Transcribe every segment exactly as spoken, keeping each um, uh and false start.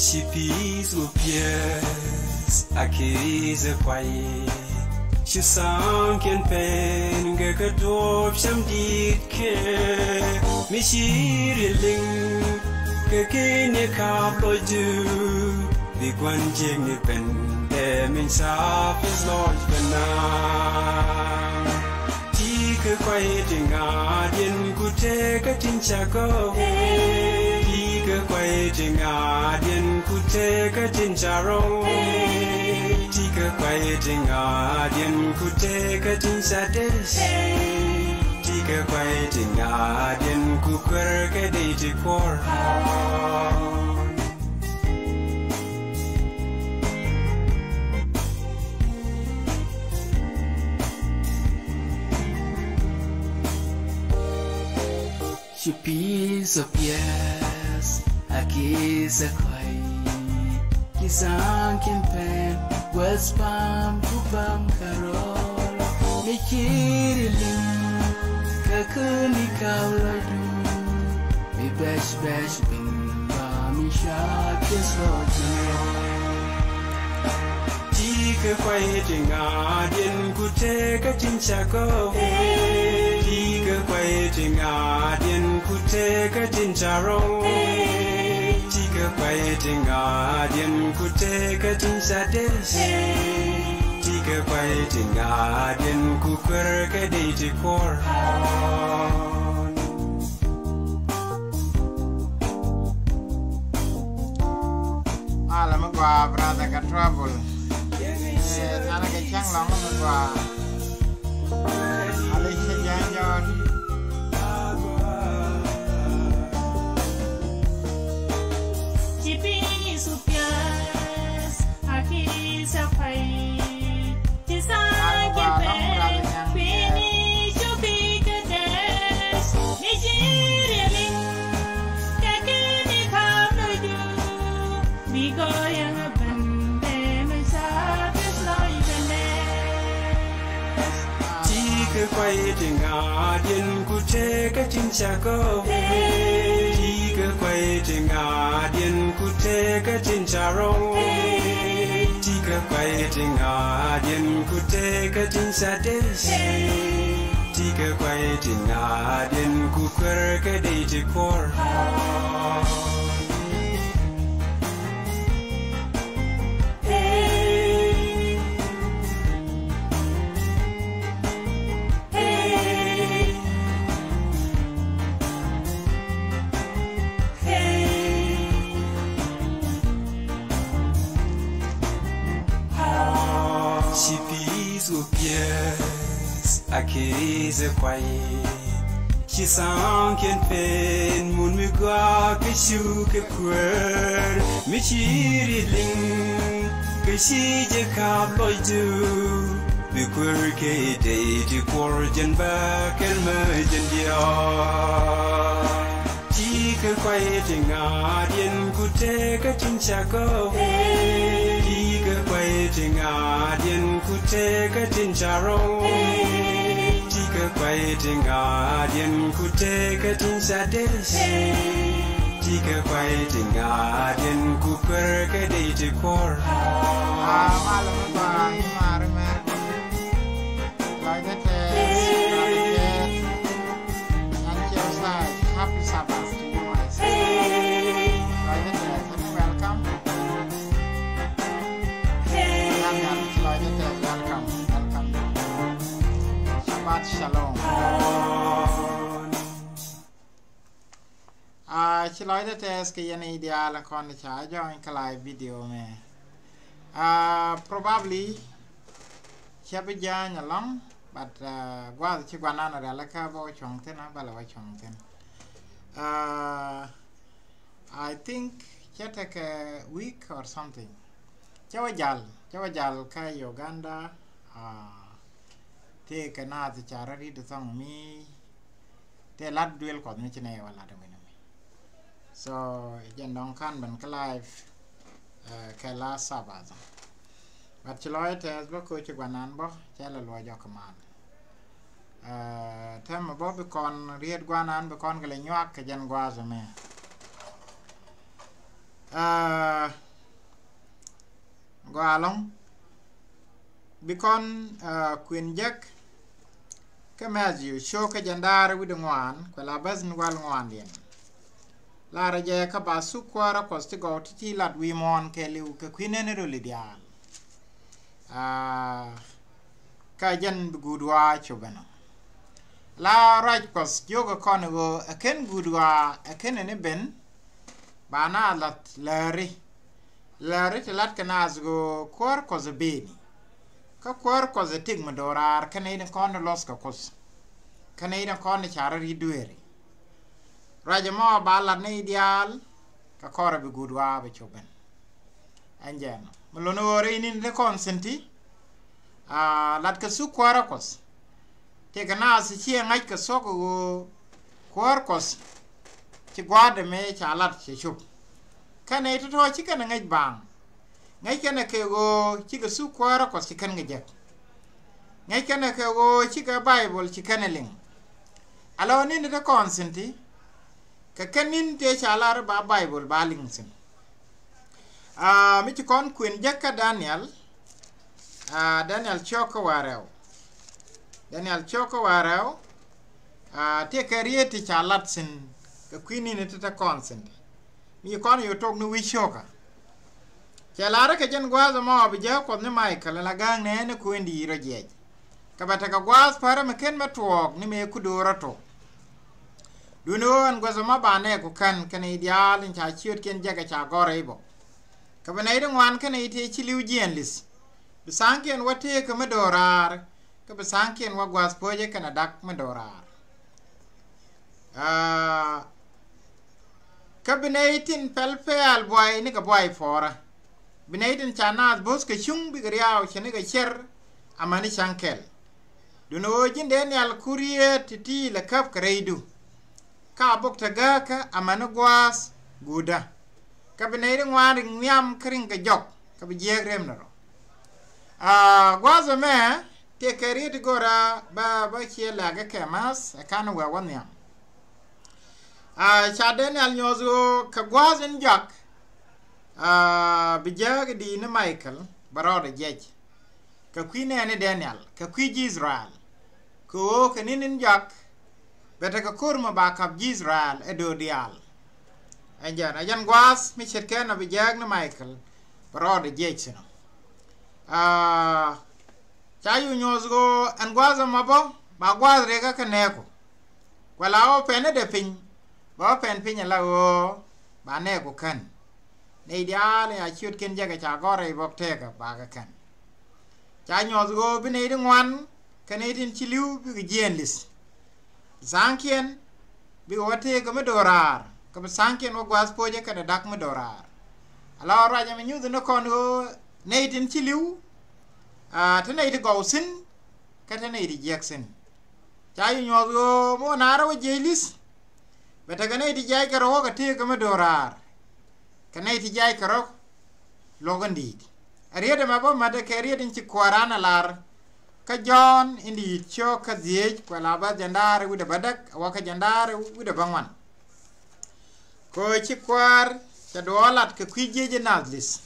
Ci pi̱i̱th wä piɛth a ki̱i̱th ɛ kuay. Ci tha̱a̱ŋkiɛn pɛn kɛ kɛ duɔ̱ɔ̱p cäm di̱i̱t kɛ. Mi ci riet liŋ kɛ ki̱n ni ka̱p lɔcdu. Bi gua̱n jiäkni pɛn dɛ min ca pi̱th lɔc pɛn na. Ti̱i̱ kɛ kuay ti ŋa̱a̱diɛn ku tëëkä tin ca gɔw. Ti̱i̱ kɛ kuay ti ŋa̱a̱diɛn ku tëëkä tin ca rɔw. Ti̱i̱ kɛ kuay ti ŋa̱a̱diɛn ku tëëkä tin ca dec. Ti̱i̱ kɛ kuay ti ŋa̱a̱diɛn ku kuer kɛ dec ti kuɔr. Ci pi̱i̱th ɔ piɛth a ki̱i̱th ɛ kuay. Ci tha̱a̱ŋkiɛn pɛn guäth pam ku pam kärɔl. Mi ci riet liŋ kɛ kä ni ka̱p lɔcdu. Mi bɛc bɛc bin ba mi ca pi̱th lɔc. Ti̱i̱ kɛ kuay ti ŋa̱a̱diɛn ku tëëkä tin ca gɔw. Ti̱i̱ kɛ kuay ti ŋa̱a̱diɛn ku tëëkä tin ca rɔw. Ti̱i̱ kɛ kuay ti ŋa̱a̱diɛn ku tëëkä tin ca dec. Ti̱i̱ kɛ kuay ti ŋa̱a̱diɛn ku kuer kɛ dec ti kuɔr. Ala mi gɔaa brother kɛ trouble. Eh, ana kɛ cäŋ lɔŋ mi gɔaa. Ala cä jɔ̱ɔ̱r. Ci pi̱i̱th wä piɛth a ki̱i̱th ɛ kuay. Ci tha̱a̱ŋkiɛn pɛn kui̱ni cu bi kɛ dec. Mi ci riet liŋ kɛ ki̱n ni ka̱p lɔcdu. Bi gɔyɛ ŋä ben dee mi ca pi̱th lɔc ben dee. Ti̱i̱ kɛ kuay ti ŋa̱a̱diɛn ku tëëkä tin ca gɔw. Ti̱i̱ kɛ kuay ti ŋa̱a̱diɛn ku tëëkä tin ca rɔw. Ti̱i̱ kɛ kuay ti ŋa̱a̱diɛn ku tëëkä tin ca dec. Ti̱i̱ kɛ kuay ti ŋa̱a̱diɛn ku kuer kɛ dec ti kuɔr. Ci pi̱i̱th wä piɛth a ki̱i̱th ɛ kuay. Ci tha̱a̱ŋkiɛn pɛn mun mi gɔaa kɛ cu kɛ kuäär. Mi ci riet liŋ kɛ ci jɛ ka̱p lɔcdu. Bi kuäär kɛ dec ti kuɔr jɛn bä kɛn mä jɛn diɔ̱ɔ̱k. Ti̱i̱ kɛ kuay ti ŋa̱a̱diɛn ku tëëkä tin ca gɔw. Ti̱i̱ kɛ kuay ti ŋa̱a̱diɛn ku tëëkä tin ca rɔw. Ti̱i̱ kɛ kuay ti ŋa̱a̱diɛn ku tëëkä tin ca dec. Ti̱i̱ kɛ kuay ti ŋa̱a̱diɛn ku kuer kɛ dec ti kuɔr. Ah, malɛ mi gɔaa, mi maari mɛr. Lɔcdä tɛth, lɔcdä tɛth. Thank you, sir. Happy Sabbath to you, my sister. Lɔcdä tɛth, welcome. Lɔcdä tɛth, welcome, welcome. Shabbat Shalom. Ah, ci lɔcdä tɛth kɛ yɛn i̱ diaal kɔn ca jɔny kɛ live video mɛ. Ah, probably cä bi jääny alɔŋ, but, ah, gua̱a̱th ci guanan rialikä bä wä cuɔ̱ŋ thi̱n, bä lɛ wä cuɔ̱ŋ thi̱n. Ah, I think cä tekɛ week or something. Cä wä jal, cä wä jal kä Uganda, ah, tëëkɛ naath ca rɔ ri̱t thɔŋ mi tëë lat duël Kuɔth mi ci nɛy wä lat wi̱n mi. So jɛn dɔ̱ŋ ka̱n ben kä live, eh, kɛ last Sabbath. But ci lɔc tɛth bä koci guanan bä cɛ lɛ luɔc jɔk kɛ man. Eh, tɛmɛ bä bi kɔn riet guanan bi kɔn kɛ lɛ nyuak kɛ jɛn gua̱a̱th mɛ. Aa, gɔaa ɛlɔ̱ŋ. Bi kɔn, aa, kuën jek kä Mathiu cio̱kä jiɛndaar wi̱cdɛ ŋuan kuɛ la bäth ni wäl ŋuandiɛn. Larä jɛ kä ba thuk Kuäärä Kuɔth ti gɔw ti ti lat wi̱i̱ muɔ̱ɔ̱n kɛɛliw kɛ kui̱ nɛn röli diaal. Aa, kä jɛn bi guut ɣɔaa cop ɛnɔ. La ruac Kuɔth jiök ɛ kɔn ɣöö ɛ /ken guut ɣɔaa, ɛ /ken ni ben, ba na la̱th läri. Läri ti latkɛ naath ɣöö Kuäär Kuɔth ɛ beni. Kä Kuäär Kuɔth ɛ tëk mi do̱raar, kä nɛy tin kɔn ni luɔth kɛ Kuoth, kä nɛy tin kɔn ni ca rɔ̱ ri̱t dueeri. Ruac ɛmɔ ba lat nɛy diaal, kä kɔrɛ bi guut ɣɔaa bi cop ɛn. Ɛn jɛn mi luni ɣöö rɛy ni̱n ti kɔn thi̱n ti, aa, latkɛ thuk Kuäärä Kuɔth. Tëëkɛ naath ciɛ ŋa̱c kɛ thuɔ̱k ɣöö Kuäär Kuɔth ci gua̱a̱thdɛ mëë ca lat cɛ cop. Kɛnɛ tɔ̱tɔ̱ ci kɛn ɛ ŋäc baaŋ. Ŋäc kɛn ɛ kɛ ɣöö cikɛ thuk Kuäärä Kuɔth ci kɛn kɛ jek. Ŋäc kɛn ɛ kɛ ɣöö cikɛ Baibol ci kɛn ɛ liŋ. Ala ɣöö ni̱n ti kɔn thi̱n ti, kɛ kɛn ni̱n tëë ca lar ba Baibol ba liŋ thi̱n. Aa, mi ci kɔn kuën jek kä Daniel. Aa, Daniel cio̱kä wäl rɛw. Daniel cio̱kä wäl rɛw. Aa, tëëkɛ riet ti ca lat thi̱n kɛ kui̱ ni̱n ti te kɔn thi̱n. Mi ci kɔn yo̱o̱ tok ni wi̱c cio̱kä. Cɛ lar kɛ jɛn gua̱a̱th ɛmɔ bi jääk Kuɔth ni Michael la gääŋ nɛɛni kuëndi rɔ jiɛc. Kä bɛ tekɛ gua̱a̱th pärä mi /ken mɛ tuɔɔk ni mëë ku do̱rä tok. Duundɛ ɣöö ɛn gua̱a̱th ɛmɔ ba nɛɛku kän kɛnɛ i̱ diaal in ca ciötkiɛn jekɛ ca gɔ̱r rɛy bä. Kä bi nɛy ti ŋuan kɛnɛ i̱ tëë ci li̱w jiɛɛn li̱th, bi tha̱a̱ŋkiɛn wä tëëkä mi do̱raar, kä bi tha̱a̱ŋkiɛn wä gua̱a̱th po̱cä kɛnɛ dak mi do̱raar. Aa, kä bi nɛy tin pɛl pɛl buay nikɛ buay puɔ̱ɔ̱rä. Bi nɛy tin ca naath bo̱th kɛ cuŋ bikɛ riaw cɛ nikɛ ciɛr amäni cäŋ kɛl. Duundɛ ɣöö ji̱n Daniel ku riet ti̱ti̱ lɛ käp kɛ rɛydu. Kä a bok te gääkä amäni gua̱a̱th guutdä. Kä bi nɛy ti ŋuan riŋ nhiam kä riŋ kɛ jɔk, kä bi jiääk rem ni rɔ. Aa, gua̱a̱th ɛmɛ tëëkɛ riet ti go̱rä bä, bä ciɛ lɛ̈k kɛ kɛ ma̱th ɛ ka̱n wee wä nhiam. Aa, ca Daniel nyuɔth ɣöö kɛ gua̱a̱th in jɔak, aa, bi jääk di̱i̱t ni Michael bɛ rɔɔdɛ jiɛc. Kɛ kui̱ nɛɛni Daniel, kɛ kui̱ ji̱ Israel. Kɛ ɣöö kɛ ni̱n in jɔak, bɛ tekɛ ko̱r mi ba ka̱p ji̱ Israel ɛ döör diaal. Ɛ jɛn, ɛ jɛn gua̱a̱th mi ce̱tkɛ nɔ bi jääk ni Michael bɛ rɔɔdɛ jiɛc thi̱n ɔ. Aa, ca cu nyuɔth ɣöö ɛn gua̱a̱th ɛmɔ bä ba gua̱a̱th riɛkä kä nɛɛku. Kuɛ la wä pɛn ni dee piny, ba wä pɛn piny ala ɣöö ba nɛɛku kän. Nɛy diaal in ca ciötkiɛn jekɛ ca gɔ̱r rɛy bä tëëkä bakɛ kän. Ca nyuɔth ɣöö bi nɛy ti ŋuan kɛ nɛy tin ci li̱w bikɛ jiɛɛn li̱th. Tha̱a̱ŋkiɛn bikɛ wä tëëkä mi do̱raar, kä bi tha̱a̱ŋkiɛn wä gua̱a̱th po̱cä kɛnɛ dak mi do̱raar. Ala ɣöö ruac ɛmɛ nyuth ni kɔn ɣöö nɛy tin ci li̱w, aa, te nɛy ti gɔw thi̱n, kä te nɛy ti jiɛk thi̱n. Ca cu nyuɔth ɣöö mi wä naar wä jiɛc li̱th, bɛ tekɛ nɛy ti jiac kɛ rɔ̱ wä kɛ tëëkä mi do̱raar, kɛ nɛy ti jiac kɛ rɔ̱ luɔ̱k in di̱i̱t. Ɛ riet ɛmɛ bä mätdɛ kɛ riet in ci Kuääran ɛ lar kä Jɔ̱ɔ̱n in di̱i̱t cio̱k kä dhieec kuɛ la bä jiɛndaar wi̱cdɛ bädäk ɛ wä kä jiɛndaar wi̱cdɛ bäŋuan. Kɛ ɣöö ci Kuäär cɛ duɔɔk lat kɛ kui̱ jiec in naath li̱th.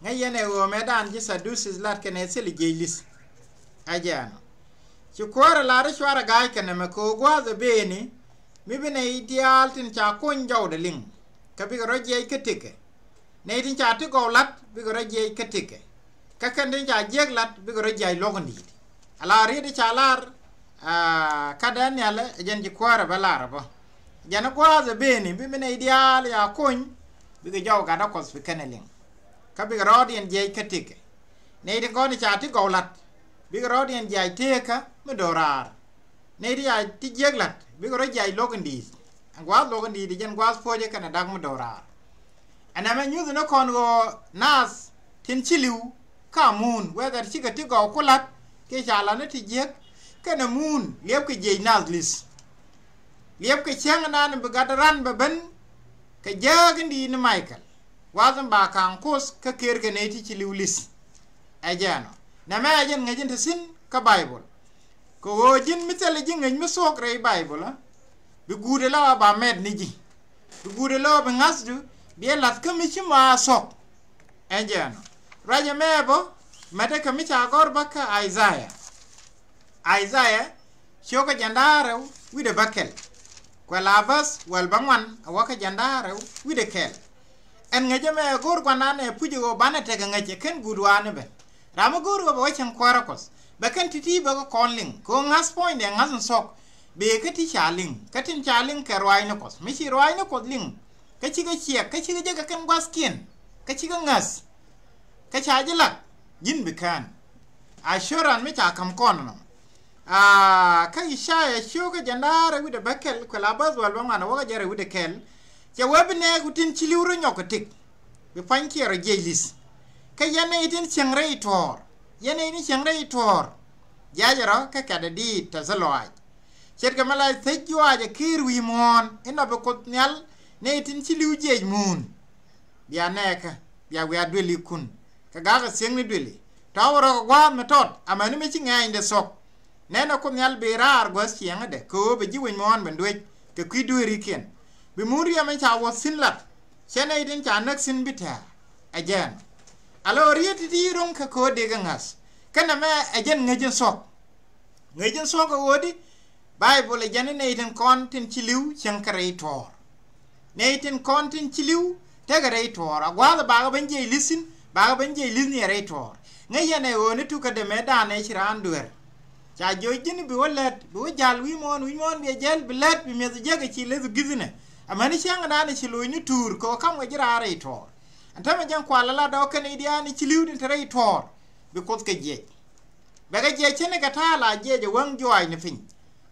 Ŋäc yɛn ɛ ɣöö mëëdan ji̱ Saduthi lat kɛnɛ thil jiec li̱th. Ɛ jɛn ɔ. Ci Kuäär ɛ lar i̱ cuarɛ ga̱a̱c kɛ nɛmɛ kɛ ɣöö gua̱a̱th ɛ bëëni mi bi nɛy diaal tin ca kony jɔwdɛ liŋ, kä bikɛ rɔ̱ jiɛc kä tëkɛ. Nɛy tin ca ti gɔw la̱t bikɛ rɔ jiɛc kä tëkɛ. Kä kɛn tin ca jiäk la̱t bikɛ rɔ jiɛc luɔ̱k in di̱i̱t. Ala riet i̱ ca lar, aa, kä Daniɛl ɛ jɛn ci Kuäär ɛ bä lar ɛ bä. Jɛn i̱ gua̱a̱th ɛ bëëni bi mi nɛy diaal ca kony, bikɛ jɔw gatdä Kuɔth bi kɛn ɛ liŋ. Kä bikɛ rɔɔdiɛn jiɛc kä tëkɛ. Nɛy tin kɔn i̱ ca ti gɔw la̱t, bikɛ rɔɔdiɛn jiɛc tëëkä mi do̱raar. Nɛy ti ca ti jiäk la̱t bikɛ rɔ jiɛc luɔ̱k in di̱i̱t. Ɛn gua̱a̱th luɔ̱k in di̱i̱t i̱ jɛn gua̱a̱th po̱cä kɛnɛ dak mi do̱raar. Ɛn ɛmɛ nyuth ni kɔn ɣöö naath tin ci li̱w kä muun, whether cikɛ ti gɔw ku la̱t kiɛ ca la̱t ni ti jiäk, kɛnɛ muun liɛpkɛ jiɛc naath li̱th. Liɛpkɛ cäŋ naan bi gat ran bɛ ben kɛ jääk in di̱i̱t ni Michael. Gua̱a̱th in ba ka̱a̱ŋ Kuoth kä kërkɛ nɛy ti ci li̱w li̱th. Ɛ jɛn ɔ. Nɛmɛ ɛ jɛn ŋäc in te thi̱n kä Baibol. Kɛ ɣöö ji̱n mi thilɛ ji̱ ŋäc mi thuɔ̱k rɛy Baibol ɛ, bi guut ɛ la ɣä ba mɛt ni ji̱. Bi guut ɛ la ɣä bi ŋa̱thdu Biɛ lath kä mi ci ma sɔk. Ɛn jɛ ɛnɔ. Ruacɛ mɛ bä, mɛtɛ kɛ mi ca gɔr bä kä Isaiah. Isaiah, ciökä jɛndaarɛ wi̱dɛ bä kɛl. Kuɛ la bäth wäl bä ŋuan, a wä kä jɛndaarɛ wi̱dɛ kɛl. Ɛn ŋäcɛ mɛ go̱o̱r guanan ɛ puc ɛ ɣöö banɛ tekɛ ŋäc ɛ kɛn guut waani bɛ. Ram mi go̱o̱r ɣöö bɛ wä cieŋ kuäärä Kuɔth. Bɛ kɛn ti̱ti̱ bɛ kä kɔn liŋ. Kɛ ɣöö ŋa̱th puɔ̱nydɛ ŋa̱th in thok. Bee kä ti ca liŋ. Kä tin ca liŋ kɛ ruaacni Kuɔth. Mi ci ruaacni Kuɔth liŋ. Kä cikɛ ciɛk. Kä cikɛ jek kɛ kɛn gua̱thkiɛn. Kä cikɛ ŋäth. Kä ca ji̱ lak. Ji̱n bi kään. Assurance mi ca ka̱m kɔn nɔ. Aa, kä Isaiah ciökä jɛndaarɛ wi̱dɛ bä kɛl, kuɛ la bäth wäl bä ŋuan a wä kä jɛrɛ wi̱dɛ kɛl. Cɛ wee bi nɛɛk wi̱ tin ci li̱w rɔ nyɔk kɛ tik. Bi pua̱nykiɛ rɔ jiɛc li̱th. Kä yɛn nɛy tin cieŋ rɛy tuɔɔr. Yɛn nɛy tin cieŋ rɛy tuɔɔr. Jiacɛ rɔ kä kɛt ɛ diit tɛth lɔaac. Ce̱tkɛ mi la thec juaacɛ ki̱i̱r wi̱i̱ muɔ̱ɔ̱n inɔ bi Kuoth Nhial nɛy tin ci li̱w jiɛc muun. Bia nɛɛkä, bia wiaa duelikun. Kɛ gakɛ thiekni duëli. Tɔ̱ wä rɔ kɛ gua̱a̱th mi tɔt amäni mi ci ŋɛɛnydɛ thok. Nɛnɛ Kuoth Nhial bi raar guäth ciɛŋädɛ kɛ ɣöö bɛ ji̱ wec muɔ̱ɔ̱n ben duec kɛ kui̱ dueerikiɛn. Bi mun riɛm in ca wuɔth thi̱n lat. Cɛ nɛy tin ca näk thi̱n bi tɛ̱̈ɛ̱̈. Ɛ jɛn. Alɔ riet ti̱ti̱ ro̱ŋ kɛ ko̱o̱t dee kɛ ŋa̱th. Kɛnɛ mɛ ɛ jɛn ŋäc in thok. Ŋäc in thok kɛ ɣöödi. Baibol ɛ jɛn i̱ nɛy tin kɔn tin ci li̱w cieŋ kɛ rɛy tuɔɔr. Nɛy tin kɔn tin ci li̱w tekɛ rɛy tuɔɔr. A gua̱a̱th ɛ bakɛ ben jiɛc li̱th thi̱n, bakɛ ben jiɛc li̱th ni ɛ rɛy tuɔɔr. Ŋäc yɛn ɛ ɣöö ni tukädɛ mëëdan ɛ ci raan duer. Ca jiöc ji̱n bi wä lät, bi wä ja̱l wi̱i̱ muɔ̱ɔ̱n, wi̱i̱ muɔ̱ɔ̱n bi ɛ jäl, bi lät, bi mi̱eth jiäk ɛ ci leth gi̱thinɛ. Amäni cäŋdan ɛ ci lo̱c ni tuur, kɛ ɣöö ka̱m kɛ ji̱ raar rɛy tuɔɔr. Ɛn täämɛ jɛn kual ala dɔ̱k kɛn i̱ diaal ni ci li̱w tin te rɛy tuɔɔr, bi Kuoth kɛ jiɛc. Bɛ kɛ jiɛc cänikɛ ta̱a̱ la jiɛc ɛ wäŋ juaac ni piny.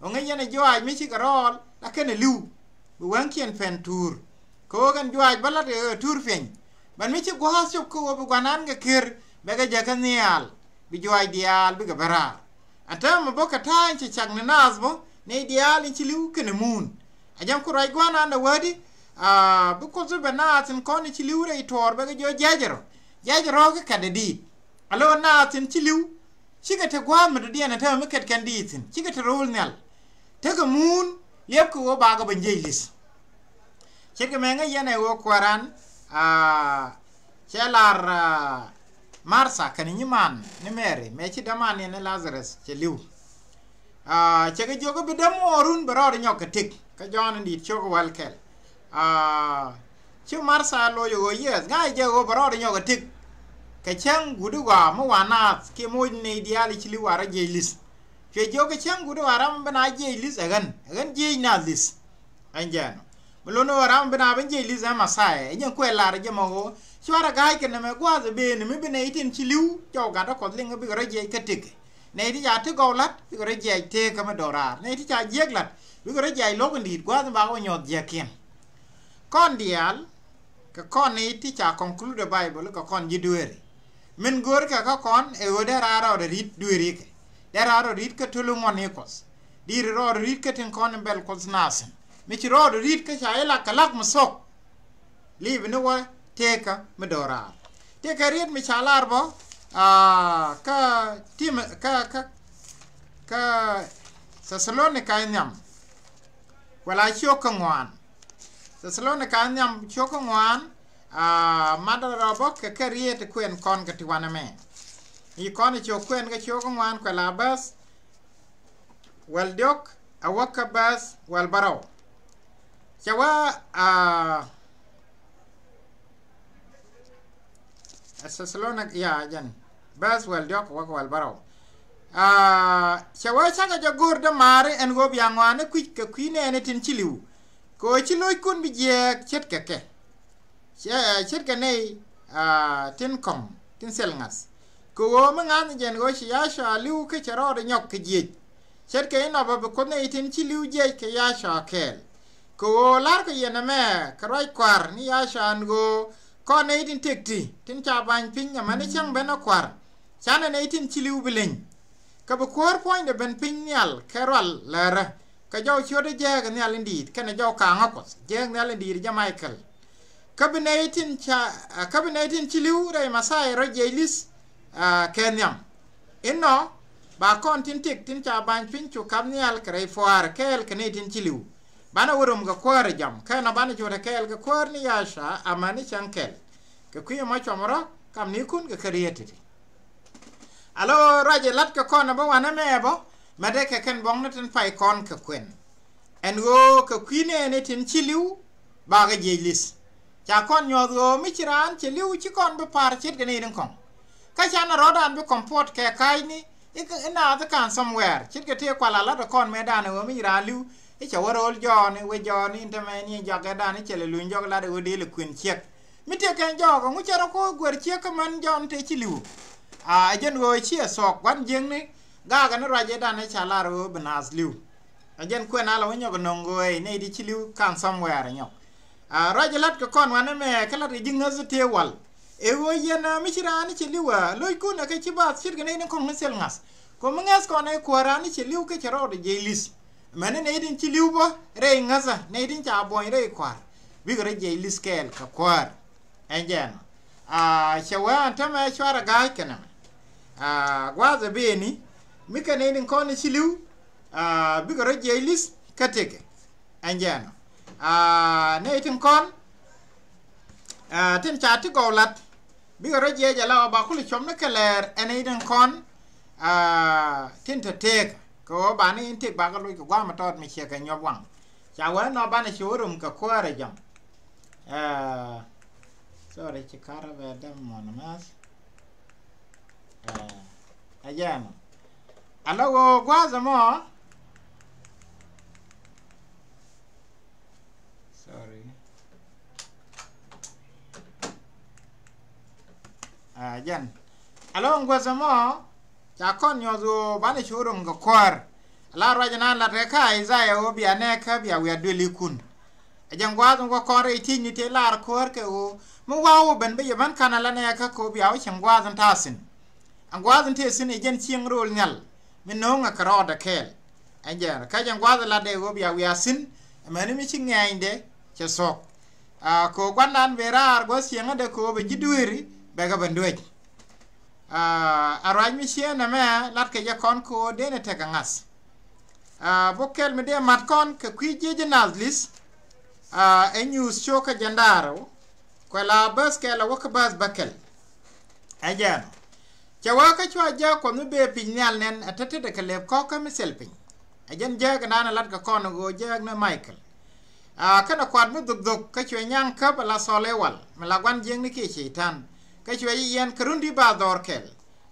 Ɣän ŋäc yɛn ɛ juaac mi cikɛ rɔɔl la kɛn ɛ li̱w. Bi wäŋkiɛn pɛn tuur. Kɛ ɣöö kɛn juaac bä la̱t kɛ ɣöö tuur piɛny. Bän mi ci gua̱a̱th cop kä ɣöö bi gua̱nan kɛ ker bɛ kɛ jäkä nhial. Bi juaac diaal bikɛ bä raar. Ɛn täämɛ bä kɛ ta̱a̱ in cɛ cak ni naath bä nɛy diaal in ci li̱w kɛnɛ muun. Ɛ jɛn ku ruac gua̱nan ɛ wädi. Aa, bi Kuoth bɛ naath in kɔn in ci li̱w rɛy tuɔɔr bɛ kɛ jiɔ jiɛc rɔ. Jiɛc rɔ kɛ kɛt ɛ diit. Alo naath in ci li̱w. Cikɛ te gua̱a̱th mi dɔ̱diɛn ɛ täämɛ mi kɛt kɛn diit thi̱n. Cikɛ te ro̱o̱l nhial. Tekɛ muun liɛpkɛ ɣöö bakɛ ben jiɛc li̱th. Ce̱tkɛ mɛ ŋäc yɛn ɛ ɣöö kuääran, aa, cɛ lar, aa, Martha kɛnɛ nyiman ni Mary, mëë ci däman yɛn ni Lazarus cɛ li̱w. Aa, cɛ kɛ jiök i̱ bi dämuɔɔrun bɛ rɔɔdɛ nyɔk kɛ tëk. Kä Jɔ̱ɔ̱n in di̱i̱t ciök wäl kɛl. Aa, ci Martha loc ɛ ɣöö, yes, ŋa̱c jɛ ɣöö bɛ rɔɔdɛ nyɔk kɛ tëk. Kɛ cäŋ guut i̱ ɣɔaa mi wa naath kiɛ moc nɛy diaal i̱ ci li̱w wa rɔ jiɛc li̱th. Cuɛ jiök kɛ cäŋ guut i̱ ɣɔaa ram bi na jiɛc li̱th ɛ ɣän, ɛ ɣän jiɛc naath li̱th. Ɛn jɛn ɔ. Mi lon ɣöö ram bi na ben jiɛc li̱th ɛ Mɛthia, ɛ jɛn kuɛ lar jɛ mɔ ɣöö cuarɛ ga̱a̱c kɛ nɛmɛ gua̱a̱th ɛ ben mi bi nɛy tin ci li̱w jɔw gat ɛ Kuɔth liŋ bikɛ rɔ jiɛc kä tëk. Nɛy ti ca ti gɔw la̱t bikɛ rɔ jiɛc tëëkä mi do̱raar. Nɛy ti ca jiäk la̱t bikɛ rɔ jiɛc lo̱k in di̱i̱t gua̱a̱th in bakɛ wä nyuɔ̱th jiäkiɛn. Kɔn diaal kɛ kɔn nɛy ti ca conclude Bible kɛ kɔn ji̱ dueeri. Min görkɛ kä kɔn ɛ ɣöö dee raar rɔɔdɛ ri̱t dueerikɛ. Dee raar rɔɔdɛ ri̱t kä to̱l in ŋuɔ̱tni Kuɔth. Di̱i̱t rɔɔdɛ ri̱t kä tin kɔn in bɛl Kuɔth naath thi̱n. Mi ci rɔɔdɛ ri̱t kä ca ilak kɛ lak mi thok. Li̱i̱p ni wä tëëkä mi do̱raar. Tëëkä riet mi ca lar bä, aa, kä Tim-, kä, kä, kä Thessalonica in nhiam. Wala ciök kä ŋuan. Thessalonica in nhiam ciök kä ŋuan, aa, madɛ rɔ bä kɛ kɛ riet kuɛn kɔn kɛ ti wanɛ mɛ. I̱ kɔn i̱ ciök kuɛn kɛ ciök kä ŋuan kuɛ la bäth. Wäl diɔ̱k a wäk kä bäth wäl bärɔw. Cɛ wä, aa, Thessalonica, ya, jɛn. Bäth wäl diɔ̱k a wäk wäl bärɔw. Aa, cɛ wä cakɛ jɛ go̱o̱r dämaari ɛn ɣöö bia ŋɔaani kui̱c kɛ kui̱ nɛɛni tin ci li̱w. Kɛ ɣöö ci lo̱ckun bi jiɛɛk ce̱tkɛ kɛ. Ce̱tkɛ nɛy, aa, tin kɔ̱ŋ tin thil ŋa̱th. Kɛ ɣöö mi ŋa̱th jɛn ɣöö ci Yacua li̱w kä cɛ rɔɔdɛ nyɔk kɛ jiɛc. Ce̱tkɛ inɔ bä bi Kuoth nɛy tin ci li̱w jiɛc kɛ Yacua kɛɛl. Kɛ ɣöö la̱rkɛ yɛn ɛmɛ kɛ ruac kua̱r ni Yacua ɛn ɣöö kɔn nɛy tin tëk ti tin ca ba̱ny piny amäni cäŋ ben ɛ kua̱r. Canɛ nɛy tin ci li̱w bi leny. Kä bi kuäär puɔ̱nydɛ ben piny nhial kɛ rual lärä. Kä jɔw ciötdä jääk nhial in di̱i̱t kɛnɛ jɔw ka̱a̱ŋä Kuɔth jääk nhial in di̱i̱t jɛ Michael. Kä bi nɛy tin ca, kä bi nɛy tin ci li̱w rɛy Mɛthia rɔ jiɛc li̱th, aa, kɛ nhiam. Inɔ ba kɔn tin tëk tin ca ba̱ny piny cu kap nhial kɛ rɛy pua̱a̱r kɛɛl kɛ nɛy tin ci li̱w. Banɛ wä rom kɛ kuäär ɛ jam kɛn ɔ banɛ cu te kɛɛl kɛ kuäär ni yaca amäni cäŋ kɛl. Kɛ kui̱ ɛmɔ cuɔmɔ rɔ kam ni kun kɛ kɛ riet titi. Alo ruac ɛ lat kɛ kɔn ɛ bä wanɛ mɛ ɛ bä mɛ dee kɛ kɛn buɔ̱ŋni tin pay kɔn kɛ kuɛn. Ɛn ɣöö kɛ kui̱ nɛɛni tin ci li̱w bakɛ jiɛc li̱th. Ca kɔn nyuɔ̱th ɣöö mi ci raan ci li̱w ci kɔn bi pa̱r ce̱tkɛ ni rin kɔŋ. Kä canɛ rɔ̱dan bi kɔmpuɔt kɛ ka̱cni i̱ naath i̱ ka̱n somewhere ce̱tkɛ tëë kual a la̱t ɛ kɔn mëëdan ɛ ɣöö mi ci raan li̱w i̱ cɛ wä ro̱o̱l jɔɔni wä jɔɔni in te mɛni in jɔakɛ dan i̱ cɛ lɛ luny jɔk lat ɛ ɣöö dee lɛ kuën ciɛk. Mi tëë kɛn jɔɔk ɛŋu cɛ rɔ ko̱o̱k guer ciek kä män jɔn tëë ci li̱w. A ɛ jɛn ɣöö ciɛ thuɔk gua̱n jiäkni. Gaakɛ ni ruac ëëdan ëë ca lar ɣöö bi naath li̱w. Ɛ jɛn kuɛn a lɛ wä nyɔk ɛ nöŋ ɣöö ɛ nɛy ti ci li̱w ka̱n somewhere ɛ nyɔk. A ruac ɛ la̱t kɛ kɔn wanɛ mɛ kä la̱t kɛ ji̱ ŋäth tëë wal. Ɛ ɣöö yɛn a mi ci raan i̱ ci li̱w a lo̱ckun ɛ kɛ ci bath ce̱tkɛ nɛy ni kɔ̱ŋ ni thil ŋa̱th. Kɔ mi ŋäth kɔn ɛ kuäär raan i̱ ci li̱w kä cɛ rɔɔdɛ jiɛc li̱th. Mɛni nɛy tin ci li̱w bä rɛy ŋäthä nɛy tin ca buɔ̱ny rɛy kua̱r. Bikɛ rɔ jiɛc li̱th kɛɛl kɛ kuäär. Ɛn jɛn a cɛ wee an tämɛ cuarɛ ga̱a̱c kɛnɛ mɛ. A gua̱a̱th ɛ beni mi kɛ nɛy tin kɔn ci li̱w. A bikɛ rɔ jiɛc li̱th kä tëkɛ. Ɛn jɛn a nɛy tin kɔn a tin ca ti gɔw lat. Bikɛ rɔ jiɛc ala ɔ ba kul cuɔm ni kɛ lɛɛr ɛn nɛy tin kɔn a tin te tëëkä kɛ ɣöö ba ni in tëk bakɛ loc kɛ gua̱a̱th mi tɔɔt mi ciɛ kɛ nyuɔp waŋ. Ca wee nɔ banɛ ci wä rom kɛ kuäärɛ jam. Ɛ, sorry, ci karɛ bɛ däm mɔn mɛth. Ɛ, ɛ jɛn. Ala ɣöö gua̱a̱th ɛmɔ. Sorry. Ɛ jɛn. Ala ɣöö gua̱a̱th ɛmɔ. Ca kɔn nyuɔth ɣöö banɛ cu rom kɛ kuäär. Ala ruac ɛnan lat kɛ kä Isaiah ɣöö bia nɛɛkä bia wiaa duëlikun. Ɛ jɛn gua̱a̱th in wä kɔn rɛy ti̱cni tëë lar kuäär kɛ ɣöö mi wa̱a̱ wä ben bi yɛ ben ka̱n ala nɛɛkä kɛ ɣöö bia wä cieŋ gua̱a̱th in ta̱a̱ thi̱n. Ɛn gua̱a̱th in tëë thi̱n ɛ jɛn cieŋ ro̱o̱l nhial mi no̱o̱ŋɛ kɛ rɔɔdɛ kɛɛl. Ɛn jɛn kä jɛn gua̱a̱th in latdɛ ɣöö bia wiaa thi̱n. Ɛmɛni mi ci ŋɛɛnydɛ cɛ thuɔ̱k. A kɛ ɣöö gua̱ndan ben raar gua̱a̱th cieŋädɛ kɛ ɣöö bɛ ji̱ dueeri bɛ kɛ ben duec. A ruac mi cieen ɛmɛ lat kɛ jɛ kɔn kɛ ɣöö denɛ tekɛ ŋa̱th. A buk kɛl mi dee mat kɔn kɛ kui̱ jiec ji̱ nath li̱th. A ɛ nyuuth cok kä jɛn da̱a̱r ɛ wä kuɛ la bäth kɛl ɛ wä kä bäth bä kɛl. Ɛ jɛn cɛ wä kä cua jääk kuɔth mi bee piny nhial nɛn ɛ tet tetdɛ kɛ lëp kɔ̱kä mi thil piny. Ɛ jɛn jääk ɛnan ɛ lat kɛ kɔn ɛ ɣöö jääk ni Michael. A kɛnɛ kuat mi dhukdhuk kä cuɛ nyaŋ käp ala thɔl i̱ wal mi la gua̱n jiäkni kiɛ ceitan. Kä cuɛ jɛ yiɛn kɛ run di ba dhɔr kɛl.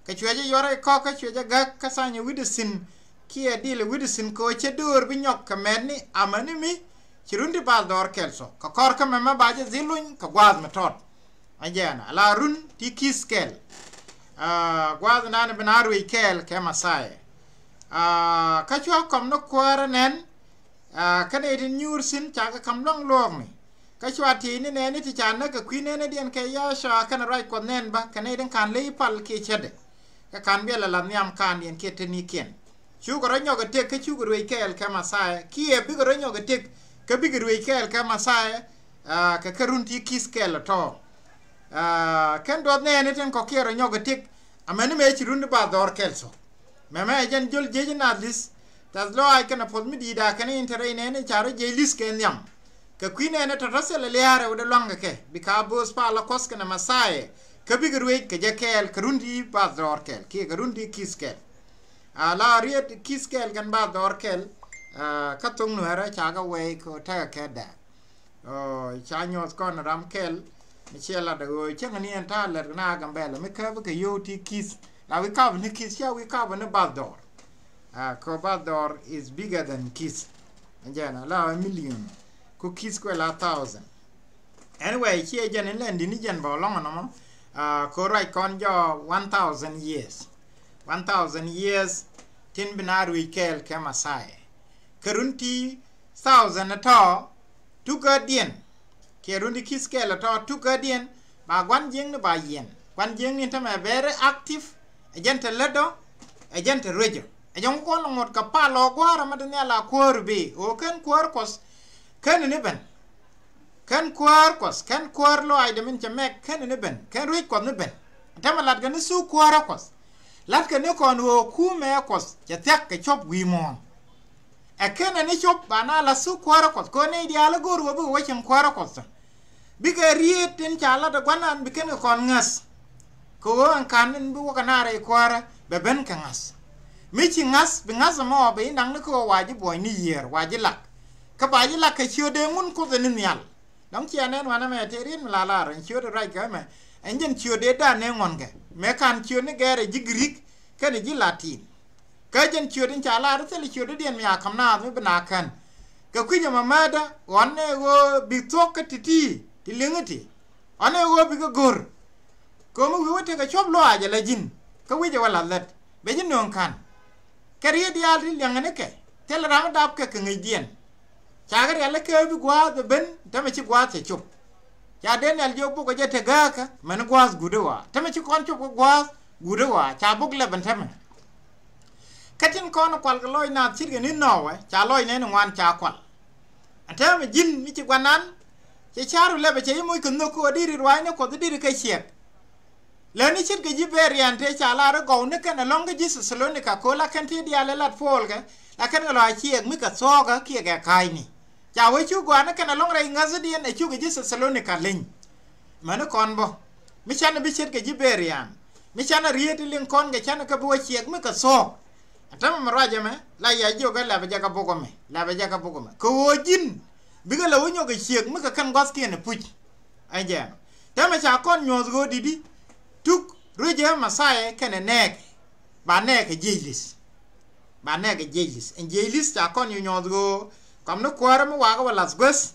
Kä cuɛ jɛ yuɔr i̱ kɔk kä cuɛ jɛ gäk kä thany i̱ wi̱cdɛ thi̱n. Kiɛ dil i̱ wi̱cdɛ thi̱n kɛ ɣöö cɛ döör bi nyɔk kɛ mɛtni amäni mi ci run di ba dhɔr kɛl thok kɛ kɔr kä mɛmɛ ba jɛ dhil luny kɛ gua̱a̱th mi tɔt. Ɛ jɛn ala run ti ki̱th kɛl. A gua̱a̱th nan bi na ruëc kɛɛl kɛ Mɛthia. A kä cua kɔm ni kuäärä nɛn. A kä nɛy tin nyuur thi̱n cakɛ ka̱m lua̱ŋ luɔɔkni. Kä cua tieyni nɛɛni ti ca näk kɛ kui̱ nɛɛni diɛn kɛ Yacua kɛnɛ ruac kuɔth nɛn bä kɛ nɛy tin ka̱n ley pal kiɛ cätdɛ. Kä ka̱n biɛl ala nhiam ka̱n diɛn kiɛ tetnikiɛn. Cukɛ rɔ nyɔk ɛ tëk kä cukɛ ruëc kɛɛl kɛ Mɛthia kiɛ bikɛ rɔ nyɔk ɛ tëk kä bikɛ ruëc kɛɛl kɛ Mɛthia. A kɛ kä run ti ki̱th kɛl ɛ tɔ̱. A kɛn duɔth nɛɛni tin kɔ̱kiɛn rɔ nyɔk ɛ tëk. Amäni mëë ci run di ba dhɔr kɛl thok. Mɛmɛ ɛ jɛn jol jiec in a li̱th. Tɛth lɔaac kɛnɛ puɔth mi di̱i̱t a kɛn in te rɛy nɛɛni ca rɔ jiɛc li̱th kɛ nhiam. Kɛ kui̱ nɛɛni tɔ̱tɔ̱ thilɛ lia̱a̱rɛ wä dee lua̱ŋkɛ kɛ bi ka bööth palä kuɔth kɛnɛ Mɛthia. Kä bikɛ ruëc kɛ jɛ kɛɛl kɛ run di ba dhɔr kɛl kiɛ kɛ run di ki̱th kɛl. A la riet ki̱th kɛl kɛn ba dhɔr kɛl. A kä thoŋ nuɛɛrä ca kɛ wɛy kɛ tekɛ kɛ dɛɛ. Ɔ ca nyuɔth kɔn ram kɛl. Mi ciɛ lat ɛ ɣöö cäŋ ni ɛn ta̱a̱ lɛt kɛ na Gambɛla mi käp kɛ yio̱w ti ki̱th. La wi̱i̱ kap ni ki̱th cia wi̱i̱ kap ni bath dɔɔr. A kɛ bath dɔɔr is bigger than ki̱th. Ɛn jɛn a la a million ku ki̱th kuɛ la thousand. Anyway ciɛ jɛn in lɛn di ni jɛn bä lɔŋ ɛnɔmɔ. A kɛ ruac kɔn jɔɔk one thousand years. One thousand years tin bi na ruëc kɛɛl kɛ Mɛthia. Kɛ run ti thousand tɔ̱ tukädiɛn. Kiɛ run ti ki̱th kɛl tɔ̱ tukädiɛn ba gua̱n jiäkni ba yiɛn. Gua̱n jiäkni tämɛ very active. Ɛ jɛn te lätdɔ ɛ jɛn te ruecdɔ. Ɛ jɛn wä kɔn lɔ ŋot kɛ pal lɔ gua̱a̱r ɛmɛ ti nhial a kuäär bi ɣöö kɛn kuäär kuɔth. Kɛn ni ben kɛn kuäär kuɔth kɛn kuäär lɔaacdɛ min cɛ mɛk kɛn ni ben kɛn ruec kuɔth ni ben. Tämɛ latkɛ ni thuk kuäärä kuɔth. Latkɛ ni kɔn ɣöö kumɛ kuɔth cɛ thia̱k kɛ cɔp wi̱i̱ muɔ̱ɔ̱n. Ɛ kenɛ ni cop ba na la thuk kuäärä Kuɔth kɛ ɣöö nɛy diaal i̱ go̱o̱r ɣöö bikɛ wä cieŋ kuäärä Kuɔth tɔ. Bikɛ rieet tin ca lat ɛ gua̱nan bi kɛn kɛ kɔn ŋäth. Kɛ ɣöö ɛn ka̱n in bi wä kɛ na rɛy kuäärä bɛ ben kɛ ŋa̱th. Mi ci ŋa̱th bi ŋa̱th ɛmɔ bɛ ji̱ naŋ ni kɛ ɣöö wa ji̱ buɔ̱ny ni yiëër wa ji̱ lak. Kä ba ji̱ lak kɛ ciötdɛ ŋun Kuoth ɛ ni nhial. Dɔ̱ŋ ciɛ nɛn wanɛ mɛ tëë riet mi la lar ɛn ciötdɛ ruac kɛ mɛ. Ɛn jɛn ciötdɛ da̱a̱n nɛ ŋuɔ̱nkɛ mɛ ka̱n ciöt ni gɛɛrɛ ji̱ Grik kɛnɛ ji̱ Latin. Kä jɛn ciöt in ca lar thil ciötdädiɛn mi a ka̱m naath mi bi na kän. Kɛ kui̱c ɛmɔ määtdä ɣɔn ɛ ɣöö bi thuɔ̱k kä ti̱ti̱ ti li̱ŋi ti. Ɣɔn ɛ ɣöö bikɛ go̱r. Kɛ ɣöö mi wi̱i̱ wä tekɛ cuɔ̱p lɔaac ala ji̱n kä wi̱cɛ wä lath lät bɛ ji̱ nööŋ ka̱n. Kɛ riet diaal ti liɛŋɛ ni kɛ thilɛ ram mi dap kɛ kɛ ŋäcdiɛn. Ca kɛ rialikä bi gua̱a̱th bɛ ben tämɛ ci gua̱a̱th cɛ cop. Ca Daniel jiök bukɛ jɛ te gääkä mɛn gua̱a̱th guut i̱ ɣɔaa tämɛ ci kɔn cop kɛ gua̱a̱th guut i̱ ɣɔaa ca buk lɛp ɛn tämɛ. Kä tin kɔn kual kɛ lɔc naath ce̱tkɛ ni Nowa ca lɔc nɛn i̱ ŋuan ca kual. Ɛn tämɛ ji̱n mi ci gua̱nan cɛ ca̱r ru lɛpɛ cɛ ji̱ moc kɛ nhök kɛ ɣöö diri ruaacni Kuɔth i̱ diri kɛ ciɛk. Lätni ce̱tkɛ ji̱ Berian tëë ca lar i̱ gɔw ni kɛn ɛlɔ̱ŋ kä ji̱ Thɛthalonika ko̱ la kɛn tëë diaal ɛ lat Puɔl kɛ la kɛn kɛ lɔ a ciɛk mi kɛ thuɔ̱ɔ̱kä kiɛ kɛ ka̱a̱cni. Ca wee cu gɔaa ni kɛn ɛlɔ̱ŋ rɛy ŋäthädiɛn ɛ cukɛ ji̱ Thɛthalonika leny. Mäni kɔn bä mi canɛ bi ce̱tkɛ ji̱ Berian mi canɛ rieet ti liŋ kɔn kɛ canɛ kä bi wä ciɛk mi kɛ thuɔ̱ɔ̱k. Ɛn tämɛ mi ruac ɛmɛ la ya jiök ɛ lɛpɛ jɛ kɛ buk ɛmɛ lɛpɛ jɛ kɛ buk ɛmɛ kɛ ɣöö ji̱n bikɛ lɛ wä nyɔk kɛ ciëk mi kɛ kɛn gua̱thkiɛn ɛ puc. Ɛn jɛɛn tämɛ ca kɔn nyuɔ̱th ɣöö di̱t i̱ tuk ruecɛ Mɛthia kɛnɛ nɛɛkɛ ba nɛɛkɛ jiɛc li̱th. Ba nɛɛkɛ jiɛc li̱th ɛn jiɛc li̱th ca kɔn nyuɔ̱th ɣöö kɔm ni kuäärä mi wakä wä lath guäth.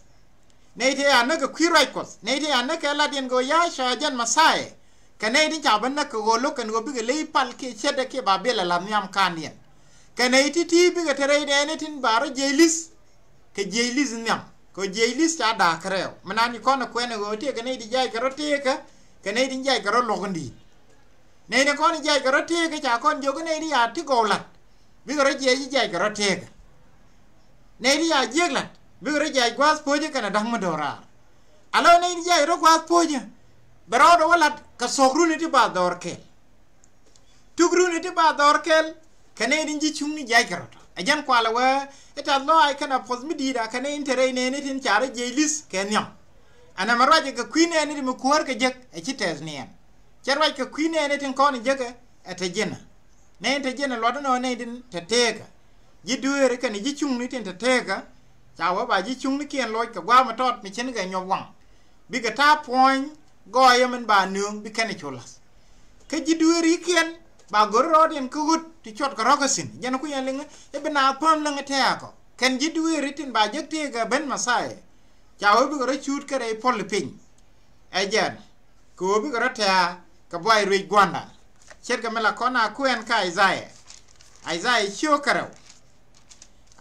Nɛy ti a näk kɛ kui̱ ruac Kuɔth nɛy ti a näk kɛ latdiɛn kɛ ɣöö Yacua jɛn Mɛthia. Kɛ nɛy tin ca bä näk kɛ ɣöö lo̱k kɛn ɣöö bikɛ ley pal kiɛ ce̱tdɛ kiɛ ba bilɛ lath nhiam ka̱ndiɛn. Kɛ nɛy ti̱ti̱ bikɛ te rɛy dɛɛni tin ba rɔ jiɛc li̱th. Kɛ jiɛc li̱th nhiam kɛ ɣöö jiɛc li̱th ca da̱a̱k kärɛw mi naan ci kɔn ɛ kuɛn ɛ ɣöö tiɛɛkɛ nɛy ti jiackɛ rɔ tëëkä. Kɛ nɛy tin jiackɛ rɔ luɔ̱k in di̱i̱t. Nɛy ni kɔn jiackɛ rɔ tëëkä ca kɔn jiök i̱ nɛy ti ya ti gɔw la̱t. Bikɛ rɔ jiɛc i̱ jiackɛ rɔ tëëkä. Nɛy ti ya jiëk la̱t bikɛ rɔ jiac gua̱a̱th po̱cä kɛnɛ da̱ŋ mi do̱raar. Alɔ nɛy ti jiac rɔ gua̱a̱th po̱cä bɛ rɔɔdɛ wä la̱t kɛ thuɔ̱k runi ti ba dhɔr kɛl. Tuk runi ti ba dhɔr kɛl kɛ nɛy ti ji̱ cuŋni jiackɛ rɔ tɔ ɛ jɛn kualɛ wee i̱ tath lɔaac kɛnɛ puɔ̱th mi di̱i̱t a kɛ nɛy tin te rɛy nɛɛni tin ca rɔ jiɛc li̱th kɛ nhiam. Ɛn ɛmɛ ruacɛ kɛ kui̱ nɛɛni ti mi kuäär kɛ jek ɛ ci tɛth niɛn. Cɛ ruac kɛ kui̱ nɛɛni tin kɔn jekɛ ɛ te ji̱nä. Nɛy tin te ji̱nä luɔt inɔ nɛy tin te teekä. Ji̱ dueeri kɛnɛ ji̱ cuŋni tin te teekä. Ca wee ba ji̱ cuŋnikiɛn loc kɛ gua̱a̱m mi tɔt mi cin kɛ nyuɔp waŋ. Bikɛ ta̱a̱ puɔ̱ny gɔɔyä min ba nööŋ bi kɛn i̱ cu la̱th. Kä ji̱ dueerikiɛn ba go̱ri rɔɔdiɛn kä ɣöt ti cuɔt kɛ rɔ̱ kä thi̱n jɛn ku yɛn liŋ i̱ bi naath päm liŋ i̱ tɛ̈ɛ̈kɔ kɛn ji̱ dueeri tin ba jek tëëkɛ ben Mɛthia. Ca wee bikɛ rɔ cuut kɛ rɛy puɔl i̱ piny. Ɛ jɛn kɛ ɣöö bikɛ rɔ tɛ̈ɛ̈ kɛ buay ruec gua̱ndan. Ce̱tkɛ mi la kɔn a kuɛn kä Ithaya. Ithaya ciök kärɛw.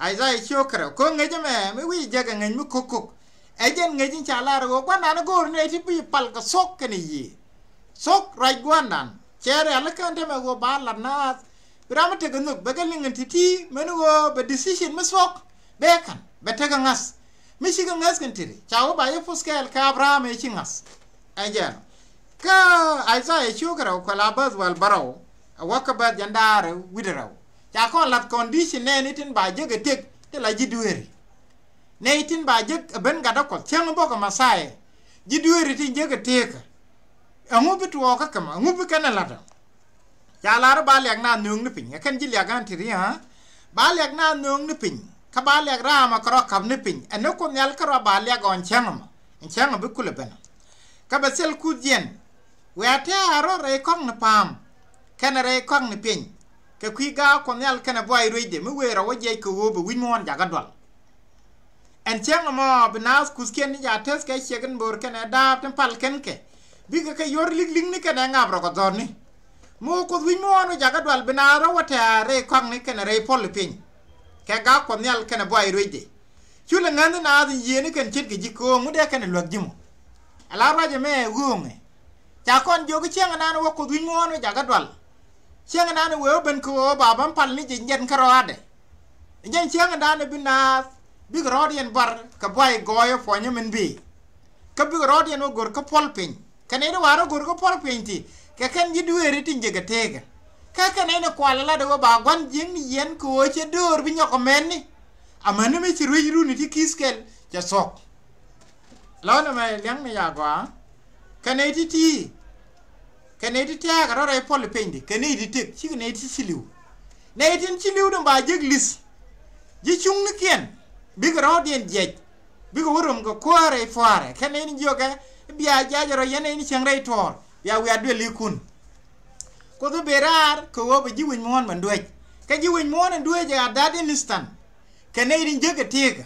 Ithaya ciök kärɛw ko̱ ŋäc ɛmɛ mi wi̱i̱ jek ɛ ŋäc mi ko̱k ko̱k. Ɛ jɛn ŋäc in ca lar ɣöö gua̱ndan i̱ go̱o̱r nɛy ti bi pal kɛ thuɔ̱k kɛnɛ yiëë. Thuɔ̱k ruac gua̱ndan cɛ rialikä ɛn täämɛ ɣöö ba lat naath. Bi ram mi tekɛ nhök bɛ kɛ liŋ ɛn ti̱ti̱ mɛn ɣöö bɛ decision mi thuɔ̱k bɛ ka̱n bɛ tekɛ ŋa̱th. Mi cikɛ ŋäth kɛn tiri ca wä ba yɛ puth kɛɛl kä Abraham ɛ ci ŋa̱th. Ɛ jɛn kä Ithaya ciök kärɛw kuɛ la bäth wäl bärɔw. Ɛ wä kä bäth jɛn daari wi̱cdɛ rɛw ca kɔn la̱th condition nɛɛni tin ba jek ɛ tëk ti la ji̱ dueeri. Nɛy tin ba jek ɛ ben gatdä Kuɔth cäŋ bɔk ɛ Mɛthia. Ji̱ dueeri tin jek ɛ tëëkä. Ɛŋu bi tuɔɔkä kä ma ɛŋu bi kɛn ɛ la̱t ɔ? Ca lar i̱ ba liak naath nööŋni piny ɛ kɛn ji̱ liak ɣän ti ri ɣä. Ba liak naath nööŋni piny kä ba liak raam ɛ kärɔ̱ ka̱pni piny ɛn ni Kuoth Nhial kärɔ̱ ba liak ɣɔn cäŋ ɛmɔ. Ɛn cäŋ ɛ bi kulɛ ben ɔ. Kä bɛ thil kuth jiɛn. Wiaa tɛ̈ɛ̈ a rɔ̱ rɛy kɔ̱ŋni pa̱a̱m kɛnɛ rɛy kɔ̱ŋni piɛny. Kɛ kui̱ gaak Kuɔth Nhial kɛnɛ buay ruecdɛ mi wëë rɔw wä jiɛc kɛ ɣöö bɛ wi̱c muɔ̱ɔ̱n jakä dual. Ɛn cäŋ ɛmɔ bi naath kuthkiɛn ni ca teth kɛ ciek in bo̱o̱r kɛnɛ daap tin pal kɛn kɛ. Bikɛ kɛ yuɔr liklikni kɛnɛ ŋap rɔ kɛ dhɔrni. Mi wä Kuoth wi̱c mi ɣɔn wä jakä dual bi naath rɔ wä tɛ̈ɛ̈ rɛy kɔakni kɛnɛ rɛy puɔl i̱ piny. Kɛ gak Kuɔth Nhial kɛnɛ buay ruecdɛ. Cu lɛ ŋäth ni naath in yiëëni kɛn ce̱tkɛ ji̱ kööŋ mi dee kɛnɛ luäk ji̱ mɔ. Ala ruac ɛmɛ ɛ ɣööŋɛ. Ca kɔn jiök i̱ cäŋ ɛnan wä Kuoth wi̱c mi ɣɔn wä jakä dual. Cäŋ ɛnan wee wä ben kɛ ɣöö ba bä pal ni jɛ nyɛt kärɔaadɛ. Jɛn cäŋ ɛnan bi naath bikɛ rɔɔdiɛn bar kɛ buay gɔɔyä puɔ̱nyä min bëë. Kä bikɛ rɔɔdiɛn wä go̱r kä puɔl piny kɛ nɛy ti wa̱a̱ rɔ go̱r kä puɔl piny ti kɛ kɛn ji̱ dueeri tin jɛ kɛ teekä. Kä kɛn nɛy ni kual ɛ lat ɛ wä ba gua̱n jiäkni yɛn kɛ ɣöö cɛ döör bi nyɔk kɛ mɛtni. Amäni mi ci ruec runi ti ki̱th kɛl cɛ thuɔ̱k. Lɔ̱nɛ mɛ liaŋni ya gɔaa. Kɛ nɛy ti ti kɛ nɛy ti tɛɛkɛ rɔ rɛy puɔl pinydi kɛ nɛy ti tëk cikɛ nɛy ti ci li̱w. Nɛy tin ci li̱w dɔ̱ŋ ba jek li̱th. Ji̱ cuŋnikiɛn bikɛ rɔ̱ɔ̱diɛn jiɛc. Bikɛ wä rom kɛ kuäärɛ i̱ pua̱a̱rɛ kɛ nɛy ni jiɔkɛ. Bia jiac rɔ yɛn nɛy ni cieŋ rɛy tuɔɔr bia wiaa duëlikun. Kuoth i̱ ben raar kɛ ɣöö bɛ ji̱ wi̱c muɔ̱ɔ̱n mɛ duec. Kɛ ji̱ wi̱c muɔ̱ɔ̱n in duec ɛ a dat in istan. Kɛ nɛy tin jek kɛ tëëkä.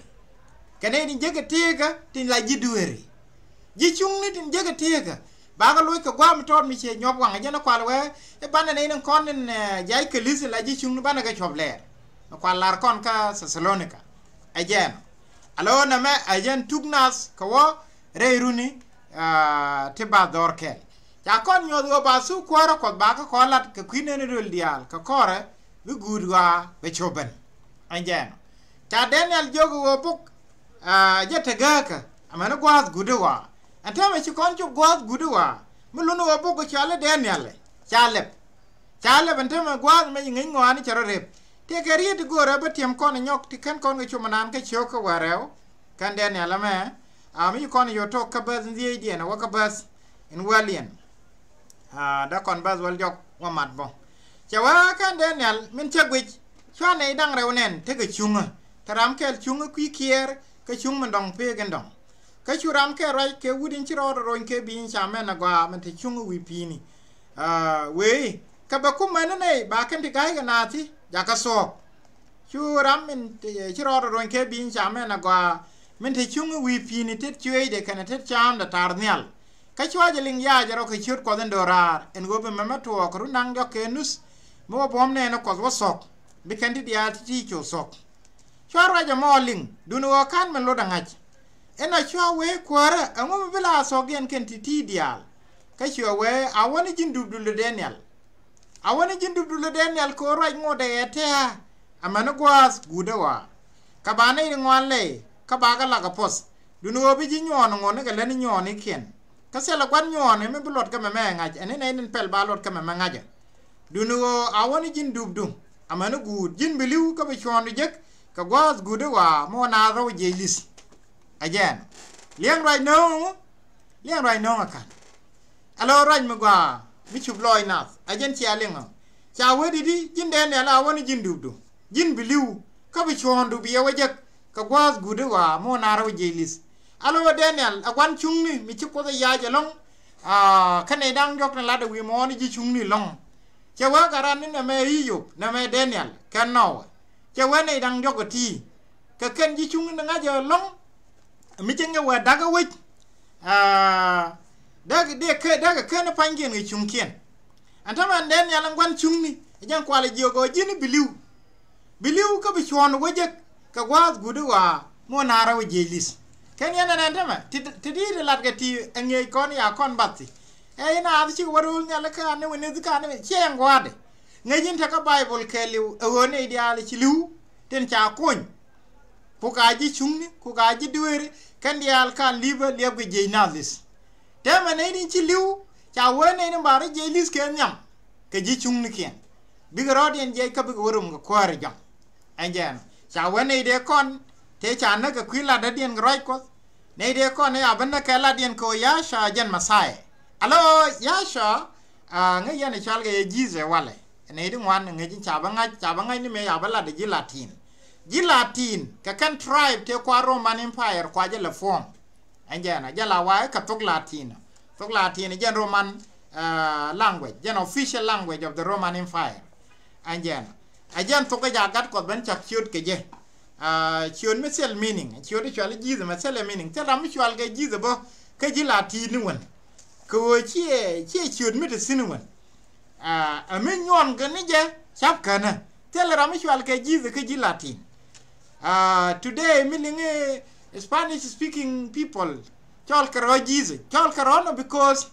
Kɛ nɛy tin jek kɛ tëëkä tin la ji̱ dueeri. Ji̱ cuŋni tin jek kɛ tëëkä. Bakɛ loc kɛ gua̱a̱m tɔɔt mi ciɛ nyuɔp waŋ jɛn ɛ kual wee i̱ banɛ nɛy ni kɔn in jiac kɛ li̱th in la ji̱ cuŋni banɛ kɛ cuɔp lɛɛr. Ɛ kual lar kɔn kä Thessalonica. Ɛ jɛn alo nɛmɛ ɛ jɛn tuk nath kɛ wä rɛy runi ti ba dhɔr kɛl. Ca kɔn nyuɔth ɣöö ba thuk kuäärä Kuɔth bakɛ kɔn lat kɛ kui̱ nɛn röl diaal kɛ kɔrɛ bi guut ɣɔaa bɛ cop ben. Ɛn jɛn ɔ ca Daniel jiök ɣöö bok jɛ te gääkä. Amäni gua̱a̱th guut i̱ ɣɔaa ɛn täämɛ ci kɔn cop gua̱a̱th guut i̱ ɣɔaa. Mi luni ɣöö bok cɔal i̱ Daniel ca lɛp. Ca lɛp ɛn täämɛ gua̱a̱th mɛ ci ŋäc ŋɔaani cɛ rɔ rep. Tëëkɛ riet ti göörä bä tiɛm kɔn inyɔk ti kän kɔn kɛ cop mi naan kä ciök kä wäl rɛw. Kɛn Daniel ɛmɛ a mi ci kɔn inyɔk tok kä bäth in dhiecdiɛn ɛ wä kä bäth in wäliɛn. Dee kɔn bäth wäl jɔk wä mat bä. Cɛ wee kɛn Daniel min cä guic cua nɛy da̱ŋ rɛw nɛn tekɛ cuŋä. Te ram kɛl cuŋä kui̱ kiɛɛr kä cuŋ min dɔ̱ŋ pek in dɔ̱ŋ. Kä cu ram kɛl ruac kɛ wut in ci rɔɔdɛ rony kɛ bi̱i̱ny ca mɛn agɔaa min te cuŋä wi̱i̱ pi̱i̱ni. Wëë kɛ bɛ kumɛni nɛy ba kɛn ti ga̱ykɛ naathi jakä thuɔ̱ɔ̱k. Cu ram min ci rɔɔdɛ rony kɛ bi̱i̱ny ca mɛn agɔaa min te cuŋä wi̱i̱ pi̱i̱ni tet cueecdɛ kɛnɛ tet caamdɛ ta̱a̱r nhial. Kä cua jɛ liŋ yaacɛ rɔ kɛ ciöt Kuɔth in do̱raar ɛn ɣöö bi mɛmɛ tuɔɔk run da̱ŋ diɔ̱k kɛ nuth. Mi wä buɔ̱m nɛɛni Kuɔth wä thuɔ̱k bi kɛn ti diaal ti ti cu thuɔ̱k. Cua ruac ɛmɔ liŋ duni ɣöö ka̱n min lot ɛ ŋa̱c. Ɛn a cua wee kuäärä ɛŋu mi bi la thuɔ̱kdiɛn kɛn ti ti diaal. Kä cua wee a wäni ji̱n dupdu lö Daniel. A wäni ji̱n dupdu lö Daniel kɛ ɣöö ruac ŋotdɛ ɛ tɛ̱̈ɛ̱̈. Amäni gua̱a̱th guutdä ɣɔaa. Kä ba nɛy ti ŋuan lɛy kä bakɛ lak ɛ puɔth. Duni ɣöö bi ji̱ nyuɔɔn ŋotni kɛ lätni nyuɔɔnikiɛn. Kä thilɛ gua̱n nyuɔɔni mi bi luɔt kä mɛmɛ ɛ ŋa̱c ɛn ni nɛy tin pɛl ba luɔt kä mɛmɛ ŋa̱cä. Duni ɣöö a wäni ji̱n dupdu amäni guut ji̱n bi li̱w kä bi cuɔ̱ɔ̱ŋdu jek kɛ gua̱a̱th guutdä ɣɔaa mi wä naath rɔ̱ wä jiɛc li̱th. Ɛ jɛn liɛŋ ruac nööŋ ŋu? Liɛŋ ruac nööŋ ɛ ka̱n. Alo ruac mi gɔaa mi cup lɔɔc nath ɛ jɛn cia liŋ ɔ. Ca wee di̱t i̱ ji̱n Daniel a wäni ji̱n dupdu ji̱n bi li̱w kä bi cuɔ̱ɔ̱ŋdu bi yɛ wä jek kɛ gua̱a̱th guutdä ɣɔaa mi wä naath rɔ̱ wä jiɛc li̱th. Alo Daniel ɛ gua̱n cuŋni mi ci Kuoth ɛ yac ɛlɔ̱ŋ. Kä nɛy da̱ŋ diɔ̱k ni latdɛ wi̱i̱ muɔ̱ɔ̱n i̱ ji̱ cuŋni ɛlɔ̱ŋ. Cɛ wee gat ran ni nɛmɛ i̱ Yop nɛmɛ Daniel kɛn Nowa. Cɛ wee nɛy da̱ŋ diɔ̱k ɛ ti̱i̱. Kɛ kɛn ji̱ cuŋni ni ŋa̱cä ɛlɔ̱ŋ. Mi cɛ ŋɛ wee da̱k ɛ wec. Dee kɛ kän ɛ pa̱nykiɛn kɛ cuŋkiɛn. Ɛn täämɛ ɛn Daniel ɛn gua̱n cuŋni ɛ jɛn kualɛ jiök ɣöö ji̱n i̱ bi li̱w. Bi li̱w kä bi cuɔ̱ɔ̱ŋdu wä jek kɛ gua̱a̱th guutdä ɣɔaa mi wä naath rɔ̱ wä jiɛc li̱th. Kɛn yɛn ɛn ɛn täämɛ ti di̱i̱t ɛ latkɛ ti ɛ ŋi̱eec kɔn ya kɔn bath thi. Ɛ in a ath cikɛ wä ro̱o̱l nhial kä ani wä nith kä ani wä ciɛ ɛn gua̱a̱thdɛ. Ŋäc in te kä Baibol kɛɛliw ɛ ɣöö nɛy diaal ci li̱w tin ca kony. Ku ka ji̱ cuŋni ku ka ji̱ dueeri kɛn diaal ka li̱pä liɛpkɛ jiɛc nath li̱th. Täämɛ nɛy tin ci li̱w ca wee nɛy tin ba rɔ̱ jiɛc li̱th kɛ nhiam kɛ ji̱ cuŋnikiɛn. Bikɛ rɔ̱ɔ̱diɛn jiɛc kä bikɛ wä rom kɛ kuäär ɛ jɔ̱ŋ. Ɛn jɛn ca wee nɛy dee kɔn tëë ca näk kɛ kui̱ latdädiɛn kɛ ruac Kuɔth. Nɛy dee kɔn i̱ a bi näk kɛ latdiɛn kɛ ɣöö Yacua jɛn Mɛthia. Alo Yacua ŋäc yɛn ɛ cɔal kɛ yɛ Jesus walɛ. Nɛy di ŋuan ŋäc in ca bi ŋa̱c ca bi ŋa̱c ni mëë ca bi lat ɛ ji̱ Latin. Ji̱ Latin kɛ kɛn tribe tëë kua Roman Empire kua jɛ lɛ form. Ɛn jɛn a jɛ la wa̱a̱ kɛ thok Latin. Thok Latin jɛn Roman language, jɛn official language of the Roman Empire. Ɛn jɛn a jɛn thok kä ja̱ gat Kuɔth ben cak ciöt kɛ jɛ. Ciöt mi thil meaning, ciöt i̱ cual i̱ Jesus mi thil meaning. Thil ram mi cual kɛ Jesus bä kä ji̱ Latin ni wän. Kɛ ɣöö ciɛ ciɛ ciöt mi te thi̱n wän. Ɛ mi nyuɔn kɛ ni jɛ cap känä. Thil ram mi cual kɛ Jesus kä ji̱ Latin. Today mi liŋi Spanish speaking people cɔl kɛ rɔ Jesus cɔl kɛ rɔ nɔ because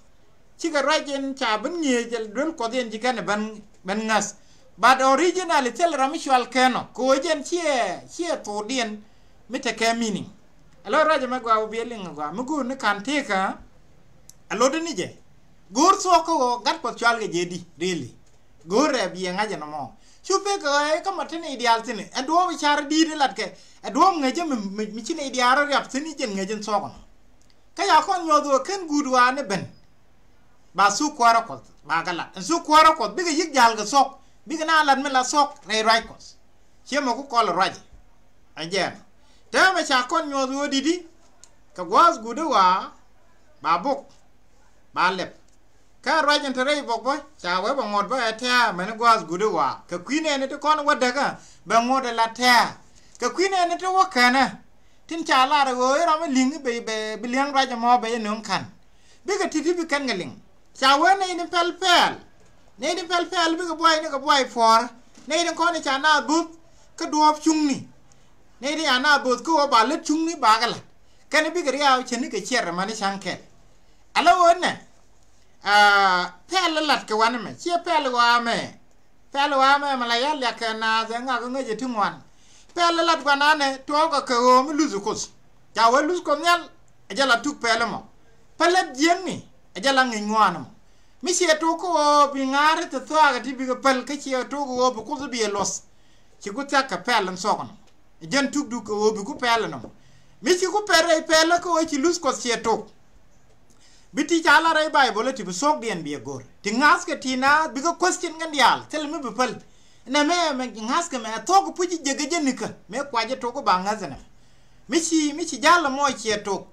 cikɛ ruac in ca ben ŋi̱eec duel Kuɔth in ci kɛn ben ŋäth. But originally thil ram mi cual kɛn ɔ kɛ ɣöö jɛn ciɛ ciɛ thokdiɛn mi tekɛ meaning. Alo ruac ɛmɛ gɔaa wä biɛ liŋ gɔaa mi go̱o̱r ni ka̱n tëëkä. Alo di ni jɛ go̱o̱r thuɔ̱k kä ɣöö gat Kuɔth cual kɛ jɛ di really. Go̱o̱r rɛp yɛ ŋa̱c ɛn ɛmɔ cu pek kɛ ɣöö kä ma te nɛy diaal thi̱n ɛ duɔ̱ɔ̱p i̱ car di̱i̱t i̱ latkɛ. Ɛ duɔ̱ɔ̱p ŋäcä mi, mi, mi ci nɛy diaal rɔ riap thi̱n i̱ jɛn ŋäc in thuɔ̱k ɛnɔ. Kä ca kɔn nyuɔth ɣöö ken guut ɣɔaa ni ben. Ba thuk kuäärä Kuɔth ba kɛ lat. Ɛn thuk kuäärä Kuɔth bikɛ yi̱k ja̱l kɛ thuɔ̱k. Bikɛ na lat mi la thuɔ̱k rɛy ruac Kuɔth. Ciɛ mɛ ku kɔl ruac. Ɛ jɛn. Täämɛ ca kɔn nyuɔth ɣöö di̱t i̱ kɛ gua̱a̱th guut i̱ ɣɔaa ba bok ba lɛp. Kä ruac in te rɛy bok bä ca wee bɛ ŋuɔ̱t bä ɛ tɛ̱̈ɛ̱̈ mɛni gua̱a̱th guut i̱ ɣɔaa. Kɛ kui̱ nɛɛni ti kɔn wä däkä bɛ ŋuɔ̱t ɛ la tɛ̱̈ɛ̱̈. Kɛ kui̱ nɛɛni ti wä kɛnɛ tin ca lar ɛ ɣöö i̱ ram mi li̱ŋ i̱ bɛ, bɛ, bi li̱eŋ ruac ɛmɔ bɛ jɛ nöŋ ka̱n. Bikɛ ti̱ti̱ bi kɛn kɛ liŋ. Ca wee nɛy ni pɛl pɛɛl. Nɛy ni pɛl pɛɛl bikɛ buay ni kɛ buay puɔ̱ɔ̱rä. Nɛy ni kɔn i̱ ca naath bo̱th kä duɔ̱ɔ̱p cuŋni. Nɛy ti ca naath bo̱th kä ɣöö ba lät cuŋni ba kɛ la̱t. Kɛn bikɛ riaw cäni kɛ ciɛr ɛmani ca̱ŋ kɛl. Ala ɣöö nɛ, aa, pɛl ɛ lat kɛ wanɛ mɛ ciɛ pɛl ɣɔaa mɛ. Pɛl ɣɔaa mɛ mɛ la yal liak kɛ naath ɛ ŋak ŋäcɛ ti ŋuan. Pɛl ɛ lat guananɛ tuɔɔkɛ kɛ ɣöö mi luth Kuoth. Ca wee luth Kuoth nhial ɛ jɛ la tuk pɛl ɛmɔ. Pɛl lat jiäkni ɛ jɛ la ŋi̱c ŋuan ɛmɔ. Mi ciɛ tok kä ɣöö bi ŋa̱a̱r i̱ te thua̱a̱kɛ ti bikɛ päl kä ciɛ tok kä ɣöö bi Kuoth bi ɛ luɔth. Ci ku thia̱k kɛ pɛl ɛn thuɔ̱k ɛnɔ. Jɛn tukdu kɛ ɣöö bi ku pɛl ɛnɔ. Mi ci ku pɛl rɛy pɛl kä ɣöö ci luth Kuɔth ciɛ tok. Bi ti ca la rɛy Baibol ɛ ti bi thuɔ̱kdiɛn bi ɛ go̱r. Ti ŋa̱thkɛ ti naath bikɛ question kɛn diaal thil mi bi päl. Nɛ mɛ mɛ ŋa̱thkɛ mɛ ɛ thuɔ̱k puc i̱ jek ɛ jɛ nikä mëë kuac ɛ tok kä ba ŋäth ɛnɛ. Mi ci, mi ci ja̱l ɛmɔ ciɛ tok.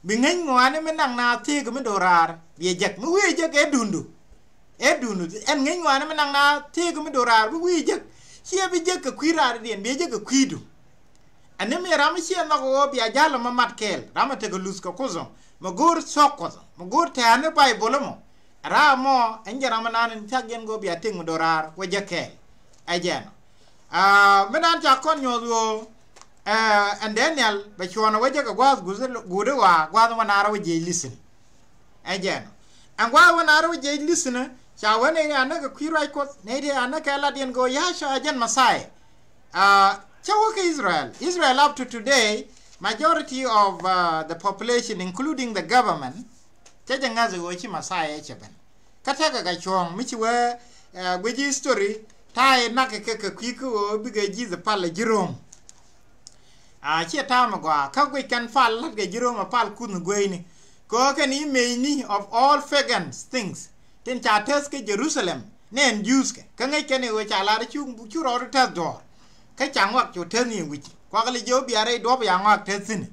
Bi ŋäc ŋɔaani mi naŋ naath tëëk mi do̱raar bi ɛ jek mi wi̱i̱ ɛ jek ɛ duundu. Ɛ duundu ɛn ŋäc ŋɔaani mi naŋ naath tëëk mi do̱raar bi wi̱i̱ ɛ jek. Ciɛ bi jek kɛ kui̱ raar diɛn bi ɛ jek kɛ kui̱du. Ɛn ni mi ram mi ciɛ nhɔk ɣöö bia ja̱l ɛmɔ mat kɛɛl ram ɛ tekɛ luth kɛ Kuoth ɔ mɛ go̱o̱r thuɔ̱k Kuɔth ɔ mɛ go̱o̱r tɛ̈ɛ̈ni Baibol ɛmɔ. Ɛ raar ɛmɔ ɛn jɛ ram ɛnan in cak yɛn ɣöö bia tëk mi do̱raar wä jek kɛɛl. Ɛ jɛn ɔ. Aa, mi nan ca kɔn nyuɔth ɣöö, ɛ, ɛn Daniel bɛ cuɔ̱ɔ̱n ɛ wä jek kɛ gua̱a̱th guut i̱ ɣɔaa gua̱a̱th wä naar wä jiɛc li̱thin. Ɛ jɛn ɔ. Ɛn gua̱a̱th wä naar wä jiɛc li̱thin ɛ ca wä nɛy ni anäk kɛ kui̱ ruac Kuɔth nɛy ti anäk kɛ lat yɛn kɛ ɣöö Yahshua ɛ jɛn Messiah. Aa, cä wä kä Israel. Israel up to today, majority of, uh, the population, including the government, cä jɛ ŋa̱th ɛ ɣöö ci Messiah ɛ cɛ ben. Kä tekɛ kɛ cuɔ̱ɔ̱ŋ mi ci wee, ɛ, guic history ta̱a̱ inak kɛ kɛ kui̱ kä ɣöö bikɛ ji̱th pal ɛ ji̱ Rom. A ciɛ ta̱a̱ mi gɔaa kä guic kɛn pal la̱t kɛ ji̱ Rom ɛ pal kuth ni gueyni. Kɛ ɣöö kɛn image ni of all pagan things tin ca täth kä Jerusalem ni ɛn Jews kɛ kä ŋäc kɛn i̱ ɣöö ca lar cu, cu rɔɔdu täth duɔ̱ɔ̱r. Kä ca ŋɔak cu täth ni wi̱c kuak li jiɛ wä bia rɛy duɔ̱ɔ̱p ya ŋɔak täth thi̱n.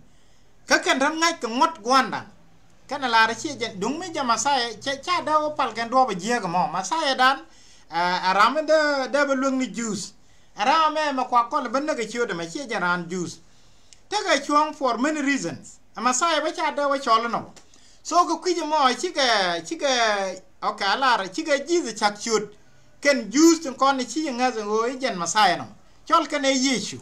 Kä kɛn räm ŋa̱c kɛ ŋuɔ̱t gua̱a̱ndan. Kɛn ɛ lar ciɛ jɛn duŋ mi jɛ Messiah ca dee wä pal kɛn duɔ̱ɔ̱p ɛ jiääk ɛmɔ Messiah dan. Ɛ ram mi dee dee bɛ luäk ni Jews. Ɛ ram mɛ mɛ kuak kɔl bä näk ɛ ciöt ɛmɛ ciɛ jɛn raan Jews. Tekɛ cuɔ̱ɔ̱ŋ for many reasons. Ɛ Messiah bä ca dee wä cɔl inɔ. So kɛ kui̱c ɛmɔ cikɛ cikɛ, okay, a lar cikɛ Jesus cak ciöt. Kɛn Jews tin kɔn ci jɛ ŋäth ɛn ɣöö i̱ jɛn Messiah nɔ cɔl kɛn ɛ Yecu.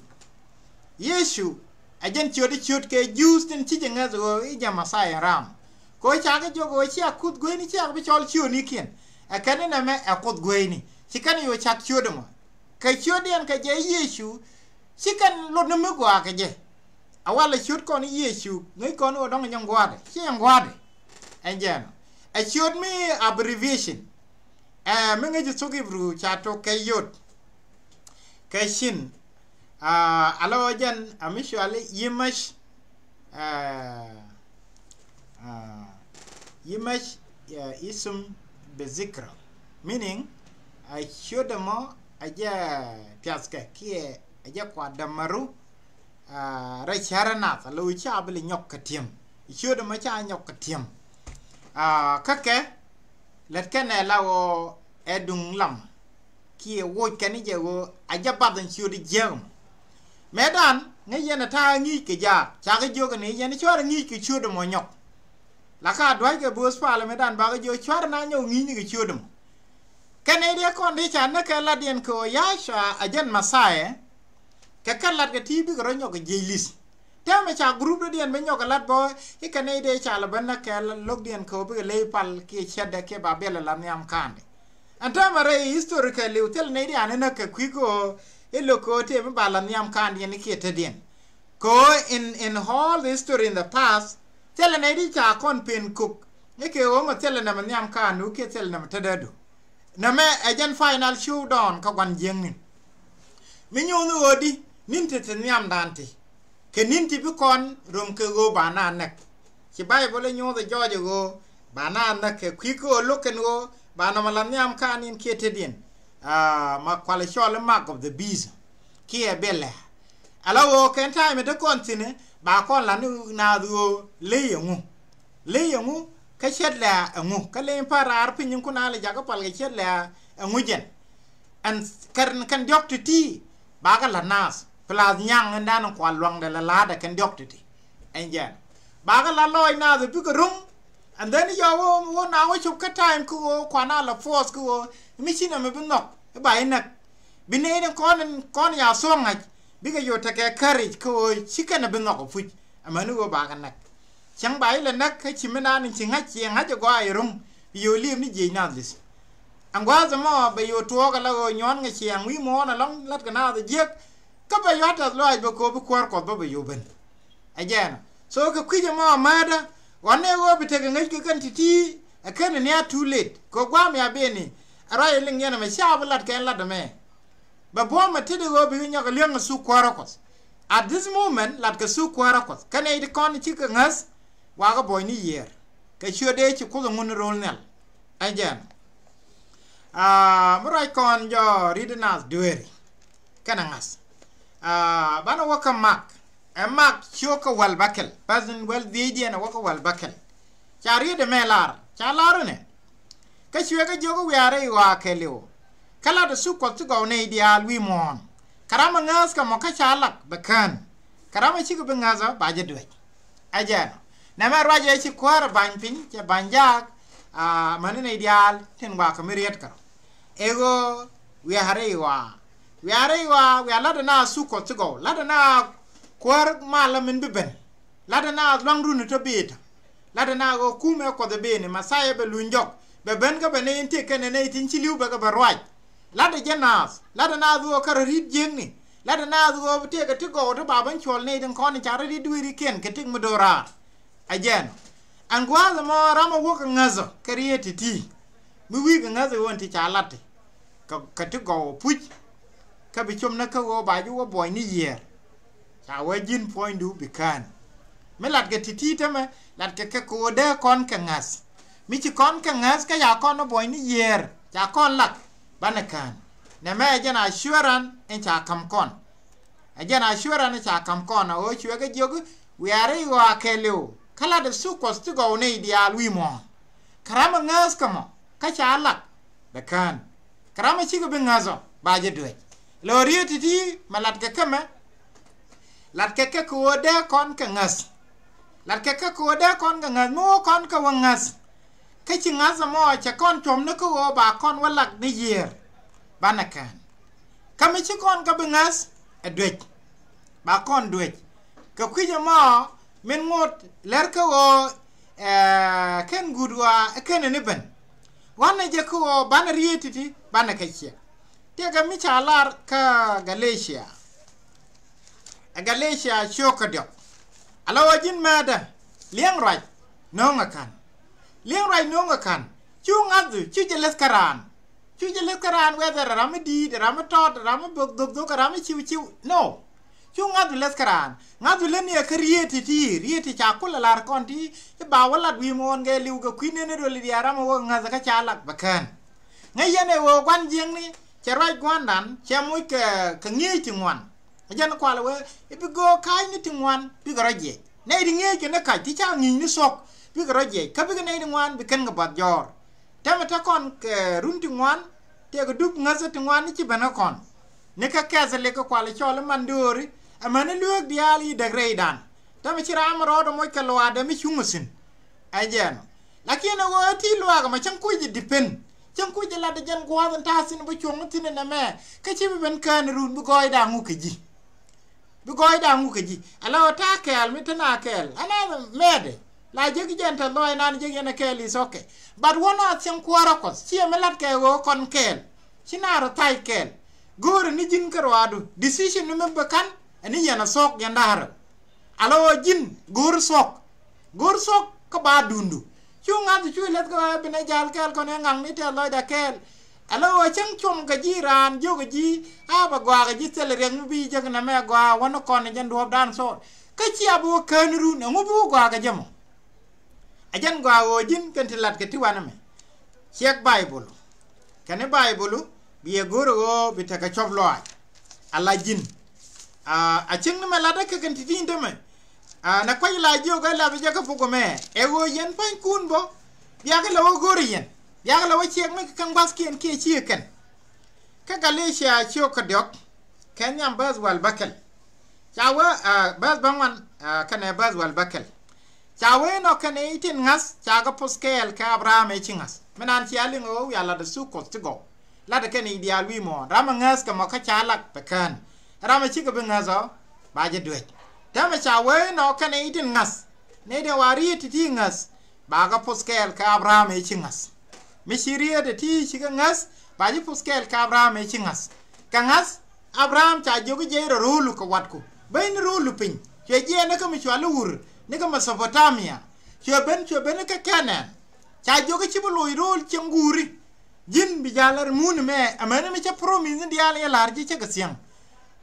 Yecu ɛ jɛn ciöt i̱ ciöt kɛ Jews tin ci jɛ ŋäth ɣöö i̱ jɛ Messiah ram. Kɛ ɣöö cakɛ jiök ɣöö cia kuth gueyni ciak bi cɔl ciötnikiɛn. Ɛ kɛn inɛmɛ ɛ kuth gueyni ci kɛn yo̱o̱ cak ciöt ɛmɔ. Kɛ ciötdiɛn kɛ jɛ Yecu ci kɛn lot ni mi gɔaa kɛ jɛ. A walɛ ciöt kɔn Yecu ŋäc kɔn ɣöö dɔ̱ŋ nyɛ ŋua̱a̱dɛ ci nyɛ ŋua̱a̱dɛ. Ɛn jɛn ɛ ciöt mi abbreviation. Ɛ mi ŋäc thok Hebrew ca tok kɛ yot. Kɛ cin. Aa, ala ɣöö jɛn a mi cuali Yemesh. Aa, aa, Yemesh, aa, ism bezikra. Meaning a ciöt ɛmɔ a jɛ piathkɛ kiɛ a jɛ kuat dämaru. Aa, rɛy cärä nath a lo̱c ca bi lɛ nyɔk kɛ ti̱em. Ciöt ɛmɔ ca nyɔk kɛ ti̱em. Aa, kä kɛ lät kɛnɛ la ɣöö ɛ duŋ lam kiɛ woc kɛn i̱ jɛ ɣöö a jɛ bath ɛn ciöt i̱ jiääk ɛmɔ. Mëëdan ŋäc yɛn ɛ ta̱a̱ ŋi̱i̱c kɛ jaak cakɛ jiök ɛn i̱ yɛn cuarɛ ŋi̱i̱c kɛ ciöt ɛmɔ nyɔk. La ka dua̱ckɛ bööth palä mëëdan bakɛ jiök cuarɛ na nyɔk ŋi̱i̱cni kɛ ciöt ɛmɔ. Kɛn i̱ diɛ kɔn di ca näk kɛ latdiɛn kɛ ɣöö Yahshua a jɛn Messiah. Kɛ kɛn lat kɛ ti bikɛ rɔ nyɔk kɛ jiec li̱th. Täämɛ ca group dɔ̱diɛn bi nyɔk kɛ lat bä i̱ kɛn i̱ dee ca lɛ ben näk kɛ lo̱kdiɛn kɛ ɣöö bikɛ ley pal kiɛ cätdɛ kiɛ ba biɛl ɛ la nhiam ka̱a̱ndɛ. Ɛn täämɛ rɛy history kɛ liw thil nɛy di an inä kɛ kui̱ kɛ ɣöö i̱ lo̱k kɛ ɣöö tëë mi ba la nhiam ka̱a̱ndiɛn i̱ kiɛ tetdiɛn. Kɛ ɣöö in, in all the history in the past thilɛ nɛy di ca kɔn pen kok i̱ kɛ ɣöö mɛ thilɛ nɛmɛ nhiam ka̱a̱ndu kiɛ thilɛ nɛmɛ tetdädu. Nɛmɛ ɛ jɛn final showdown kä gua̱n jiäkni. Mi nyuuth ni ɣöö di ni̱n ti te nhiamdan ti. Kɛ ni̱n ti bi kɔn rom kɛ ɣöö ba na näk. Ci Bayböl ɛ nyuɔth ɛ jɔɔc ɛ ɣöö ba na näk kɛ kui̱ kä ɣöö lo̱k kɛn ɣöö ba nɔmɔ la nhiam ka ni̱n kiɛ tetdiɛn. Ah, ma kual cɔl i̱ mark of the beast kiɛ biɛl lɛ. Ala ɣöö kɛn ta̱a̱ mi te kɔn thi̱n ba kɔn la ni naath ɣöö ley ɛŋu. Ley ɛŋu kä cɛt lɛ ɛŋu kä ley in pa raar piny in kun a lɛ jakä pal kɛ cɛt lɛ ɛŋu jɛn. Ɛn kɛn kɛn diɔ̱k ti̱ti̱ bakɛ la naath plus nyaŋ in dan in kual luaŋdɛ lɛ la̱a̱dɛ kɛn diɔ̱k ti̱ti̱. Ɛn jɛn bakɛ la lɔɔc naath bikɛ rum. And then yɔ wä wä na wä cop kä time kä wä kuan a la force kä wä mi ci nɛ mi bi nhɔk i̱ ba inäk. Bi nɛ in kɔn in kɔn ya thuɔ̱k ŋa̱c bikɛ yɔ tekɛ courage kä wä ci kɛn bi nhɔk a puc. Amäni wä bakɛ näk. Cäŋ ba ilɛ näk kä ci mi naan in ci ŋa̱c ci ŋa̱c a gɔaa iruŋ. Bi yɔ li̱em ni jiec naath li̱th. Ɛn gua̱a̱th ɛmɔ bɛ yɔ tuɔɔk ala ɣöö nyuɔ̱n ŋɛ ciɛɛŋ wi̱i̱ muɔ̱ɔ̱n alɔ̱ŋ lat kɛ naath a jiäk. Kä bɛ yɔ̱a̱ tɛth lɔaac bɛ ko̱o̱p bi kuäär Kuɔth bä bɛ yɔ ben. Ɛ jɛɛn. So kɛ kui̱c ɛmɔ määtdä ɣɔn ni ɣöö bi tekɛ ŋäc kɛ kɛn ti̱ti̱ ɛ kɛn ni a too late kɛ gua̱a̱m ya beni. Ɛ ruac ɛ liŋ yɛn ɛmɛ ca bi lat kɛn lat ɛmɛ. Bɛ buɔ̱m ɛ tetdɛ ɣöö bi nyɔk ɛ liäŋ ɛ thuk kuäärä Kuɔth. At this moment lat kɛ thuk kuäärä Kuɔth kɛn ɛ ti kɔn ci kɛ ŋäth. Wakä buɔ̱ny ni yiëër kɛ ciöt dee ci Kuoth ɛ ŋun ro̱l nhial. Ɛ jɛn. Ah, mi ruac kɔn jɔɔ ri̱t naath dueeri kɛnɛ ŋa̱th. Ah, banɛ wä kä Mak. Ɛ Mak ciök kä wäl bäkɛl. Bäth in wäl dhiecdiɛn ɛ wä kä wäl bäkɛl. Ca riet ɛmɛ lar ca lar inɛ. Kä cuɛ kä jiök i̱ wiaarɛ i̱ ɣɔaa kɛɛliw. Kä lat ɛ thuk Kuɔth ti gɔw nɛy diaal wi̱i̱ muɔ̱ɔ̱n. Kä ram ɛ ŋääth kɛ mɔ kä ca lak bɛ kään. Kä ram ɛ cikɛ bi ŋäthä ba jɛ duec. Ɛ jɛn ɔ nɛmɛ ruac ɛ ci kuäär ɛ ba̱ny piny cɛ ba̱ny jaak. Amäni nɛy diaal tin wakä mi riet kärɔ. Ɛ ɣöö wiaarɛ i̱ ɣɔaa wiaarɛ i̱ ɣɔaa wiaar lat ɛ na thuk Kuɔth ti gɔw lat ɛ na kuäär malä min bi ben. Lat ɛ na luaŋ runi tɔ bi̱i̱ tɔ. Lat ɛ na ɣöö kumɛ Kuɔth ɛ beni Mɛthia bɛ luny jɔk bɛ ben kä bɛ nɛy in tëë kɛnɛ nɛy tin ci li̱w bɛ kɛ bɛ ruac. Lat ɛ jɛ naath lat ɛ naath ɣöö kärɛ ri̱t jiäkni. Lat ɛ naath ɣöö bi tëëkɛ ti gɔw ti ba ben cuɔl nɛy tin kɔn in ca rɔ ri̱t dueerikiɛn kɛ tik mi do̱raar. Ɛ jɛn ɔ ɛn gua̱a̱th ɛmɔ ram ɛ wä kɛ ŋäthä kɛ riet ti̱ti̱. Mi wi̱i̱ kɛ ŋäthä ɣöö ɛn ti ca lat ti kɛ ti gɔw ɛ puc. Kä bi com ni kä ɣöö ba ji̱ wä buɔ̱ny ni yiëër. Ca wä ji̱n puɔ̱nydu bi kään. Mi latkɛ ti̱ti̱ tämɛ latkɛ kɛ kɛ ɣöö dee kɔn kɛ ŋäth. Mi ci kɔn kɛ ŋäth kä ca kɔn ni buɔ̱ny ni yiëër ca kɔn lak. Banɛ kään nɛmɛ ɛ jɛn assurance in ca ka̱m kɔn. Ɛ jɛn assurance in ca ka̱m kɔn a ɣöö cuɛ kɛ jiök i̱ wiaari ɣɔaa kɛɛliw. Kä lat ɛ thuk Kuɔth ti gɔw nɛy diaal wi̱i̱ muɔ̱ɔ̱n. Kä ram ɛ ŋääth kä mɔ kä ca lak bɛ kään. Kä ram ɛ cikɛ bi ŋäth ɔ ba jɛ duec. Lɔ riet ti̱ti̱ mɛ latkɛ kɛ mɛ. Latkɛ kɛ kɛ ɣöö dee kɔn kɛ ŋäth. Latkɛ kɛ kɛ ɣöö dee kɔn kɛ ŋäth mi wä kɔn kɛ wä ŋäth. Kä ci ŋa̱th ɛmɔ cɛ kɔn cuɔ̱m ni kä ɣöö ba kɔn wä lak ni yiëër. Banɛ kään kä mi ci kɔn kä bi ŋäth ɛ duec. Ba kɔn duec kɛ kui̱c ɛmɔ min ŋot lɛr kä ɣöö ɛɛ kɛn guut ɣɔaa ɛ kɛn ni ben. Ɣɔ̱n ni jɛ kä ɣöö banɛ riet ti̱ti̱ banɛ kɛ ciɛ. Tiɛkɛ mi ca lar kä Galatia. Ɛ Galatia ciök kä diɔk. Ala ɣöö ji̱n mɛɛdä liɛŋ ruac no̱o̱ŋ ɛ ka̱n. Liɛŋ ruac no̱o̱ŋ ɛ ka̱n. Cu ŋa̱thu cu jɛ leth kä raan. Cu jɛ leth kä raan whether ram mi di̱i̱t ram mi tɔt ram mi bök dhok dhok ram mi ciw ciw. No. Cu ŋa̱thu leth kä raan ŋa̱thu leth ni ɛ kä riet ti̱ti̱ riet ti ca kulɛ la̱r kɔn ti. I̱ ba wä lat wi̱i̱ muɔ̱ɔ̱n gɛ li̱w kɛ kui̱ neni rol i̱ diaal ram mi wä ŋa̱th kä ca lak bɛ kään. Ŋäc yɛn ɛ ɣöö gua̱n jiäkni cɛ ruac gua̱ndan cɛ moc kɛ kɛ ŋi̱eec ti ŋuan. Ɛ jɛn kual ɛ wee i̱ bi go̱o̱k ka̱a̱cni ti ŋuan bikɛ rɔ jiɛc nɛy ti ŋi̱eec kɛn ɛ ka̱c ti ca ŋi̱i̱cni thuɔ̱k. Bikɛ rɔ jiɛc kä bikɛ nɛy ti ŋuan bi kɛn kɛ buath jɔ̱ɔ̱r. Tɛmɛ te kɔn kɛ run ti ŋuan tëëkɛ dup ŋäthä ti ŋuan ni ci ben kä kɔn. Ni kä kɛth lik kä kual ɛ cɔl i̱ man dööri. Amäni lueek diaal i̱ däk rɛydan. Tɛmɛ ci raam rɔɔdɛ moc kɛ luaadɛ mi cuŋ ɛ thi̱n. Ɛ jɛn ɔ lakin ɛ ɣöö ɛ ti luaak ɛmɔ cäŋ kuc ɛ dipen. Cäŋ kuc ɛ lat ɛ jɛn gua̱a̱th in ta̱a̱ thi̱n bä cuɔ̱ŋ thi̱n ɛnɛ mɛ. Kä ci bi ben kään run bi gɔɔyda ŋuk kɛ ji̱. Bi gɔɔyda ŋuk kɛ ji̱ ala ɣöö ta̱a̱ kɛɛl mi te na kɛɛl ɛnɛ mɛɛdɛ. La jek jɛn te lɔɔy nan jek yɛn ɛ kɛɛl is okay. But wä na thiäŋ kuäärä Kuɔth ci ɛmɛ lat kɛ ɣöö kɔn kɛɛl. Ci na rɔ tha̱a̱c kɛɛl. Go̱o̱rɛ ni ji̱n kä ruaadu decision ni mi bä ka̱n ɛni yɛn ɛ thuɔ̱k yɛn da̱a̱rä. Ala ɣöö ji̱n go̱o̱r thuɔ̱k. Go̱o̱r thuɔ̱k kä ba duundu. Cu ŋa̱th cu leth kä ɣöö bi nɛ jal kɛɛl kɔn ɛ ŋa̱ŋ ni tɛth lɔcda kɛɛl. Ala ɣöö cäŋ cuɔm kɛ ji̱ raan jiök kɛ ji̱ a bɛ gɔaa kɛ ji̱ thilɛ riɛk mi bi jek nɛmɛ gɔaa wä ni kɔn ni jɛn duɔ̱ɔ̱pdan thɔɔl. Kä cia bi wä kään run ɛŋu bi wä gɔaa kɛ jɛ mɔ. A jɛn gɔaa ɣöö ji̱n kɛn ti lat kɛ ti wanɛ mɛ. Ciɛk Baibol. Kɛn i̱ Baibol bi ɛ go̱o̱r ɣöö bi tekɛ cɔp lɔaac. Ala ji̱n. A cieŋ ni mɛ latdä kɛ kɛn ti ti̱i̱n tämɛ. Nɛ kuac la jiök ɛ lap jɛ kä puk ɛmɛ ɛ ɣöö yɛn pa̱nykun bä. Biakɛ lɛ wä go̱o̱r yɛn biakɛ lɛ wä ciɛk mi kɛ kɛn gua̱thkiɛn kiɛ cië kɛn. Kä Galatia ciök kä diɔ̱k kɛ nhiam bäth wäl bäkɛl. Ca wee bäth bäŋuan kɛnɛ bäth wäl bäkɛl. Ca wee inɔ kɛnɛ itin ŋa̱th ca kɛ poth kɛɛl kɛ Abraham ɛ ci ŋa̱th. Mi naan cia liŋ ɛ wä wiaa latdɛ thuk Kuɔth ti gɔw. Latdɛ kɛnɛ i̱ diaal wi̱i̱ muɔ̱ɔ̱n ram ɛ ŋäth kɛ mɔ kä ca lak bɛ kään. Ram ɛ cikɛ bi ŋäth ɔ ba jɛ duec. Täämɛ ca wee inɔ kɛnɛ itin ŋa̱th. Nɛy tin wa riet ti̱ti̱ ŋäth. Ba kɛ poth kɛɛl kɛ Abraham ɛ ci ŋa̱th. Mi ci riet ti̱ti̱ cikɛ ŋäth ba ji̱ poth kɛɛl kɛ Abraham ɛ ci ŋa̱th. Kɛ ŋa̱th Abraham ca jiök i̱ jiɛc rɔ ro̱o̱lu kɛ watku beny ni ro̱o̱lu piny cuɛ jiɛɛn ni kä mi cua li wur ni kä Mesopotamia. Cuɛ ben cuɛ ben ni kä Kɛnɛn. Ca jiök i̱ ci bi loc ro̱o̱l cieŋ guuri. Ji̱n bi jal lar mun ɛmɛ amäni mi cä promise ni diaal yɛ la̱r ji̱ cä kɛ thiäŋ.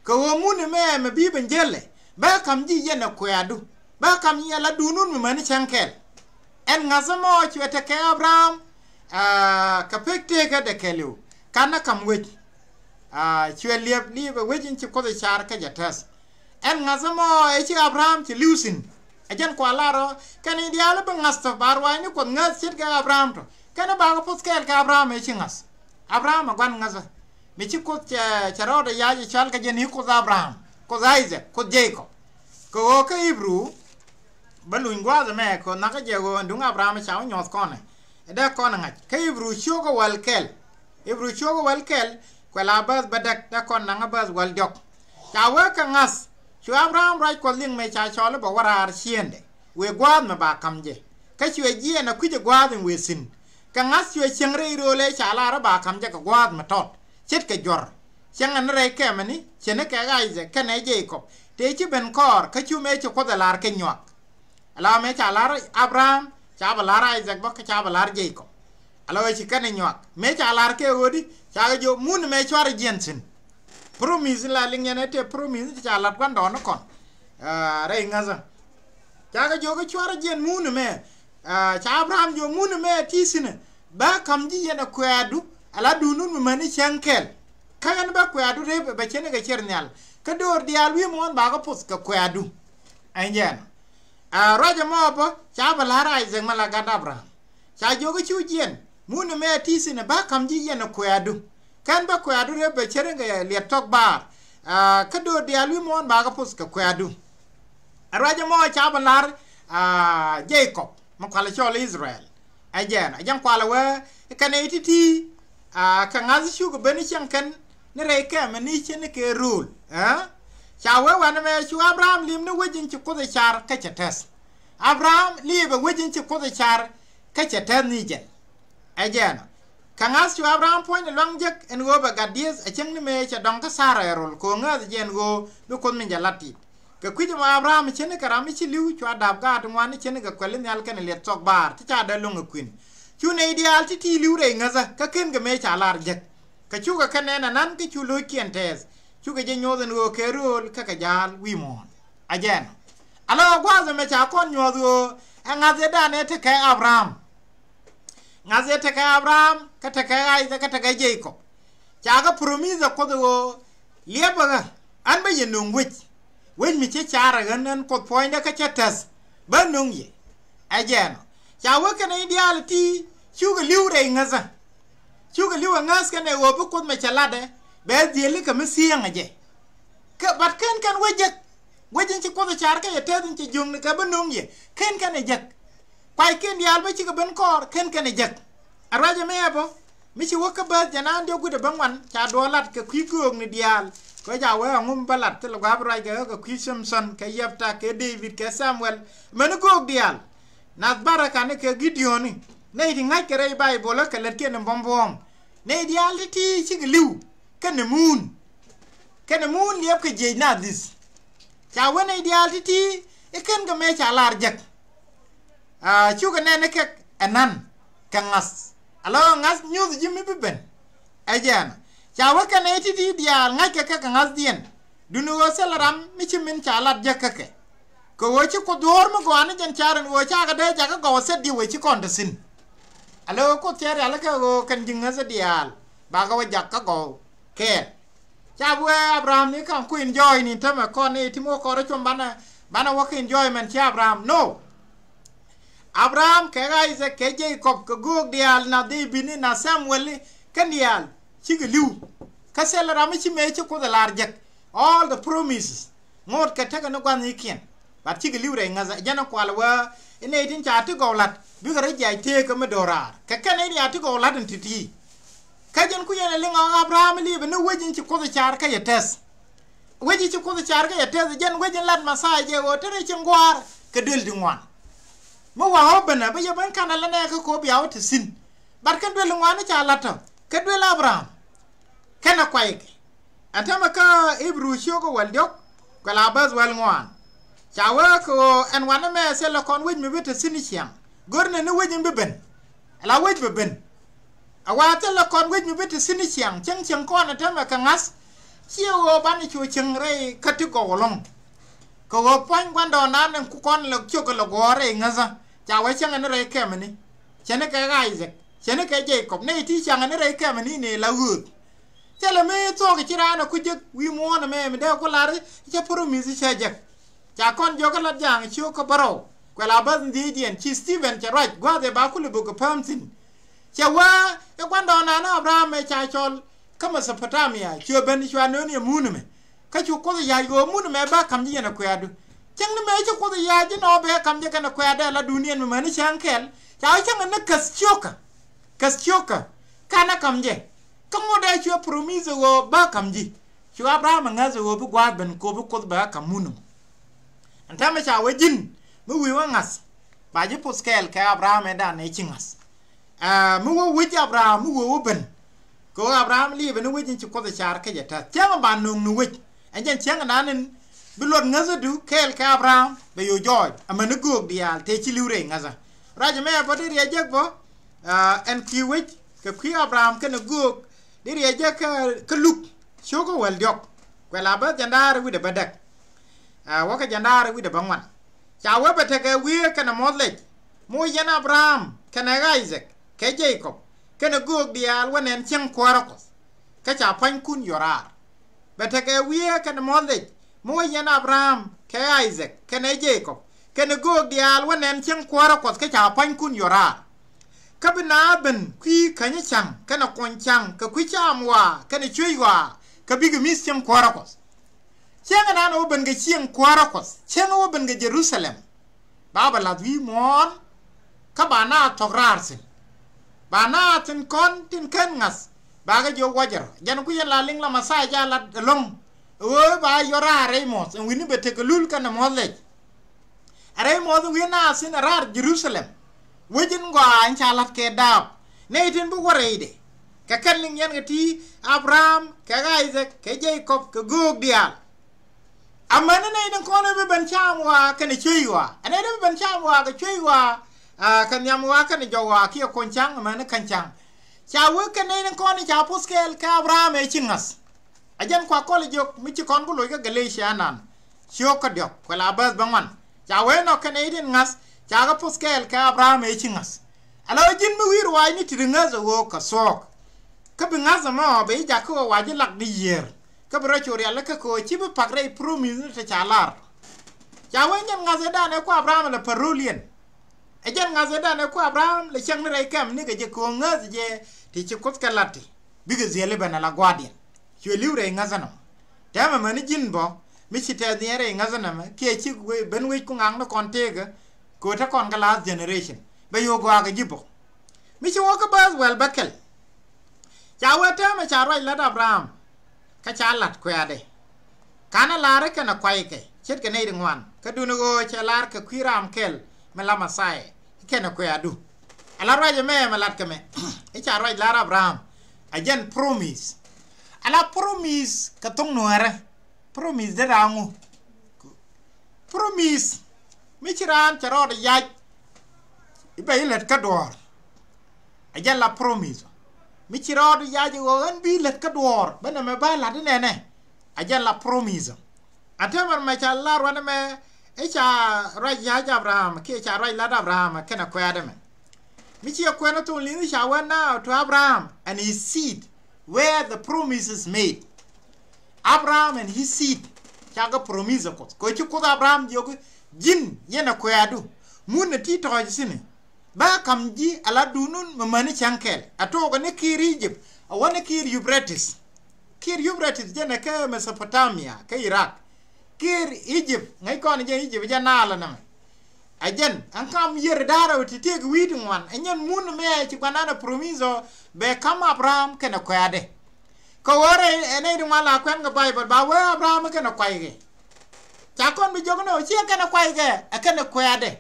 Kɛ ɣöö mun ɛmɛ mɛ bi ben jälɛ bä ka̱m ji̱ yɛn ɛ kuɛ̈ɛ̈du. Bä ka̱m yɛn la duundun mi mäni cäŋ kɛl. Ɛn ŋa̱th ɛmɔ cuɛ tekɛ Abraham. Kɛ pek tekä dɛ kɛɛliw ka̱n ɛ ka̱m wec. Cuɛ liɛp liɛp ɛ wec in ci Kuoth ɛ car kä jɛ tɛth. Ɛn ŋa̱th ɛmɔ ɛ ci Abraham ci li̱w thi̱n. Ɛ jɛn kua lar ɔ kɛn i̱ diaal i̱ bi ŋa̱th tɔ ba ruaacni Kuoth ŋäth ce̱tkɛ Abraham tɔ kɛn i̱ bakɛ poth kɛɛl kɛ Abraham ɛ ci ŋa̱th. Abraham ɛ gua̱n ŋäthä. Mi ci Kuoth cɛ cɛ rɔɔdɛ yac ɛ cɔal kɛ jɛn i̱ Kuoth Abraham Kuoth Isaac Kuoth Jacob. Kɛ ɣöö kä Ibru bä luny gua̱a̱th ɛmɛ kɛ ɣöö nhakɛ jɛ ɣöö ɛn duŋ Abraham ca wä nyuɔ̱th kɔnɛ. Ɛ dee kɔn ɛ ŋa̱c kä Ibru ciökä wäl kɛl. Ibru ciökä wäl kɛl kuɛ la bäth bädäk dee kɔn naŋä bäth wäl diɔ̱k. Ca wee kɛ ŋa̱th cu Abraham ruac Kuɔth liŋ mëë ca cɔl i̱ bɛ wä raar ciëëndɛ wëë gua̱a̱th mi ba ka̱m jɛ. Kä cuɛ jiɛɛn ɛ kui̱c ɛ gua̱a̱th in wëë thi̱n. Kɛ ŋa̱th cuɛ cieŋ rɛy rööl ëë ca lar i̱ ba ka̱m jɛ kɛ gua̱a̱th mi tɔt ce̱tkɛ juɔ̱r. Cieŋɛ ni rɛy kɛmɛ ni cieŋ ni kɛ Isaac kɛnɛ Jacob tëë ci ben kɔɔr kä cu mëë ci Kuoth ɛ lar kɛ nyuak. Ala mëë ca lar Abraham ca bɛ lar Isaac bä kä ca bɛ lar Jacob. Ala ɣöö ci kɛn ɛ nyuak mëë ca lar kɛ ɣöödi ca kɛ jiök mun mëë cuarɛ jiɛn thi̱n. Promise la liŋ yɛn ɛ tëë promise ti ca lat gua̱ndɔɔŋni kɔn. Rɛy ŋäthä ca kɛ jiök kä cuarɛ jiɛn mun mëë. Ca Abraham jiök mun mëë ti thi̱n ɛ bä ka̱m ji̱ yɛn ɛ kuɛ̈ɛ̈du. Ala duundun mi mäni cäŋ kɛl kä ɣän bä kuɛ̈ɛ̈du rep ɛ bɛ cieŋ kɛ ciɛr nhial. Kä döör diaal wi̱i̱ muɔ̱ɔ̱n bakɛ poth kɛ kuɛ̈ɛ̈du. Ɛn jɛn. Ruac ɛmɔ bä ca bɛ la̱r Isaac mɛ la gat Abraham. Ca jiök i̱ cu jiɛn mun ɛmɛ a ti̱i̱ thi̱n ɛ bä ka̱m ji̱ yɛn ɛ kuɛ̈ɛ̈du. Kɛn bä kuɛ̈ɛ̈du rep bɛ cär in kɛ liɛt tɔk baar. Kä döör diaal wi̱i̱ muɔ̱ɔ̱n bakɛ poth kɛ kuɛ̈ɛ̈du. Ɛ ruac ɛmɔ ca bɛ la̱r Jacob mɛ kualɛ cɔl Israel. Ɛ jɛn ɛ jɛn kualɛ wee kɛn ɛ i̱ ti̱ti̱. Kɛ ŋa̱th cukɛ ben i̱ cieŋ kɛn ni rɛy kɛmɛ ni cieŋ ni kɛ rööl. Ca wee wanɛ mɛ cu Abraham li̱em ni wec in ci Kuoth ɛ car kä cɛ tɛth. Abraham li̱i̱pɛ wec in ci Kuoth ɛ car kä cɛ tɛth ni jɛn. Ɛ jɛn ɔ kɛ ŋa̱th cu Abraham puɔ̱ny ni luaŋ jek ɛn ɣöö bɛ gat dieth ɛ cieŋ ni mëë cɛ dɔ̱ŋ kä Thara ɛ rol kɛ ɣöö ŋääth ɛ jɛn ɣöö bi Kuoth min jɛ lat tit. Kɛ kui̱c ɛmɔ Abraham cieŋ ni kɛ ram mi ci li̱w cua dap gaat ti ŋuan ni cieŋ ni kɛ kuɛl nhial kɛnɛ liɛt thɔk baar ti ca dee lo̱ŋ ɛ kui̱n. Cu nɛy diaal ti̱ti̱ li̱w rɛy ŋäthä kä ken kɛ mëë ca lar jek. Kɛ cukɛ kɛ nɛn anan kä cu lo̱ckiɛn tɛɛth cukɛ jɛ nyoth ɛn ɣöö kɛ rööl kä kɛ ja̱a̱l wi̱i̱ muɔ̱ɔ̱n. Ɛ jɛn ɔ ala ɣöö gua̱a̱th ɛmɛ ca kɔn nyuɔ̱th ɣöö ɛ ŋa̱th ëëdan ëë tekɛ Abraham. Ŋa̱th ëë tekɛ Abraham kä tekɛ Isaac kä tekɛ Jacob. Ca kɛ promise ɛ Kuoth ɣöö liɛpɛ ɣä ɣän bä yɛ nöŋ wec. Wec mi cä car ɛ ɣän ɣän Kuoth puɔ̱nydä kä cä tɛth bä nöŋ yɛ. Ɛ jɛn ɔ ca wee kɛn i̱ diaal ti cukɛ li̱w rɛy ŋäthä. Cukɛ li̱w ɛ ŋäth kɛn ɛ ɣöö bi Kuoth mɛ cɛ latdɛ bɛ dhieli kɛ mi thi̱eŋ ɛ jɛ. Kä bat ken kɛn wec jek. Wec in ci Kuoth ɛ car kä yɛ tɛth in cɛ jiökni kɛ bä nöŋ yɛ ken kɛn ɛ jek. Kuaykiɛn diaal bä cikɛ ben kɔɔr ken kɛn ɛ jek. Ɛ ruac ɛmɛ ɛ bä mi ci wä kä bäth jɛ naan diɔ̱k wi̱cdɛ bä ŋuan ca duɔ̱ɔ̱r lat kɛ kui̱ göökni diaal. Kɛ ca wee aŋum bä lat thilɛ gua̱a̱p ruac kɛ ɣä kɛ kui̱ Thimthon kɛ Yɛpta kɛ Dee-bid kɛ Thamuɛl. Mäni göök diaal nath Barakan kɛ Gideoni. Nɛy ti ŋa̱ckɛ rɛy Bayböl ɛ kɛ lätkiɛn in buɔ̱m buɔ̱ɔ̱m. Nɛy diaal ti̱ti̱ cikɛ li̱w kɛnɛ muun. Kɛnɛ muun liɛpkɛ jiɛc naath dhi̱th. Ca wä nɛy diaal ti̱ti̱ i̱ ken kɛ mëë ca lar jek. Cukɛ nɛn i̱ kɛ ɛnan kɛ ŋa̱th. Ala ɣöö ŋa̱th nyuuth ji̱ mi bi ben. Ɛ jɛn ca wä kɛn ɛ ti̱ti̱ diaal ŋa̱ckɛ kɛ kɛ ŋa̱thdiɛn. Duni ɣöö thilɛ ram mi ci min ca lat jek kä kɛ. Kɛ ɣöö ci Kuoth duɔ̱ɔ̱r mi gɔaa ni jɛn ca rin ɣöö cakɛ dee jakä gɔw thil diw ëë ci kɔn te thi̱n. Alɛ ɣöö Kuoth cɛ rialikä ɣöö kɛn ji̱ ŋäthä diaal bakɛ wä jak kä gɔw kɛɛl. Ca bi wee Abraham ni ka̱ŋ ku enjoy ni tämɛ kɔn ni ti mi wä kɔn rɔ cuɔm banɛ, banɛ wä kɛ enjoyment ci Abraham. No. Abraham kɛ Isaac kɛ Jacob kɛ göök diaal na David ni na Samuel ni kɛn diaal cikɛ li̱w. Kä thilɛ ram mi ci mëë ci Kuoth ɛ lar jek. All the promises ŋot kɛ tekɛ ni gua̱thnikiɛn. But cikɛ li̱w rɛy ŋäthä jɛn ɛ kual wee inɛ itin ca ti gɔw la̱t bikɛ rɔ jiac teekä mi do̱raar kɛ kɛn in ya ti gɔw la̱t in ti̱ti̱. Kä jɛn ku yɛn ɛ liŋ ɔ Abraham liipɛ ni wec in ci Kuoth ɛ car kä yɛ tɛth. Wec in ci Kuoth ɛ car kä yɛ tɛth jɛn wec in lat Mɛthia jɛ ɣöö te rɛy cieŋ gua̱a̱r kɛ duel ti ŋuan. Mi wa̱a̱ ɣöö benɛ bä yɛ ben ka̱n ala nɛɛkä kɛ ɣöö bia wä te thi̱n. But kɛn duel ti ŋuan in ca la̱t tɔ kɛ duel Abraham. Kɛnɛ kuaykɛ. Ɛn täämɛ kä Ibru ciökä wäl diɔ̱k kuɛ la bäth wäl ŋuan. Ca wee kɛ ɣöö ɛn wanɛ mɛ thilɛ kɔn wec mi bi te thi̱n ciaŋ. Görnɛ ni wec in bi ben. Ala wec bi ben. A wa thilɛ kɔn wec mi bi te thi̱n ciaŋ cieŋ cieŋ kɔn ɛn täämɛ kɛ ŋa̱th. Ciɛ ɣöö banɛ cu cieŋ rɛy kä ti gɔw ɛlɔ̱ŋ. Kɛ ɣöö pua̱ny gua̱ndɔɔŋdan ɛn ku kɔn lɛ ciökɛ lɛ guɔ̱ɔ̱r rɛy ŋäthä. Ca wee cieŋɛ ni rɛy kɛmɛ ni. Cɛ ni kɛ Isaac. Cɛ ni kɛ Jacob nɛy ti caŋɛ ni rɛy kɛmɛ ni ni la ɣööth. Thilɛ mi thuɔ̱k ci raan ɛ ku jek wi̱i̱ muɔ̱ɔ̱n ɛmɛ mi dee ku lar cɛ promise cɛ jek. Ca kɔn jiök kä Lat Ja̱a̱ŋ ciök kä bärɔw kuɛ la bäth dhiecdiɛn ci Stephen cɛ ruac gua̱a̱th ɛ ba kulɛ bök kɛ pääm thi̱n. Cɛ wee ɛ gua̱ndɔɔŋdan Abraham ɛ ca cɔl kä Mesopotamia cuɛ ben cua nööni ɛ mun ɛmɛ. Kä cu Kuoth ya̱c ɣöö mun ɛmɛ bä ka̱m ji̱ yɛn ɛ kuɛ̈ɛ̈du. Cäŋ ni mëë ci Kuoth ya̱c ji̱ nɔ bɛ ka̱m ji̱ kɛn ɛ kuɛ̈ɛ̈dɛ la duniɛn mi mäni cäŋ kɛl ca wee cäŋ ɛ ni käth ciökä. Käth ciökä. Ka̱n ɛ ka̱m jɛ. Kä ŋot dee cuɛ promise ɣöö bä ka̱m ji̱. Cu Abraham ɛ ŋäth ɣöö bi gua̱a̱th ben kɛ ɣöö bi Kuoth bɛ ka̱m mun ɛmɔ. Ɛn täämɛ ca wee ji̱n mi wi̱i̱ wä ŋa̱th ba ji̱ puth kɛɛl kɛ Abraham ëëdan ëë ci ŋa̱th. Aa, mi wä wec Abraham mi wä wä ben. Kɛ ɣöö Abraham liipɛ ni wec in ci Kuoth ɛ car kecɛ tɛth cäŋ ba nööŋ ni wec. Ɛn jɛn cäŋ nan in bi luɔt ŋäthädu kɛɛl kɛ Abraham bɛ yo̱o̱ jɔɔc amäni göök diaal tëë ci li̱w rɛy ŋäthä. Ruac ɛmɛ bä di riɛc jek bä. Aa, ɛn kui̱ wec kɛ kui̱ Abraham kɛnɛ göök di riɛc jek kä, kä Luk. Cio̱kä wäl diɔ̱k kuɛ la bäth jɛn da̱a̱r wi̱cdɛ bädäk. Aa, wäkɛ jɛn da̱a̱r wi̱cdɛ bäŋuan. Ca wee bɛ tekɛ wiee kɛnɛ muɔ̱th lec mi wä yɛn Abraham kɛnɛ Isaac kɛ Jacob kɛnɛ göök diaal wä nɛn cieŋ kuäärä Kuɔth. Kä ca pua̱nykun yɔ̱raar. Bɛ tekɛ wiee kɛnɛ muɔ̱th lec mi wä yɛn Abraham kɛ Isaac kɛnɛ Jacob kɛnɛ göök diaal wä nɛn cieŋ kuäärä Kuɔth kä ca pua̱nykun yɔ̱raar. Kä bi naath ben kui̱ käny ca̱ŋ kɛnɛ kuɔny ca̱ŋ kɛ kui̱ caam ɣɔaa kɛnɛ cuec ɣɔaa kä bikɛ mi̱th cieŋ kuäärä Kuɔth. Cieŋ ɛnan ɛ wä ben kɛ cieŋ kuäärä Kuɔth cieŋ ɛ wä ben kɛ Jerusalem. Ba bɛ lath wi̱i̱ muɔ̱ɔ̱n. Kä ba naath thɔ̱k raar thi̱n. Ba naath thi̱n kɔn tin ken ŋa̱th. Ba kɛ jiök wäcɛ rɔ jɛn ku yɛn la liŋ la Mɛthia ca lat ɛlɔ̱ŋ. Ɛ ɣöö ba yɔ̱r raar rɛy muɔ̱th ɛn wi̱ni bɛ tekɛ lul kɛnɛ muɔ̱th lɛc. Ɛ rɛy muɔ̱th in wi̱i̱ naath thi̱n ɛ raar Jerusalem. Wec in gɔaa in ca la̱t kɛ daap nɛy tin bi wä rɛydɛ. Kɛ kɛn liŋ yɛn kɛ ti Abraham kɛ Isaac kɛ Jacob kɛ göök diaal. Amäni nɛy tin kɔn in bi ben caam ɣɔaa kɛnɛ cuey ɣɔaa ɛ nɛy tin bi ben caam ɣɔaa kɛ cuey ɣɔaa. Aa, kɛ nhiam ɣɔaa kɛnɛ jɔk ɣɔaa kiɛ kuɔny ca̱ŋ amäni käny ca̱ŋ. Ca wek kɛ nɛy tin kɔn in ca puth kɛɛl kɛ Abraham ëë ci ŋa̱th. A jɛn kua kɔl jiök mi ci kɔn ku loc kä Galatia nan. Ciök kä diɔ̱k kuɛ la bäth bäŋuan. Ca wee nɔ kɛnɛ itin ŋa̱th ca kɛ puth kɛɛl kɛ Abraham ëë ci ŋa̱th. Ala ɣä ji̱n mi wi̱i̱ ruaacni ti̱ti̱ ŋäth ɛ ɣöö kɛ thuɔ̱ɔ̱k. Kä bi ŋa̱th ɛmɔ bɛ ji̱ jakä ɣöö wa ji̱ lak ni yiëër. Kä bi rɔ cu rialikä kɛ ɣöö ci bi pak rɛy promise ni te ca lar. Ca wee nyɛn ŋa̱th ëëdan ëë ku Abraham lɛ päroliɛn. Ɛ jɛn ŋa̱th ëëdan ëë ku Abraham lɛ cäŋ ni rɛy kɛm nikɛ jɛ kɛ ɣöö ŋäth jɛ ti ci Kuoth kɛ la̱t ti bikɛ dhiɛli ben ala gua̱a̱thdiɛn. Cuɛ li̱w rɛy ŋäthä nɔ. Tɛmɛ mäni ji̱n bä mi ci tɛth ni rɛy ŋäthä nɛmɛ kiɛ ci ben wec ku ŋakni kɔn tëëkä. Kɛ ɣöö te kɔn kä last generation bɛ yo̱o̱ gɔaa kɛ ji̱ bä. Mi ci wä kä bäth wäl bä kɛl. Ca wee tɛmɛ ca ruac la̱t Abraham. Kä ca la̱t kuɛ̈ɛ̈dɛ. Ka̱n ɛ la̱r i̱ kɛnɛ kuaykɛ ce̱tkɛ nɛy ti ŋuan kä duundɛ ɣöö cɛ la̱r kɛ kui̱ raam kɛl mi la Mɛthia i̱ kɛnɛ kuɛ̈ɛ̈du. Ala ruac ɛmɛ mɛ la̱t kɛ mɛ i̱ ca ruac la̱r Abraham. A jɛn promise. Ala promise kɛ thoŋ nuäärä. Promise dee raan ŋu. Promise mi ci raan cɛ rɔɔdɛ yac. I̱ bɛ i̱ lät kä duɔ̱ɔ̱r. A jɛn la promise. Mi ci rɔɔdu yac i̱ ɣöö ɣän bi lät kä duɔ̱ɔ̱r bä nɛmɛ ba la̱t inɛnɛ. A jɛn la promise. A täämɛ mɛ ca lar wanɛ mɛ i̱ ca ruac yac Abraham kiɛ ca ruac la̱t Abraham kɛnɛ kuɛ̈ɛ̈t ɛmɛ. Mi ciɛ kuɛn a thok li̱th i̱ ca wee now to Abraham and his seed where the promise is made. Abraham and his seed. Cakɛ promise a Kuoth kɛ ci Kuoth Abraham jiök i̱ ji̱n yɛn a kuɛ̈ɛ̈du. Mun a ti tɔ̱ɔ̱c thi̱n i̱ ba ka̱m ji̱ a la duundun mɛ mäni cäŋ kɛl a tookɛ ni kiir Egypt a wä ni kiir Euphrates. Kiir Euphrates jɛn ɛ kä Mesopotamia kä Iraq. Kiir Egypt ŋäc kɔn jɛn Egypt jɛ Naal ɛnɛmɛ. A jɛn ɛn kam yiër da̱rɛ wä ti tiek wi̱i̱ ti ŋuan ɛ nyɛn mun mɛ ci guanan ɛ promise ɔ bɛ ka̱m Abraham kɛnɛ kuɛ̈ɛ̈dɛ. Kɛ ɣöö rɛy ɛ nɛy ti ŋuan la kuɛn kɛ Baibol ba wee Abraham kɛnɛ kuaykɛ. Ca kɔn bi jiök ni ɣöö ciɛ kɛnɛ kuaykɛ ɛ kɛnɛ kuɛ̈ɛ̈dɛ.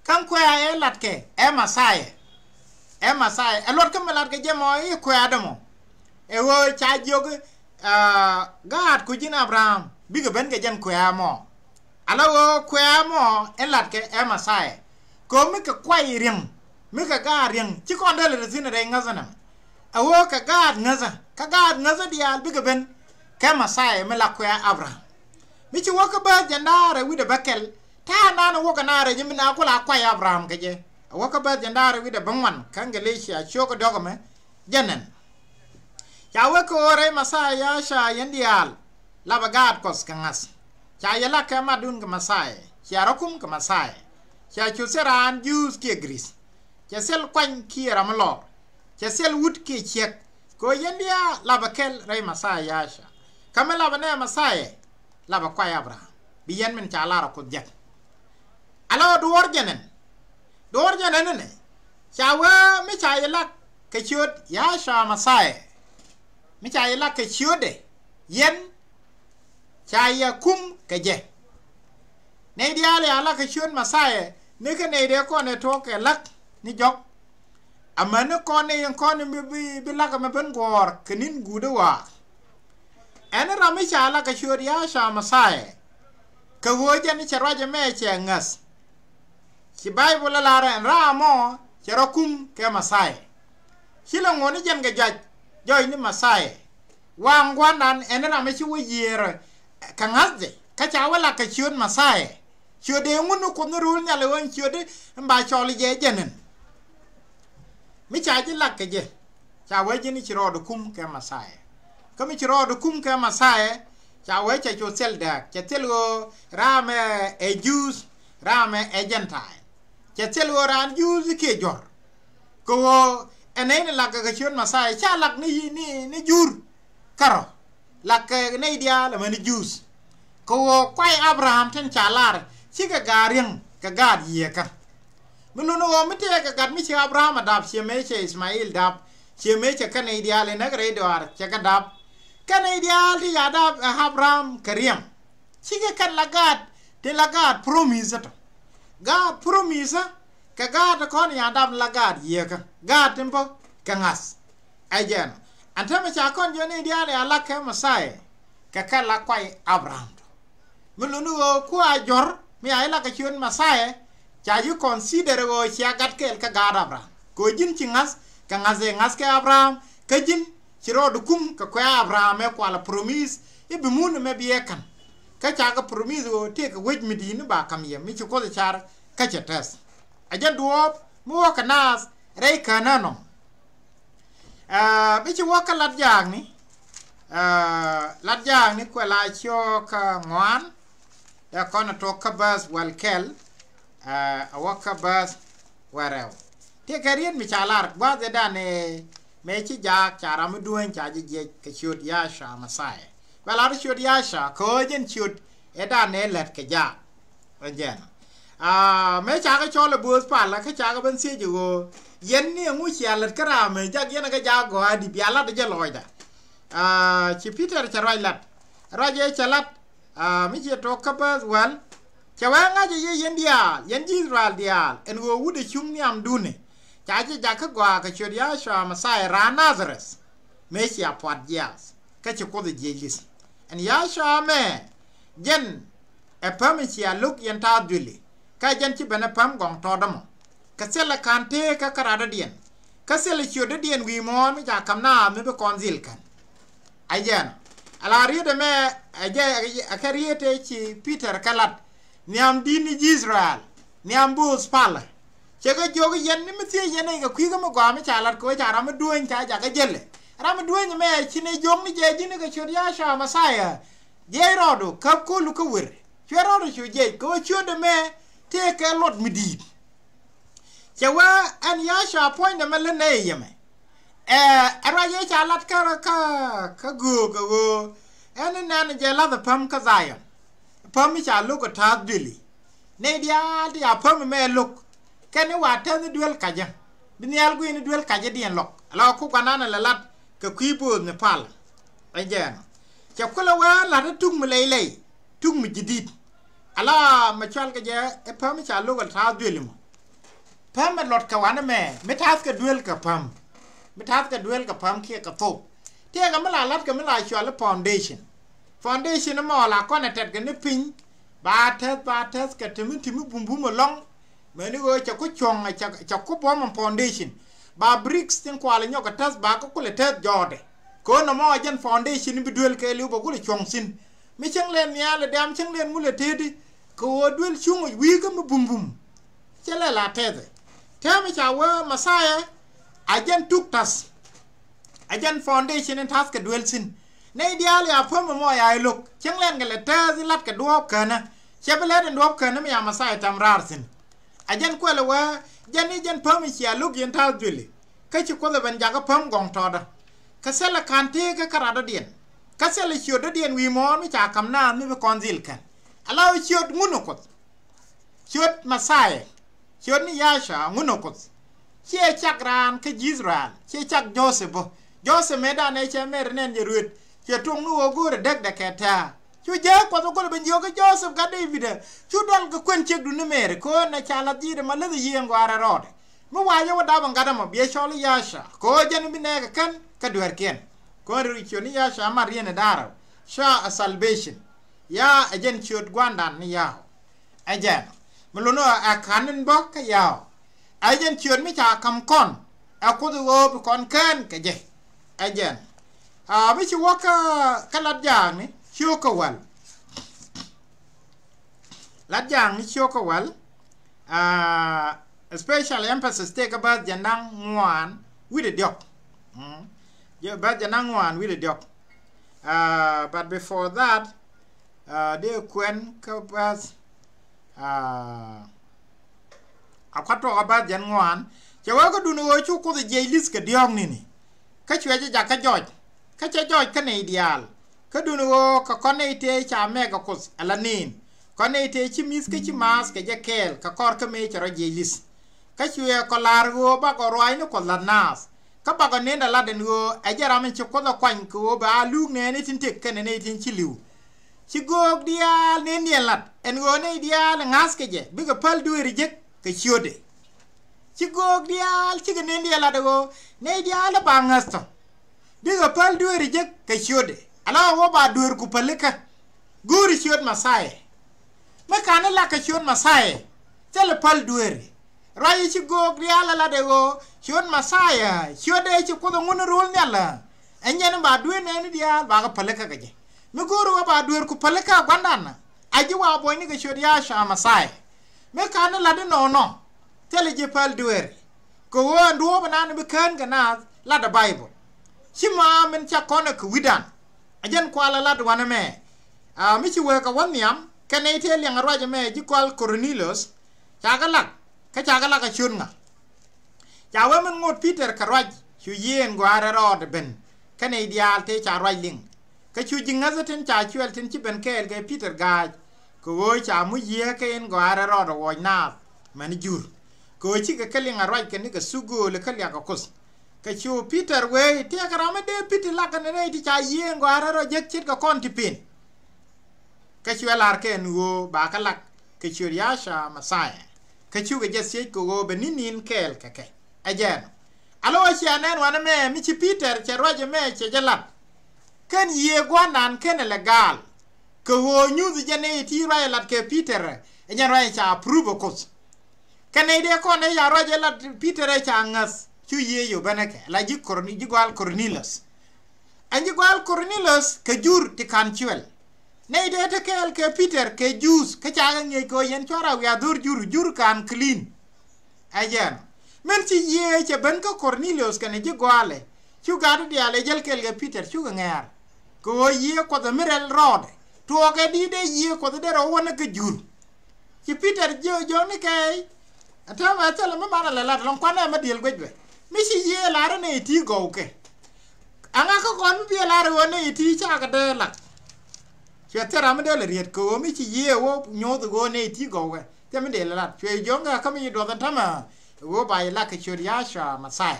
Kä kuɛ̈ɛ̈ ɛ latkɛ ɛ Mɛthia. Ɛ Mɛthia ɛ luɔt kä mi latkɛ jɛ mɔ i̱ kuɛ̈ɛ̈dɛ mɔ. Ɛ ɣöö ca jiök i̱, aa, gaat ku ji̱n Abraham bikɛ ben kɛ jɛn kuɛ̈ɛ̈ mɔ. Ala ɣöö kuɛ̈ɛ̈ mɔ in latkɛ ɛ Mɛthia. Kɛ ɣöö mi kɛ kuay riäŋ mi kɛ gaat riäŋ ci kɔn dee lät thi̱n rɛy ŋäthä nɛmɛ. Ɛ ɣöö kɛ gaat ŋäthä kä gaat ŋäthä diaal bikɛ ben kɛ Mɛthia mi la kuɛ̈ɛ̈ Abraham. Mi ci wä kä bääth jɛn da̱a̱r ɛ wi̱cdɛ bä kɛl ta̱a̱ nan ɛ wä kɛ naar ɛ ji̱ mi na ku la kuay Abraham kɛ jɛ. Ɛ wä kä bääth jɛn da̱a̱r ɛ wi̱cdɛ bä ŋuan kä Galatia ciök ɛ dɔ̱k ɛmɛ jɛn ɛn. Ca wek kɛ ɣöö rɛy Mɛthia Yacua yɛn diaal lapɛ gaat Kuɔth kɛ ŋa̱th. Ca yɛ lak kɛ matdun kɛ Mɛthia, cia rɔ kum kɛ Mɛthia. Cia cu thil raan Juudh kiɛ Giriith. Cɛ thil kuany kiɛ ram mi lɔr. Cɛ thil wut kiɛ ciek. Kɛ ɣöö yɛn diaal lapɛ kɛl rɛy Mɛthia Yacua. Kä mi lapɛ nɛ Mɛthia lapɛ kuay Abraham. Bi yɛn min ca lar ɛ Kuoth jek. Ala ɣöö duɔ̱ɔ̱r jɛn ɛn. Duɔ̱ɔ̱r jɛn ɛn ɛnɛ. Ca wee mi ca yɛ lak kɛ ciöt Yacua Mɛthia. Mi ca yɛ lak kɛ ciötdɛ yɛn ca yɛ kum kɛ jɛ. Nɛy diaal ya lak kɛ ciöt Mɛthia ni kä nɛy dee kɔn ɛ tuɔk kɛ lak ni jɔk. Amäni kɔn ni in kɔn in bi, bi, bi lak ɛmɛ ben guɔ̱ɔ̱r kɛ ni̱n guut i̱ wa̱a̱. Ɛn ram mi ca lak kɛ ciöt Yacua Mɛthia. Kɛ ɣöö jɛn cɛ ruac ɛmɛ cɛ ŋäth. Ci Baibol ɛ lar ɛn ram mɔ cɛ rɔ kum kɛ Mɛthia. Ci lɛ ŋuɔ̱t ni jɛn kɛ jɔc, jɔc ni Mɛthia. Waŋ gua̱ndan ɛn ram mi ci wä yiëër kɛ ŋa̱thdɛ kä ca wä lak kɛ ciöt Mɛthia. Ciötdɛ ŋun ni Kuoth ni ro̱o̱l nhial ɛ ɣöö ciötdɛ in ba cɔl jɛ jɛn ɛn. Mi ca ji̱ lak kɛ jɛ ca wee ji̱n ci rɔɔdu kum kɛ Mɛthia. Kä mi ci rɔɔdu kum kɛ Mɛthia ca wee cɛ cu thil dääk, cɛ thil ɣöö raamɛ ɛ Juudh, raamɛ ɛ Jɛntail. Cɛ thil ɣöö raan Juudh kiɛ jɔ̱r. Kɛ ɣöö ɛn nɛy ni lak kɛ kɛ ciöt Mɛthia ca lak ni, ni, ni Juudh kärɔ̱. Lak kɛ nɛy diaal amäni Juudh. Kɛ ɣöö kuay Abraham tin ca lar cikɛ gaat riäŋ kɛ gaat yieekä. Mi luni ɣöö mi tëëkɛ gat mi ci Abraham a dap, ciɛ mëë cɛ Ithmael dap, ciɛ mëë cɛ kɛn nɛy diaal in näk rɛy dɔaar cɛ kɛ dap. Kɛn nɛy diaal ti ca dap ɛ Abraham kɛ riɛm. Cikɛ kɛn la gaat, ti la gaat promise tɔ. Gaat promise kɛ gaat ti kɔn ca dap la gaat yieekä. Gaat tin bä kɛ ŋa̱th. Ɛ jɛn ɛn täämɛ ca kɔn jiök nɛy diaal ca lak kɛ Mɛthia kɛ kɛ la kuay Abraham tɔ. Mi luni ɣöö kua̱r jɔ̱r mi ca ji̱ lak kɛ ciöt Mɛthia ca ji̱ consider ɣöö cia gat kɛɛl kä gaat Abraham. Kɛ ɣöö ji̱n ci ŋa̱th kɛ ŋa̱th ëë ŋa̱th kɛ Abraham kä ji̱n ci rɔɔdu kum kɛ kuɛ Abraham ëë kualɛ promise i̱ bi mun ɛmɛ bi ɛ ka̱n. Kä ca kɛ promise ɣöö tëëkɛ wec mi di̱i̱t ni ba ka̱m yɛ mi ci Kuoth ɛ car kä cɛ tɛth. Ɛ jɛn duɔ̱ɔ̱p mi wä kɛ naath rɛy Kɛnaan ɔ. Aa, mi ci wä kä Lat Jaakni, aa, Lat Jaakni kuɛ la ciöök kä ŋuan. Dee kɔn tok kä bäth wäl kɛl, aa, a wä kä bäth wäl rɛw. Tëëkɛ riet mi ca lar gua̱th ëëdan ëë mëë ci jaak ca ram mi duäny ca ji̱ jiɛc kɛ ciöt Yacua Mɛthia. Bɛ lar ciöt Yacua kɛ ɣöö jɛn ciöt ëëdan ëë lät kɛ jaak. Ɛ jɛn. Aa, mëë cakɛ cɔl ɛ bööth palä kä cakɛ ben thiec ɛ ɣöö yɛn ni ɛŋu cia lät kä ram mëë jak yɛn ɛ kɛ jak gɔaa di bia lat ɛ jɛ lɔcdä. Aa, ci Pi̱tɛr cɛ ruac lat. Ruac ëë cɛ lat, aa, mi ciɛ tok kä bäth wäl. Cɛ wee ŋa̱c ɛ yɛ yɛn diaal, yɛn ji̱ Ithɛrɛl diaal, ɛn ɣöö wut ɛ cuŋ nhiamdun ɛ ca jɛ jak kä gɔaa kɛ ciöt Yacua Mɛthia raan Nadharɛth. Mëë cia pua̱t jiaath kä ci Kuoth ɛ jiɛc li̱th. Ɛn Yacua ɛmɛ jɛn ɛ päm in cia lo̱k yɛn ta̱a̱ dhuëli, kä jɛn ci ben ɛ päm gɔŋ tɔɔt ɛmɔ. Kɛ thilɛ ka̱n tëëkä kä radɔ̱diɛn. Kä thilɛ ciötdädiɛn wi̱i̱ muɔ̱ɔ̱n mi ca ka̱m naath mi bi kɔn dhil kän. Ɛ jɛn ala riet ɛmɛ, ɛ jɛ ɛ kɛ riet ëë ci Peter kɛ lat nhiam di̱t ni ji̱ Israel, nhiam bööth palä. Cɛ kɛ jiök i̱ yɛn ni mi thiec yɛn nɛy kɛ kui̱ kä mi gɔaa mi ca lat kɛ ɣöö ca ram mi dueeny ca jakä jälɛ. Ram mi dueeny ɛmɛ ci nɛy jiök ni jɛ ji̱n kɛ ciöt Yacua Mɛthia. Jiɛc rɔɔdu käp ko̱lu kä wer. Cuɛ rɔɔdu cu jiɛc kɛ ɣöö ciötdɛ mɛ tëëkɛ luɔt mi di̱i̱t. Cɛ wee ɛn Yacua puɔ̱nydɛ mɛ lät nɛy yɛmɛ. Ɛ ruac ëë ca lat kä kä kä göök kɛ ɣöö ɛn ni nɛn jɛ la̱th ɛ päm kä Dhayɔn. Päm mi ca lo̱k ɛ ta̱a̱th duëli. Nɛy diaal ti a päm ɛmɛ lo̱k. Kɛn ni wa tɛth ni duel kacä bi nhial gui̱n ni duel kacädiɛn lɔk ala ku guanan ala lat kɛ kui̱ bööth ni pal. Ɛ jɛn cɛ kulɛ wee la̱t ɛ tuk mi lɛy lɛy, tuk mi ji̱ di̱t. Ala mɛ cual kɛ jɛ ɛ päm mi ca lo̱k ala ta̱a̱th duëli mɔ. Päm ɛ luɔt kɛ wanɛ mɛ mi ta̱thkɛ duel kɛ päm. Mi ta̱thkɛ duel kɛ päm kiɛ kɛ thok. Tëëkɛ mi la la̱tkɛ mi la cual i̱ foundation. Foundation mɔ la kɔn ɛ tɛtkɛ ni piny. Ba tɛth ba tɛth kɛ timi timi bumbum ɛlɔ̱ŋ. Mɛni ɣöö cɛ ku cuɔ̱ŋ cɛ ku buɔ̱m ɛ foundation. Ba bricks tin kual inyɔk kɛ tɛth ba kä kulɛ tɛth jɔɔtɛ. Kɛ ɣöö nɔmɔ ɛ jɛn foundation bi duel kɛɛliw bɛ kulɛ cuɔ̱ŋ thi̱n. Mi cäŋ lɛn nhial ɛ dɛm cäŋ lɛn ŋul ɛ tëëdi. Kɛ ɣöö duel cuŋ wi̱i̱ kä mi bumbum. Cɛ lɛ la tɛthɛ tɛmɛ ca wee Mɛthia. A jɛn tuk ta̱th. A jɛn foundation in ta̱th kɛ duel thi̱n. Nɛy diaal ya päm ɛmɔ ya ilo̱k cäŋ lɛn kɛ lɛ tɛth ilat kɛ duɔ̱ɔ̱p känä. Cɛ bi lɛt in duɔ̱ɔ̱p känä mi ya Mɛthia tɛm raar thi̱n. A jɛn kuɛlɛ wee jɛn i̱ jɛn päm i̱ cia lo̱k yɛn ta̱th duëli. Kä ci Kuoth ɛ ben jakä päm gɔ̱ŋ tɔ̱ɔ̱dä. Kä thilɛ ka̱n tëëkä kä radɔ̱diɛn. Kä thilɛ ciötdädiɛn wi̱i̱ muɔ̱ɔ̱n mi ca ka̱m naath mi bi kɔn dhil kän. Ala ɣöö ciöt ŋun ɛ Kuoth. Ciöt Mɛthia. Ciöt ni Yacua ŋun ɛ Kuoth. Ciɛ cak raan kä ji̱ Israel ciɛ cak Jothep bä. Jothep mëëdan ëë cɛ mɛr nɛn jɛ ruet. Ciɛ tuɔ̱ŋ ni ɣöö go̱o̱rɛ däkdɛ kɛ tɛ̱̈ɛ̱̈. Cu jääk Kuɔth ɛ go̱o̱rɛ ben jiök kä Jothep gat David ɛ cu dual kɛ kuën ciekdu ni Mɛri kɛ ɣöö nɛ ca lath ji̱ dɛ ma läth ɛ yiëë ɛn gɔaa rɛl rɔɔdɛ. Mi wa̱a̱ jɛ wä dap ɛn gat ɛmɔ biɛ cɔl i̱ Yacua kɛ ɣöö jɛn bi nɛɛkɛ kän kä dueerkiɛn. Kɔn ri ciöt ni Yacua mat riɛn ɛ da̱rä. Cua ɛ salvation. Ya ɛ jɛn ciöt gua̱ndan ni ya̱a̱. Ɛ jɛn mi lun ɛ ka̱n in bä kä ya̱a̱. Ɛ jɛn ciöt mi ca ka̱m kɔn ɛ Kuoth ɣöö bi kɔn kään kɛ jɛ. Ɛ jɛn a mi ci wä kä kä Lat Jaakni ciökä wäl. Lat Jaakni ciökä wäl. Aa, especially emphasis tëë kä bäth jɛ naŋ ŋuan wi̱cdɛ diɔ̱k. Mm. Jɛ bäth jɛ naŋ ŋuan wi̱cdɛ diɔ̱k. Aa, but before that, aa, dee kuɛn kä bäth, aa, a kuat tuɔk a bäth jɛn ŋuan. Cɛ wee kä duni ɣöö cu Kuoth jiɛc li̱th kɛ diɔ̱ɔ̱k ni̱ni. Kä cuɛ jɛ jakä jɔc kä cɛ jɔc kä nɛy diaal. Kä duni ɣöö kɛ kɔn nɛy tëë ca mɛk ɛ Kuoth ala ni̱n. Kɔn nɛy tëë ci mi̱th kä ci maath kɛ jɛ kɛɛl kɛ kɔr kä mëë cɛ rɔ jiɛc li̱th. Kä cuɛ kɔ la̱r ɣöö bakɔ ruaacni Kuɔth la̱t naath. Kä bakɔ nendɛ lat ɛn ɣöö ɛ jɛ ram in ci Kuoth ɛ kuany kɛ ɣöö bɛ a luuk nɛɛni tin tëk kɛnɛ nɛy tin ci li̱w. Ci göök diaal nendiɛn lat ɛn ɣöö nɛy diaal ɛ ŋa̱thkɛ jɛ bikɛ päl dueeri jek kɛ ciötdɛ. Ci göök diaal cikɛ nendiɛn lat ɛ ɣöö nɛy diaal ɛ ba ŋäth tɔ. Bikɛ päl dueeri jek kɛ ciötdɛ ala ɣöö ba dueerku pälikä. Go̱o̱ri ciöt Mɛthia. Mi ka̱n ni lak kɛ ciöt Mɛthia thilɛ päl dueeri. Ruac i̱ ci göök diaal ɛ lat ɛ ɣöö ciöt Mɛthia ciötdɛ ci Kuoth ɛ ŋun ro̱l nhial. Ɛ nyɛn ba dueer nɛɛni diaal bakɛ pälikä kɛ jɛ. Mi go̱o̱ri ɣöö ba dueerku pälikä gua̱ndan a ji̱ wa buɔ̱nyni kɛ ciöt Yacua Mɛthia. Mi ka̱n ni lat inɔnɔ thilɛ ji̱ päl dueeri. Kɛ ɣöö ɛn duɔ̱ɔ̱p ɛnan bi kään kɛ naath latdɛ Baibol. Ci ma min ca kɔn ɛ kɛ wi̱dan. A jɛn kualɛ lat wanɛ mɛ. A mi ci wee kɛ wä nhiam kɛ nɛy tëë liɛŋ a ruac ɛmɛ ji̱ kual Kornelius. Ca kɛ lak kä ca kɛ lak a ciöt ŋa. Ca wee min ŋot Peter kɛ ruac cu yieen gɔaa rɛl rɔɔdɛ ben. Kä nɛy diaal tëë ca ruac liŋ. Kä cu ji̱ ŋäthä tin ca cuɛl tin ci ben kɛɛl kɛ Peter ga̱a̱c. Kɛ ɣöö ca muc yiëë kä in gɔaa rɛl rɔɔdɛ wuɔc naath mɛn jur. Kɛ ɣöö cikɛ kɛ liŋ a ruac kɛ ni kɛ thuk gööl kä liak kɛ Kuoth. Kɛ cu Peter wee i̱ tiɛɛkɛ ram mi dee Peter lak kɛnɛ nɛy ti ca yiëë in gɔaa rɛl rɔɔdɛ jek ce̱tkɛ kɔn ti pen. Kä cuɛ la̱r kɛn ɣöö ba kɛ lak kɛ ciöt Yacua Mɛthia. Kä cukɛ jɛ thiec kɛ ɣöö bɛ ni̱n ni̱n kɛɛl kɛ kɛ. Ɛ jɛn alo cia nɛn wanɛ mɛ mi ci Peter cɛ ruac ɛmɛ cɛ jɛ lat. Kɛn yiëë gua̱ndan kɛn ɛ lɛ gaal. Kɛ ɣöö nyuth jɛ nɛy ti ruac ɛ lat kɛ Peter ɛ jɛn ruac ɛ ca approve ɛ Kuoth. Kɛ nɛy dee kɔn ɛ ca ruac ɛ lat Peter ɛ ca ŋäth. Cu Yiëë yop bänɛ kɛ la ji̱ Korni-, ji̱ gɔal Kornilius. Ɛn ji̱ gɔal Kornilius kɛ jur ti ka̱n cuɛl. Nɛy tëë te kɛɛl kɛ Peter kɛ Juudh kä ca kɛ ŋi̱eec kɛ ɣöö yɛn cuarɛ wiaa dho̱r jur, jur ka̱n clean. Ɛ jɛn min ci Yiëë cɛ ben kä Kornilius kɛnɛ ji̱ gɔaalɛ. Cu gat diaal ɛ jäl kɛɛl kɛ Peter cukɛ ŋɛ̈ɛ̈r. Kɛ ɣöö Yiëë Kuɔth ɛ mi rɛl rɔɔdɛ. Tuɔɔkɛ di̱i̱t ɛ Yiëë Kuɔth ɛ derɛ wä wänä kä jur. Ci Peter jiök, jiök ni kɛ, ɛ täämɛ thilɛ mi manɛ lɛ lat lɔŋ kuanɛ mi diël guec bɛ. Mi ci Yiëë lar nɛy ti gɔw kɛ. Aŋa kä kɔn mi biɛ lar ɣöö nɛy ti cakɛ dee lak. Cuɛ thil ram mi dee lɛ riet kɛ ɣöö mi ci Yiëë wä nyoth ɣöö nɛy ti gɔw kɛ. Thil mi dee lɛ lat. Cuɛ jiök ŋɛ kä mi ci duɔth ɛn täämɛ ɣöö ba ci lak kɛ ciöt Yacua Mɛthia.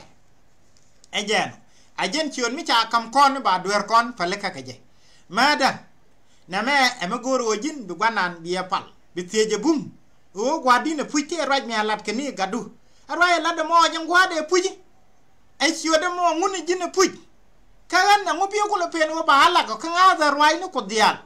Ɛ jɛn, a jɛn ciöt mi ca ka̱m kɔn ba dueer kɔn pälikä kɛ jɛ. Määtdä, nɛmɛ ɛ mi go̱o̱r ɣöö ji̱n bi gua̱nan bi ɛ pal, bi thiec ɛ bum. Ɣöö gua̱di̱n ɛ puc tëë ruac mi a lat kɛ ni gatdu. A ruac ɛ lat ɛmɔ jɛn gua̱a̱dɛ puc. Ɛ ciöt ɛmɔ ŋun ɛ ji̱n ɛ puc. Kä ɣän ɛŋu bi kulɛ pen ɣöö ba a lak ɔ kä ŋa̱thɛ ruac ni Kuoth diaal.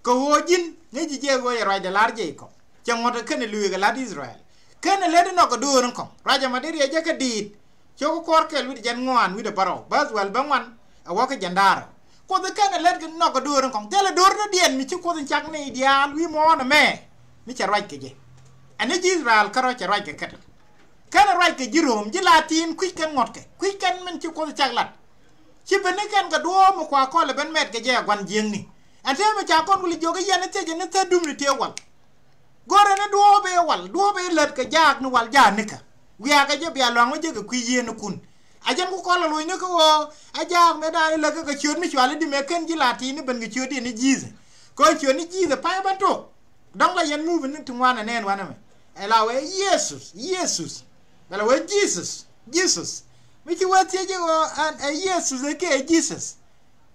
Kɛ ɣöö ji̱n ŋäci jɛ ɣöö yɛ ruacdɛ lar jɛ ikɔ. Cɛ ŋuɔ̱t ɛ kɛn ɛ lueek ɛ la̱t Ithɛrɛl. Kɛn ɛ lät inɔ kɛ do̱r in kɔ̱ŋ. Ruacɛ ma dee riɛc jɛ kä diit. Cok kɔr kɛl wi̱cdɛ jiɛn ŋuan wi̱cdɛ bärɔw. Bäth wäl bä ŋuan. Ɛ wä kä jiɛn da̱ŋ rɛw. Kuoth ɛ kɛn ɛ lät inɔ kɛ do̱r in kɔ̱ŋ. Thilɛ do̱r dɔ̱diɛn mi ci Kuoth in cak nɛy diaal wi̱i̱ muɔ̱ɔ̱n ɛmɛ. Mi cɛ ruac kɛ jɛ. Ɛn ni ji̱ Ithɛrɛl kärɔ̱ cɛ ruac kɛ kɛt. Kɛn ɛ ruac kɛ ji̱ Rom, ji̱ Latin kui̱c kɛn ŋuɔ̱tkɛ. Kui̱c kɛn min ci Kuoth in cak lat. Ci ben ni kɛn kɛ duɔ̱ɔ̱p mi kua kɔl ɛ ben mɛt kɛ jɛ ɛ gua̱n jiäkni. Ɛn täämɛ ca kɔn wuli jiök i̱ yɛn i̱ thiecɛ ni thäär dupni tëë wal. Go̱rɛ ni duɔ̱ɔ̱p ëë wal, duɔ̱ɔ̱p ëë lät kɛ jaak ni wal jaak nikä. Wiaakɛ jɛ bia luaŋ wä jek kɛ kui̱ yieenikun. A jɛn ku kɔl ɛ lo̱cni kä ɣöö a jaak mëë da̱a̱n i̱ läk kä kɛ ciöt mi cual i̱di mëë ken ji̱ Latin i̱ ben kɛ ciötdiɛn i̱ Jesus. Kɛ ɣöö ciöt ni Jesus pay bä tok. Dɔ̱ŋ la yɛn mubi ni ti ŋuan ɛ nɛɛn wanɛ mɛ. Ɛ la wee Jesus, Jesus. Bɛ la wee Jesus, Jesus. Mi ci wee thiec i̱ ɣöö ɛn ɛ Jesus ɛ kɛ ɛ Jesus.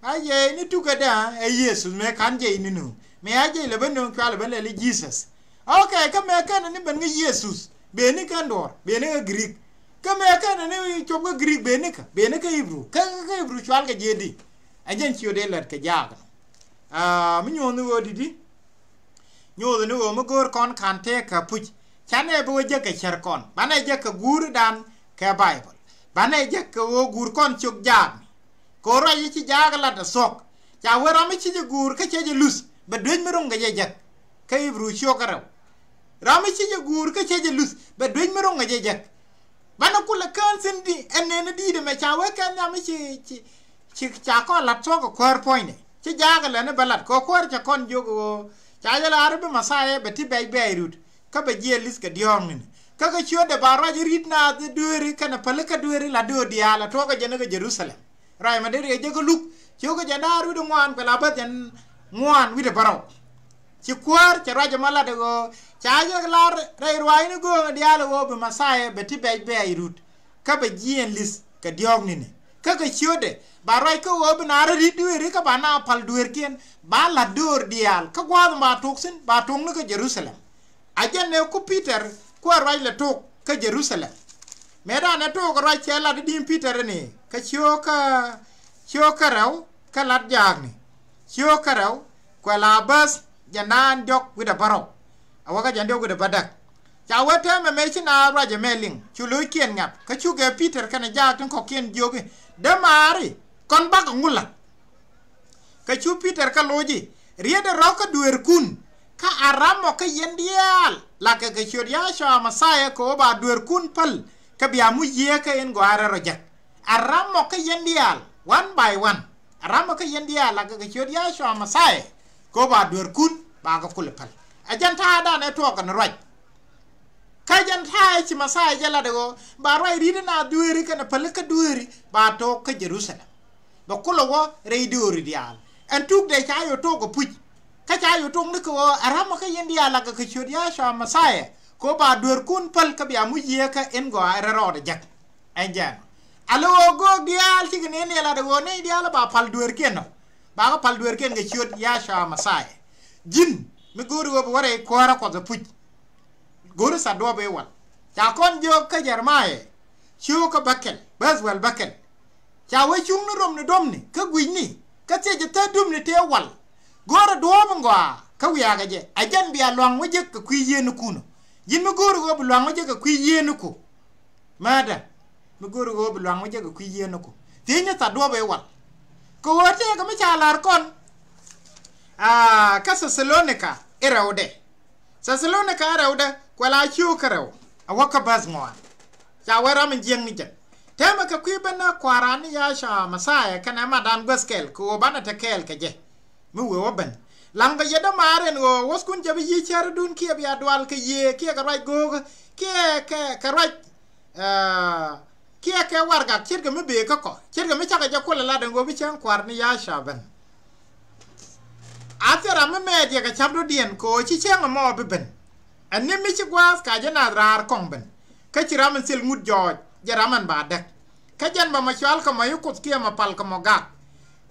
A jɛy ni tukädä ɛ Jesus mëë ka̱n jɛy ni nööŋ. Mëë a jɛy lɛ ben nööŋ cual lɛ ben lɛl i̱ Jesus. Okay, kä mëë kɛn ni ben kä Jesus. Beni kɛn duɔ̱ɔ̱r, beni kä Greek. Kä mëë kɛn ni cop kä Greek, beni kä, beni kä Hebrew. Kä, kä Hebrew cual kɛ jiɛɛdi. Ɛ jɛn ciötdɛ lät kɛ jaak. Aa, mi nyuɔ̱th ni ɣöö di̱t i̱. Nyuuth ni ɣöö mi go̱o̱r kɔn ka̱n tëëk kɛ puc. Canɛ bi wä jek kɛ cär kɔn. Banɛ jek kɛ guuridan kɛ Baibol. Banɛ jek kɛ ɣöö guur kɔn cok jaakni. Kɛ ɣöö ruac i̱ ci jaak lat ɛ thuɔ̱k. Ca wee ram mi ci jɛ guur kä cɛ jɛ luth. Bɛ duec mi ro̱ŋ kɛ jɛ jek. Kä Ibru ciök kä rɛw. Ram mi ci jɛ guur kä cɛ jɛ luth. Bɛ duec mi ro̱ŋ kɛ jɛ jek. Banɛ kulɛ kään thi̱n di ɛn nɛn i̱ di̱i̱t ɛmɛ ca wee kɛn nhiam i̱ ci, ci, ci ca kɔn la̱t thuɔ̱k kɛ kuäär puɔ̱nydɛ. Ci jaakɛ lɛni bä la̱t kɛ kuäär cɛ kɔn jiök ɣöö ca jɛ la̱r i̱ bi Mɛthia bɛ ti bɛc bɛɛc rut. Kä bɛ jiɛɛn li̱th kɛ diɔ̱ɔ̱kni. Kä kɛ ciötdɛ ba ruac i̱ ri̱t naath i̱ dueeri kɛnɛ pälikä dueeri la döör diaal ɛ tuɔɔk kɛ jɛn i̱ kɛ Jɛ-ru-tha-lɛm. Ruac ma dee riɛc jek kä Luk, ciökä jɛn da̱a̱r wi̱cdɛ ŋuan kuɛ la bäth jɛn ŋuan wi̱cdɛ bärɔw. Ci kuäär cɛ ruac ɛmɔ lat ɛ ɣöö ca jɛ lar rɛy ruaacni gööŋä diaal ɛ ɣöö bi Mɛthia bɛ ti bɛc bɛɛc rut. Kä bɛ jiɛɛn li̱th kɛ diɔ̱ɔ̱kni ni. Kä kɛ ciötdɛ ba ruac kä ɣöö bi naath rɛy ri̱t dueeri kä ba naath pal dueerkiɛn ba la̱t döör diaal kä gua̱a̱th in ba tok thi̱n ba tok ni kä Jɛ-ru-tha-lɛm. A jɛn ɛ ku Pi-tɛr kuɛ ruac lɛ tok kä Jɛ-ru-tha-lɛm. Mëë dan ɛ tok ruac cɛ lat i̱ di̱i̱m Pi-tɛr ini kä ciökä, ciökä rɛw kä lat jaakni. Ciökä rɛw kuɛ la bäth jɛn dan diɔ̱k wi̱cdɛ bärɔw. A wä kä jɛn diɔ̱k wi̱cdɛ bädäk. Ca wee täämɛ mëë ci naath ruac ɛmɛ liŋ cu lo̱ckiɛn ŋa̱p kä cukɛ Pi-tɛr kɛnɛ jaak tin kɔ̱kiɛn jiök i̱ dämaari kɔn bakɛ ŋu la̱t. Kä cu Pi-tɛr kä loc i̱ rietdɛ rɔ̱ kä dueerkun. Kä a ram mɔ kä yɛn diaal lakɛ kɛ ciöt Yacua Mɛthia kɛ ɣöö ba dueerkun päl. Kä bia muc Yiëë kä in gɔaa rɛl rɔ jek. A ram mɔ kä yɛn diaal one by one. A ram mɔ kä yɛn diaal lakɛ kɛ ciöt Yacua Mɛthia kɛ ɣöö ba dueerkun ba kɛ kulɛ päl. Ɛ jɛn ta̱a̱dan ɛ tuɔɔk kɛn ruac. Kä jɛn ta̱a̱ ci Mɛthia jɛ lat ɛ ɣöö ba ruac ri̱t in a dueeri kɛnɛ pälikä dueeri ba to̱o̱k kä Jɛ-ru-tha-lɛm. Bɛ kulɛ wä rɛy dööri diaal. Ɛn tukdɛ ca yɛ tok kɛ puc. Kä ca yɛ tok ni kɛ ɣöö ɛ ram mɔ kä yɛn diaal lakɛ kɛ ciöt Yacua Mɛthia kɛ ɣöö ba dueerkun päl kä bia muc Yiëë kä in gɔaa rɛl rɔɔdɛ jek. Ɛn jɛn. A lɛ ɣöö göök diaal cikɛ nɛn ni ɛ lat ɛ ɣöö nɛy diaal ba pal dueerkiɛn nɔ. Ba kɛ pal dueerkiɛn kɛ ciöt Yacua Mɛthia. Ji̱n mi go̱o̱ri ɣöö bi wä rɛy kuäärä Kuɔth ɛ puc. Go̱ri tha̱a̱ŋ duɔ̱ɔ̱p ëë wal. Ca kɔn jiök kä Jɛrɛmaya. Ciökä bäkɛl, bäth wäl bäkɛl. Ca wee cuŋni romni duɔ̱pni, kä gui̱cni, kä thiecɛ thäär dupni tëë wal. Go̱rɛ duɔ̱ɔ̱p in gɔaa, kä wiaakɛ jɛ, a jɛn bia lua̱ŋ wä jek kɛ kui̱ yieenikun ɔ. Ji̱n mi go̱o̱ri ɣöö bi lua̱ŋ wä jek kɛ kui̱ yieenikun. Määtdä. Mi go̱o̱ri ɣöö bi luaŋ mi jɛ kɛ kui̱ yieen ni ku. Thiecni tha̱a̱ duɔ̱ɔ̱p ëë wal. Kɛ ɣöö tëëkɛ mi ca la̱r kɔn. Aa, kä Thɛthalonika i̱ rɛwdɛ. Thɛthalonika i̱ rɛwdɛ kuɛ la ciöök kä rɛw. A wä kä bäth ŋuan. Ca wee ram in jiäkni jɛ. Täämɛ kɛ kui̱ ben ni Kua̱ran ni Yacua Mɛthia kɛnɛ matdan guäth kɛl kɛ ɣöö banɛ te kɛɛl kɛ jɛ. Mi wee wä ben. Laŋ bɛ yɛ dämaar ɛn ɣöö wäthkun cɛ bi yiëë cärädun kiɛ bia dual kɛ yiëë kiɛ kɛ ruac go̱o̱kä kiɛ kɛ, kɛ ruac, aa, kiɛ kɛ warɛgak ce̱tkɛ mi bëë kä kɔ. Ce̱tkɛ mi cakɛ jɛ kulɛ lat ɛn ɣöö bi cäŋ Kua̱r ni Yacua ben. A thil ram mi mɛɛt yɛ kɛ ca̱p dɔ̱diɛn kɛ ɣöö ci cäŋ ɛmɔ bi ben. Ɛn ni mi ci gua̱a̱th ka jɛ naath raar kɔŋ ben. Kä ci ram in thil ŋut jɔɔc, jɛ ram ɛn ba däk. Kä jɛn bɛ mɔ cual kɛ mɔ i̱ Kuoth kiɛ mɔ pal kɛ mɔ gak.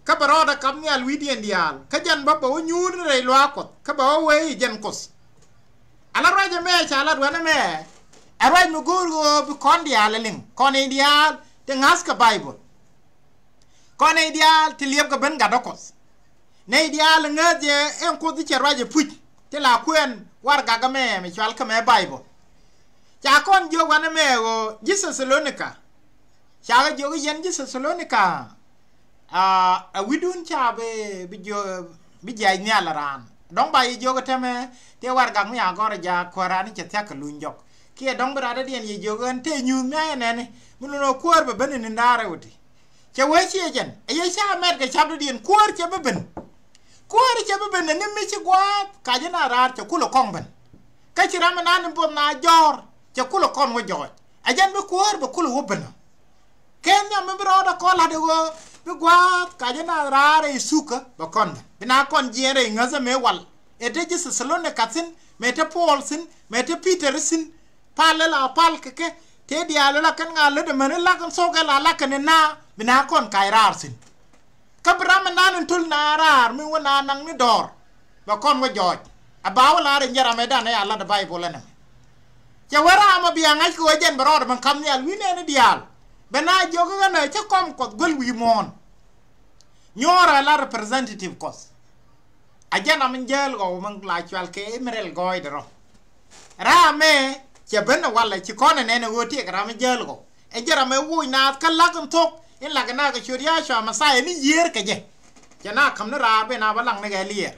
Kä bɛ rɔɔdɛ kap nhial wi̱i̱diɛn diaal. Kä jɛn bä bɛ wä nyuur ni rɛy luaak Kuɔth. Kä bɛ wä wee i̱ jɛn Kuoth. Ala ruac ɛmɛ ca lat wän ɛmɛ. Ɛ ruac mi go̱o̱r ɣöö bi kɔn diaal ɛ liŋ. Kɔn i̱ diaal ti ŋa̱thkɛ Baibol. Kɔn nɛy diaal ti liɛpkɛ ben gatdä Kuɔth. Nɛy diaal ŋääth jɛ ɛn Kuoth i̱ cɛ ruac i̱ puc ti la kuɛn warɛgak ɛmɛ mi cual kä mɛ Baibol. Ca kɔn jiök wanɛ mɛ ɣöö ji̱ Thɛthalonika. Ca kɛ jiök i̱ yɛn ji̱ Thɛthalonika. Aa, ɛ wi̱dun ca bi, bi jiök, bi jiac nhial raan. Dɔ̱ŋ ba yɛ jiök ɛ tɛmɛ tëë warɛgak mi a gɔr ɛ jaak kuäär raan i̱ cɛ thia̱k kɛ luny jɔk. Kiɛ dɔ̱ŋ bi rat dɔ̱diɛn yɛ jiök ɛn tëë nyuuth mi a yɛ nɛni mi lun ɛ kuäär bɛ ben in in da̱a̱r ɛ wä ti. Cɛ wee ciɛ jɛn ɛ yɛ ca mɛt kɛ ca̱p dɔ̱diɛn kuäär cɛ bi ben. Kuäär cɛ bi ben ɛ ni mi ci gua̱a̱th ka ji̱ na raar cɛ kulɛ kɔŋ ben. Kä ci ram mi nan in both na jɔ̱ɔ̱r cɛ kulɛ kɔn wä jɔɔc. Ɛ jɛn bi kuäär bɛ kulɛ wä ben ɔ. Kɛn nhiam mi bi rɔɔdɛ kɔn la̱t i̱ ɣöö bi gua̱a̱th ka ji̱ na raar ɛ thukä bɛ kɔn ben. Bi na kɔn jiɛɛn rɛy ŋäthä mëë wal. Ɛ te ji̱ Thɛthalonika thi̱n, mëë te Puɔl thi̱n, mëë te Pi̱tɛr thi̱n. Pal ila pal kɛ kɛ tëë diaal ila kɛn ŋa̱ lätdɛ män ilak in thok ila lak kɛn ina bi na kɔn kac raar thi̱n. Kä bi ram inan in töl na raar mi wä na naŋ ni dɔɔr bɛ kɔn wä jɔɔc. A ba wä la̱r in jɛ ram idan ɛ a lat ɛ Baibol ɛn ɛmɛ. Cɛ wä ram ɛ bia ŋa̱c kɛ wä jɛn bɛ rɔɔdɛ mɛn ka̱m nhial wi̱n ɛn i̱ diaal bɛ na jiök i̱ ɣän ɛ cä kɔm Kuɔth guäl wi̱i̱ muɔ̱ɔ̱n. Nyuɔ̱ɔ̱rä la representative Kuɔth. A jɛn ram in jäl gɔw min la cual kɛ Emerald gɔɔydɛ rɔ. Ram ɛ cɛ ben ɛ walɛ ci kɔn ɛ nɛn ɛ ɣöö tiɛk ram in jäl gɔw. Ɛ jɛ ram ɛ woc naath kä lak in thok in lak ɛ na kɛ ciöt Yacua Mɛthia ni yiër kɛ jɛ. Cɛ na ka̱m ni raar ben a bä lak ni kɛ liɛɛr.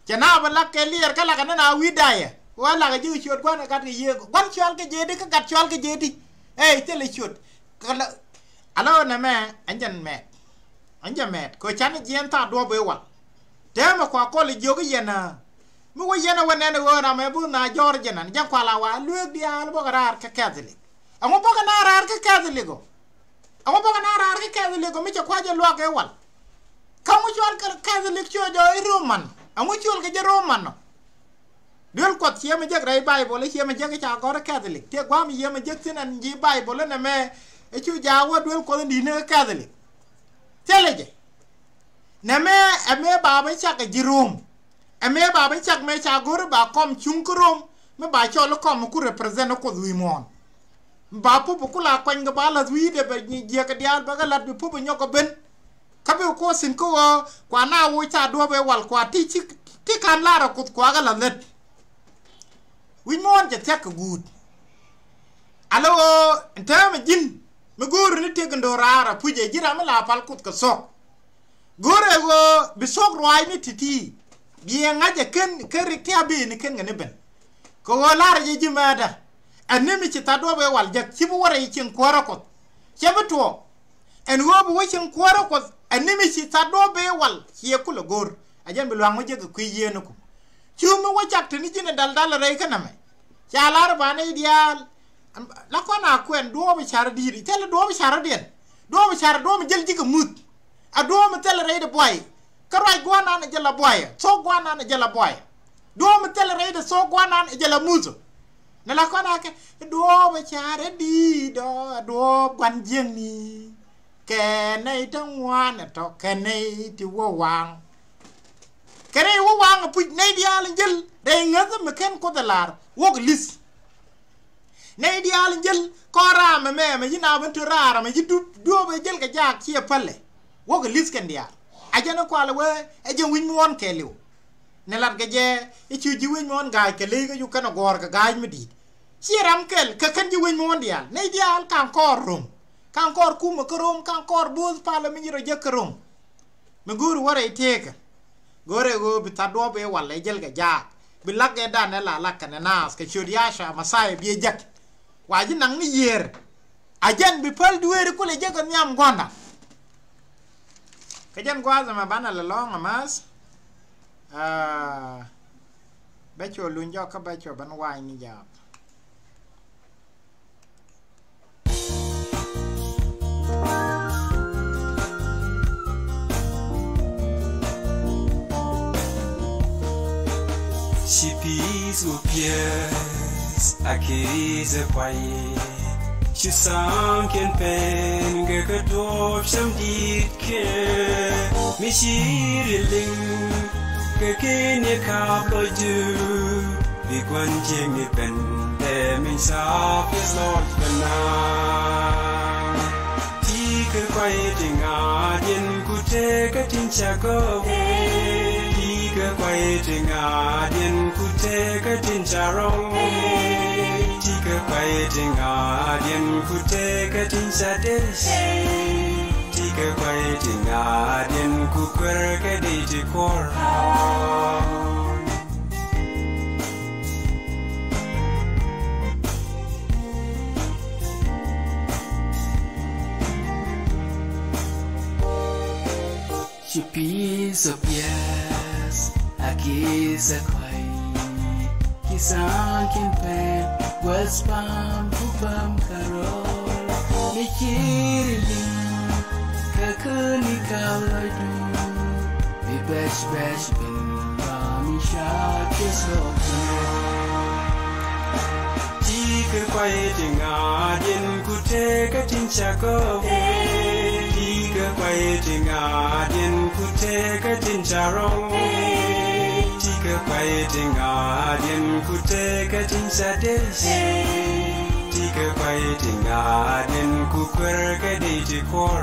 Cɛ na bä lak kɛ liɛɛr kä lak ɛ ni na wi̱i̱ dayɛ. Wä lak ɛ ji̱ kɛ ciöt gua̱n ɛ gat kɛ yiëë gua̱n cual kɛ jee di kä gat cual kɛ jee di. Ɛ thilɛ ciöt. Kä la, ala ɣöö nɛmɛ ɛn jɛn mɛt. Ɛn jɛ mɛt kɛ ɣöö canɛ jiɛɛn thaak duɔ̱ɔ̱p ëë wal. Täämɛ kua kɔl i̱ jiök i̱ yɛn a mi wä yɛn a wä nɛn i̱ ɣöö ram ɛ bi na jɔ̱ɔ̱r jɛn an jɛn kua la wa lueek diaal bɔkɛ raar kä Catholic. Ɛŋu bɔkɛ na raar kä Catholic ɔ? Ɛŋu bɔkɛ na raar kä Catholic ɔ mi cɛ kua jɛ luak ëë wal? Kä ŋu cual kɛ Catholic cuɛ jɔɔc i̱ Roman? Ɛŋu cuɔl kɛ jɛ Roman ɔ? Duel Kuɔth ciɛ mi jek rɛy Baibol, ciɛ mi jek ca gɔr Catholic. Tëë gua̱a̱m ciɛ mi jek thi̱n ɛn ji̱ Baibol ɛn ɛmɛ, ɛ cu jaak wä duel Kuɔth in di̱t ni Catholic. Thilɛ jɛ. Nɛmɛ ɛmɛ ba bi cak ɛ ji̱ Rom. Ɛmɛ ba bi cak mɛ ca go̱r ba kɔm cuŋ kä Rom. Mi ba cɔl kɔm ku represent Kuɔth wi̱i̱ muɔ̱ɔ̱n. Ba pup ku la kuany kɛ ba lath wi̱i̱dɛ bɛ jiɛk kɛ diaal bɛ kɛ lath bi pup nyɔk kɛ ben. Kä bi kuɔ thi̱n kä ɣöö kua na woc thaak duɔ̱ɔ̱p ëë wal kua ti ci ti ka̱n la̱r ɛ Kuoth kua kɛ lath lät. Wi̱c muɔ̱ɔ̱n cɛ thia̱k kɛ guut. Alɛ ɣöö ɛn täämɛ ji̱n mi go̱o̱ri ni tëk in do̱raar a puc ɛ ji̱ ram mi la pal Kuoth kɛ thok. Go̱o̱rɛ ɣöö bi thok ruaacni ti̱ti̱. Biɛ ŋa̱c ɛ ken ken rik ti a bi ni ken kɛ ni ben. Kɛ ɣöö la̱rä jɛ ji̱ määtdä. Ɛ ni mi ci tha̱a̱ŋ duɔ̱ɔ̱p ëë wal jek ci bi wä rɛy cieŋ kuäärä Kuɔth. Cɛ bi tuɔɔk. Ɛn ɣöö bi wä cieŋ kuäärä Kuɔth ɛ ni mi ci tha̱a̱ŋ duɔ̱ɔ̱p ëë wal ciɛ kulɛ go̱o̱r. Ɛ jɛn bi lua̱ŋ wä jek kɛ kui̱ yieen ni ku. Cu mi wä cak te ni ji̱n ɛ dal dal rɛy kä nɛmɛ. Ca la̱r ba nɛy diaal. La kɔn a kuɛn duɔ̱ɔ̱p car di̱i̱t thilɛ duɔ̱ɔ̱p car diɛn. Duɔ̱ɔ̱p car duɔ̱ɔ̱p jäl ji̱ kɛ muth. A duɔ̱ɔ̱p thilɛ rɛy di buay. Kä ruac gua̱a̱r nan a jäl a buay. Thok gua̱a̱r nan a jäl a buay. Duɔ̱ɔ̱p thilɛ rɛy di thok gua̱a̱r nan a jäl a muth. Ni la kɔn a kɛ duɔ̱ɔ̱p car di̱i̱t dɔ a duɔ̱ɔ̱p gua̱n jiäkni. Kɛ nɛy ti ŋuan ɛ tɔ kɛ nɛy ti wä waŋ. Kɛ nɛy wä waŋ a puc nɛy diaal in jäl rɛy ŋäth mi ken Kuoth ɛ la̱r wok li̱th. Nɛy diaal in jäl kɔn raam ɛmɛ ɛmɛ ci na ben te raar ɛmɛ ci dup duɔ̱ɔ̱p ɛ jäl kɛ jaak ciɛ pälɛ. Wok li̱th kɛn diaal a jɛn ɛ kual ɛ wee ɛ jɛn wi̱c muɔ̱ɔ̱n kɛɛliw. Ni lat kɛ jɛ i̱ cu ji̱ wi̱c muɔ̱ɔ̱n ga̱a̱c kɛ ley kä cu kɛn ɛ guɔ̱ɔ̱r kɛ ga̱a̱c mi di̱i̱t. Ciɛ ram kɛl kɛ kɛn ji̱ wi̱c muɔ̱ɔ̱n diaal nɛy diaal ka̱n kɔɔr ro̱ŋ. Ka̱n kɔr kumä kä rom, ka̱n kɔr bo̱o̱th palä mi ji̱ rɔ jek kä rom. Mi go̱o̱ri wä rɛy tëëkä. Go̱o̱rɛ ɣöö bi tha̱t duɔ̱ɔ̱p ëë walɛ jäl kɛ jaak. Bi lak ëë danɛ la lak kɛnɛ naath kɛ ciöt Yacua Mɛthia biɛ jek. Wa ji̱ naŋ ni yiër. A jɛn bi päl dueeri kulɛ jek kɛ nhiam gua̱nda. Kä jɛn gua̱a̱th ɛmɛ banɛ lɛ lɔ̱ŋ amath. Aa, bɛ cuɔ luny jɔk kä bɛ cuɔ ben wa̱a̱ny ni jaak. Ci pi̱i̱th wä piɛth a ki̱i̱th ɛ kuay. Ci tha̱a̱ŋkiɛn pen kɛ kɛ duɔ̱ɔ̱p cäŋ di̱t kɛ mi ci riɛl liŋ kɛ kɛn yɛ ka̱p lɔcdu. Bi gua̱n jiäkni ben dee min ca piɛth lɔc ben na. Ti̱i̱ kɛ kuay ti ŋa̱a̱diɛn ku tëëkä tin ca gɔw. Ti̱i̱ kɛ kuay ti ŋa̱a̱diɛn ku tëëkä tin ca rɔw. Ti̱i̱ kɛ kuay ti ŋa̱a̱diɛn ku tëëkä tin ca dee. Ti̱i̱ kɛ kuay ti ŋa̱a̱diɛn ku kuer kɛ dee ti kuɔr. Ci pi̱i̱th ɔ piɛth a ki̱i̱th ɛ kuay. Ci tha̱a̱ŋkiɛn pen guäth pam ku pam kärɔ̱. Mi ci riɛl liŋ kɛ kɛn yɛ ka̱p lɔcdu. Bi bɛc bɛc ben ba mi ca piɛth lɔc ben. Ti̱i̱ kɛ kuay ti ŋa̱a̱diɛn ku tëëkä tin ca gɔw. Ti̱i̱ kɛ kuay ti ŋa̱a̱diɛn ku tëëkä tin ca rɔw. Ti̱i̱ kɛ kuay ti ŋa̱a̱diɛn ku tëëkä tin ca dee. Ti̱i̱ kɛ kuay ti ŋa̱a̱diɛn ku kuer kɛ dee ti kuɔr.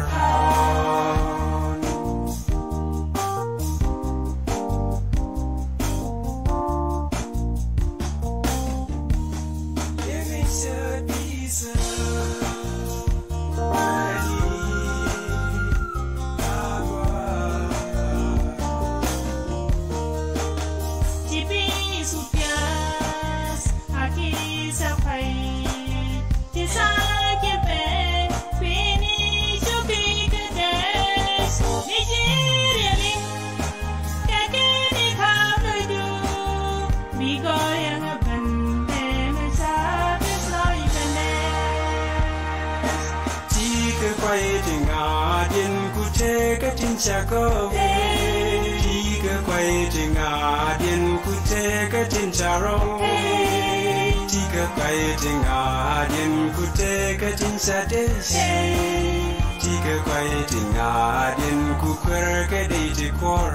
Ti̱i̱ kɛ kuay ti ŋa̱a̱diɛn ku tëëkä tin ca gɔw. Ti̱i̱ kɛ kuay ti ŋa̱a̱diɛn ku tëëkä tin ca rɔw. Ti̱i̱ kɛ kuay ti ŋa̱a̱diɛn ku tëëkä tin ca dee. Ti̱i̱ kɛ kuay ti ŋa̱a̱diɛn ku kuer kɛ dee ti kuɔr.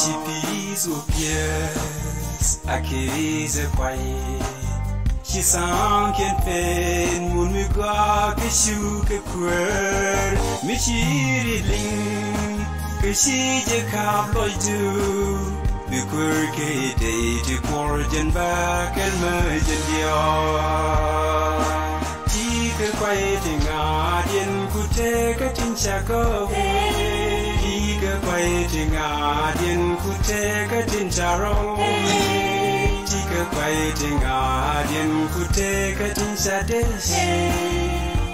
Ci pi̱i̱th wä piɛth a ki̱i̱th ɛ kuay. Ci tha̱a̱ŋkiɛn pen mun mi gɔaa kɛ cu kɛ kuäär. Mi ci riɛl liŋ kɛ ci jɛ ka̱p lɔcdu. Bi kuäär kɛ dee ti kuɔr jɛn bä kɛl mä jɛn diɔ̱ɔ̱k. Ti̱i̱ kɛ kuay ti ŋa̱a̱diɛn ku tëëkä tin ca gɔw. Ti̱i̱ kɛ kuay ti ŋa̱a̱diɛn ku tëëkä tin ca rɔw. Ti̱i̱ kɛ kuay ti ŋa̱a̱diɛn ku tëëkä tin ca dee.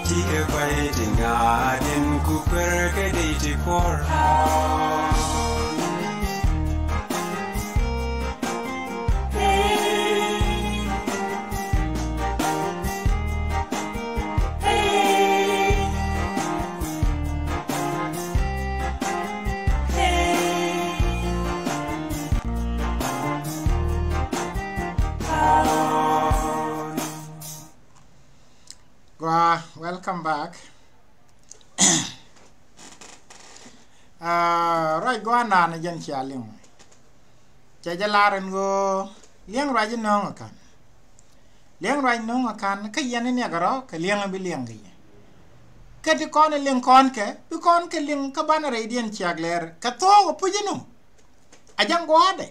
Ti̱i̱ kɛ kuay ti ŋa̱a̱diɛn ku kuer kɛ dee ti kuɔr. Gua, welcome back. Ah, ruac gua̱a̱r naan jɛn cia liŋ. Cɛ jɛ lar ɛn ɣöö Liɛŋ ruac inɔŋ akan. Liɛŋ ruac inɔŋ akan kä yɛn iniak rɔ kɛ liɛŋ bi liɛŋ kɛ yɛ. Kä ti kɔn iliŋ kɔn kɛ bi kɔn kɛ liŋ kä banɛ rɛydiɛn ciak lɛr kɛ thook ɛ puc inu. A jɛn gua̱a̱dɛ.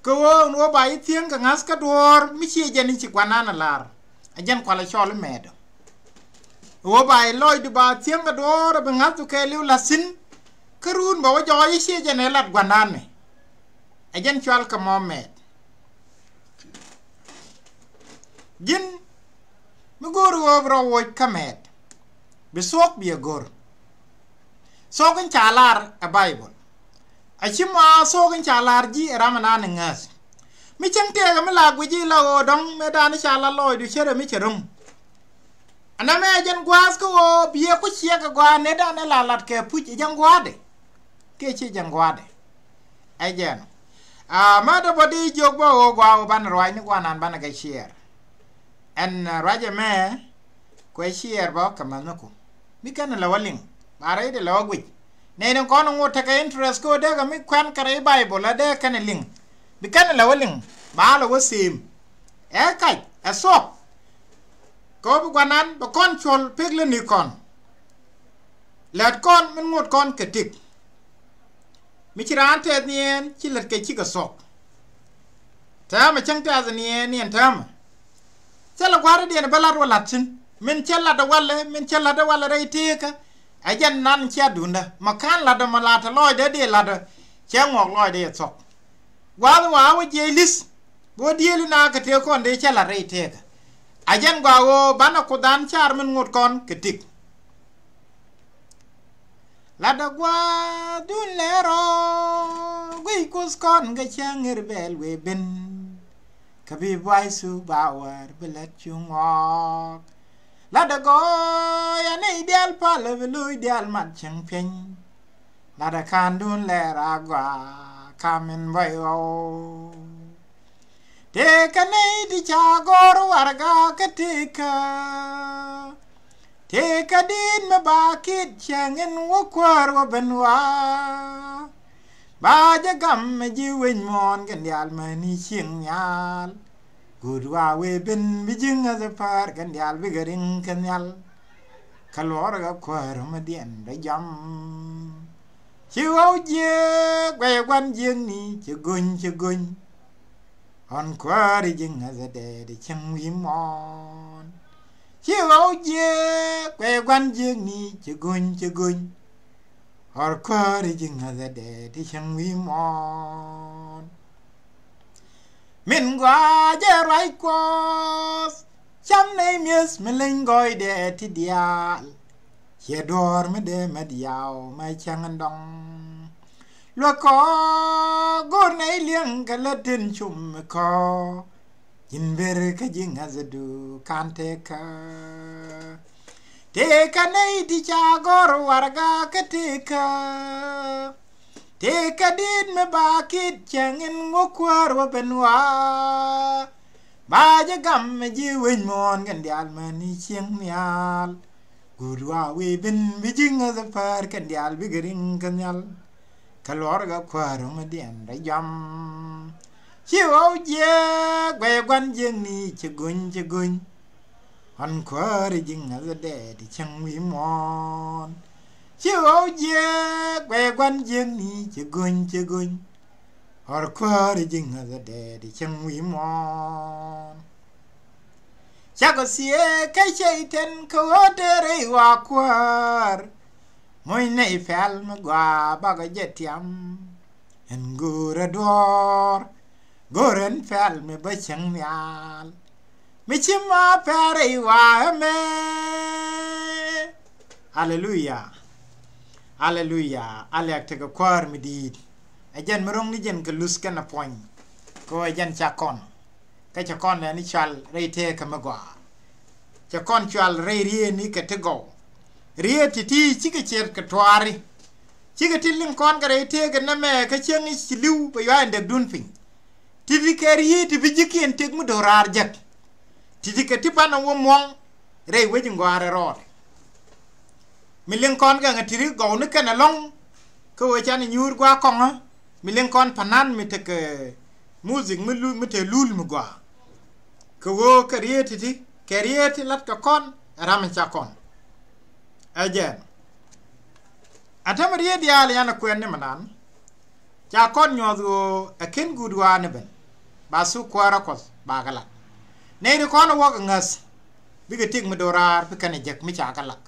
Kɛ ɣöö ɛn ɣöö ba yi thiäŋ kɛ ŋa̱th kä duɔ̱ɔ̱r mi ciɛ jɛn i̱ ci gua̱nan a lar. A jɛn kualɛ cɔl imɛɛdɔ. Ɣöö ba yi lɔcdu ba thiäŋ kɛ duɔ̱ɔ̱r a bi ŋa̱thdu kɛɛliw la̱thi̱n. Kä ruun bɛ wä jɔɔc i̱ ciɛ jɛn ɛ lat gua̱nan ni. A jɛn cual kɛ mɔ mɛɛt. Ji̱n mi go̱o̱r ɣöö bi rɔ woc kä mɛɛt. Bi thuɔ̱k bi ɛ go̱r. Thuɔ̱k in ca lar ɛ Baibol. A ci ma thuɔ̱k in ca lar ji̱ ɛ ram ɛnan in ŋäth. Mi cäŋ tëëkɛ mi la guic i̱ la ɣöö dɔ̱ŋ mëë dan i̱ ca la lɔɔcdu cärɛ mi cɛ ro̱ŋ. Ɛn ɛmɛ ɛ jɛn gua̱a̱th kä ɣöö biɛ ku ciɛk ɛ gɔaa nëë dan ɛ la lat kɛ puc ɛ jɛn gua̱a̱dɛ. Kiɛ ci jɛn gua̱a̱dɛ. Ɛ jɛn. A ma dee bä di jiök bä ɣöö gua̱a̱ ɣöö banɛ ruacni gua̱nan banɛ kɛ ciɛɛr. Ɛn ruac ɛmɛ kuɛ ciɛɛr bä kɛ mäthniku. Mi kɛn lɛ wä liŋ ba rɛy dee lɛ wä guic. Nɛy ni kɔn ŋot tekɛ interest kä dee kɛ mi kuɛn kɛ rɛy Baibol ɛ dee kɛn liŋ. Bi kɛn lɛ wä liŋ ba lɛ wä them. Ɛ kac ɛ thuɔ̱k. Kɛ wä bi guanan bɛ kɔn cuɔl pek lä ni kɔn. Lät kɔn min ŋot kɔn kɛ tik. Mi ci raan tɛth ni ɛn ci lät kɛ cikɛ thuɔ̱k. Täämɛ cäŋ tɛth ni ɛn ni ɛn täämɛ. Thilɛ gua̱a̱r i̱ diɛn bä lat wä la̱t thi̱n min cä lat ɛ walɛ min cä lat ɛ walɛ rɛy teekä. Ɛ jɛn nan cia duundä ma ka̱n latdä ma latdä lɔɔcdä dee latdä. Cɛ ŋuɔk lɔɔcdä yɛ thuɔ̱k. Gua̱a̱th wa wä jiɛc li̱th. Bä dieel ina kɛ tëë kɔn dee cä lat rɛy tëëkä. A jɛn gɔaa ɣöö banɛ kuoth an car min ŋot kɔn kɛ tik. Latdä gua̱a̱th dun lɛr rɔ guic kuoth kɔn kɛ cäŋ ŋer bɛɛl wee ben. Kä bi buay thuk ba wäär bi lät cu ŋɔɔk. Latdä gɔɔy anɛy diaal palä bi lo̱c diaal mat cäŋ piɛny. Latdä ka̱n dun lɛr a gɔaa ka̱m in bɔy ɣɔw. Tëëkä nɛy ti ca gɔ̱r warɛga kä tëëkä. Tëëkä di̱i̱t mi ba kit cäŋ in wä kuäär wä ben wa. Ba jɛ gam mi ji̱ wec muɔ̱ɔ̱n kɛn diaal mäni cieŋ nhial. Guut wa wee ben bi ji̱ ŋäth päär kɛn diaal bikɛ ri̱ŋ kɛ nhial. Kä luɔrɛ kɛ kuäär mi diɛn rɛ jam. Ci ɣɔw jiɛk guɛy gua̱n jiäkni ci gony ci gony. Ɣɔn kuäär ji̱ ŋäth dɛɛt cieŋ wi̱i̱ muɔ̱ɔ̱n. Ci ɣɔw jiɛk guɛy gua̱n jiäkni ci gony ci gony. Ɣɔr kuäär ji̱ ŋäth dɛɛt cieŋ wi̱i̱ muɔ̱ɔ̱n. Min gɔaa jɛ ruac kuɔth. Cam nɛy mi̱eth mi leny gɔɔydɛ ti diaal. Ciɛ duɔ̱ɔ̱r mi dee mät yaw mɛ cäŋ in dɔ̱ŋ. Luäk kɔ go̱o̱r nɛy liɛŋ kɛ lät tin cum mi kɔ. Ji̱n ber kä ji̱ ŋäthädu ka̱n tëëkä. Tëëkä nɛy ti ca gɔ̱r warɛga kä tëëkä. Tëëkä di̱t mi ba kit cäŋ in wä kuäär wä ben wa. Ba jɛ gam mi ji̱ wec muɔ̱ɔ̱n kɛn diaal mäni cieŋ nhial. Guut wa wee ben bi ji̱ ŋäth päär kɛn diaal bikɛ ri̱ŋ kɛ nhial. Kä luɔr kɛ kuäär mi diɛn rɛ jam. Ci ɣɔw jiɛk guɛy gua̱n jiäkni ci gony ci gony. Ɣɔn kuäär ji̱ ŋäth dɛɛt cäŋ wi̱i̱ muɔ̱ɔ̱n. Ci ɣɔw jiɛk guɛy gua̱n jiäkni ci gony ci gony. Ɣɔr kuäär ji̱ ŋäth dɛɛt cäŋ wi̱i̱ muɔ̱ɔ̱n. Cakɔ thieek kä cɛy-tan kɛ ɣöö tëë rɛy wa kuäär. Moc nɛy pɛl mi gɔaa bakɔ jɛ tiam. Ɛn go̱o̱rä duɔ̱ɔ̱r go̱o̱r ɛn pɛl mi bä cäŋ nhial. Mi ci ma pɛl rɛy wa ɛmɛ. Aleluya. Aleluya. Alɛk tekɛ kuäär mi di̱i̱t. Ɛ jɛn mi ro̱ŋ ni jɛn kɛ luth kɛn ɛ puɔ̱ny. Kɛ ɣöö ɛ jɛn ca kɔn. Kä cɛ kɔn lɛni cual rɛy tëëkä mi gɔaa. Cɛ kɔn cual rɛy rieetni kɛ ti gɔw. Rieet ti̱ti̱ cikɛ ce̱tkɛ tuaari. Cikɛ ti liŋ kɔn kɛ rɛy tëëkä nɛmɛ kä cieŋ i̱ ci li̱w bɛ yua̱c in däkdun piny. Ti̱ti̱ kɛ rieet ti bi ji̱kiɛn tëk mi do̱raar jek. Ti̱ti̱ kɛ ti banɛ wä muɔ̱ŋ rɛy wec in gɔaa rɛl rɔɔdɛ. Mi liŋ kɔn kɛ ŋɛ ti̱ti̱ gɔwni kɛn ɛlɔ̱ŋ. Kä wee canɛ nyuur gua̱a̱ kɔŋä mi liŋ kɔn pa̱nan mi tekɛ music mi lu mi te lul mi gɔaa. Kɛ ɣöö kɛ rieet ti̱ti̱ kɛ rieet ti la̱t kɛ kɔn ɛ ram in ca kɔn. Ɛ jɛn a tämɛ rieet diaal yan ɛ kuɛn ni mi nan. Ca kɔn nyuɔth ɣöö ɛ ken guut ɣɔaa ni ben ba thuk kuäärä Kuɔth ba kɛ lak. Nɛy ti kɔn ɛ wä kɛ ŋäth bikɛ tik mi do̱raar bi kɛn ɛ jek mi ca kɛ lak.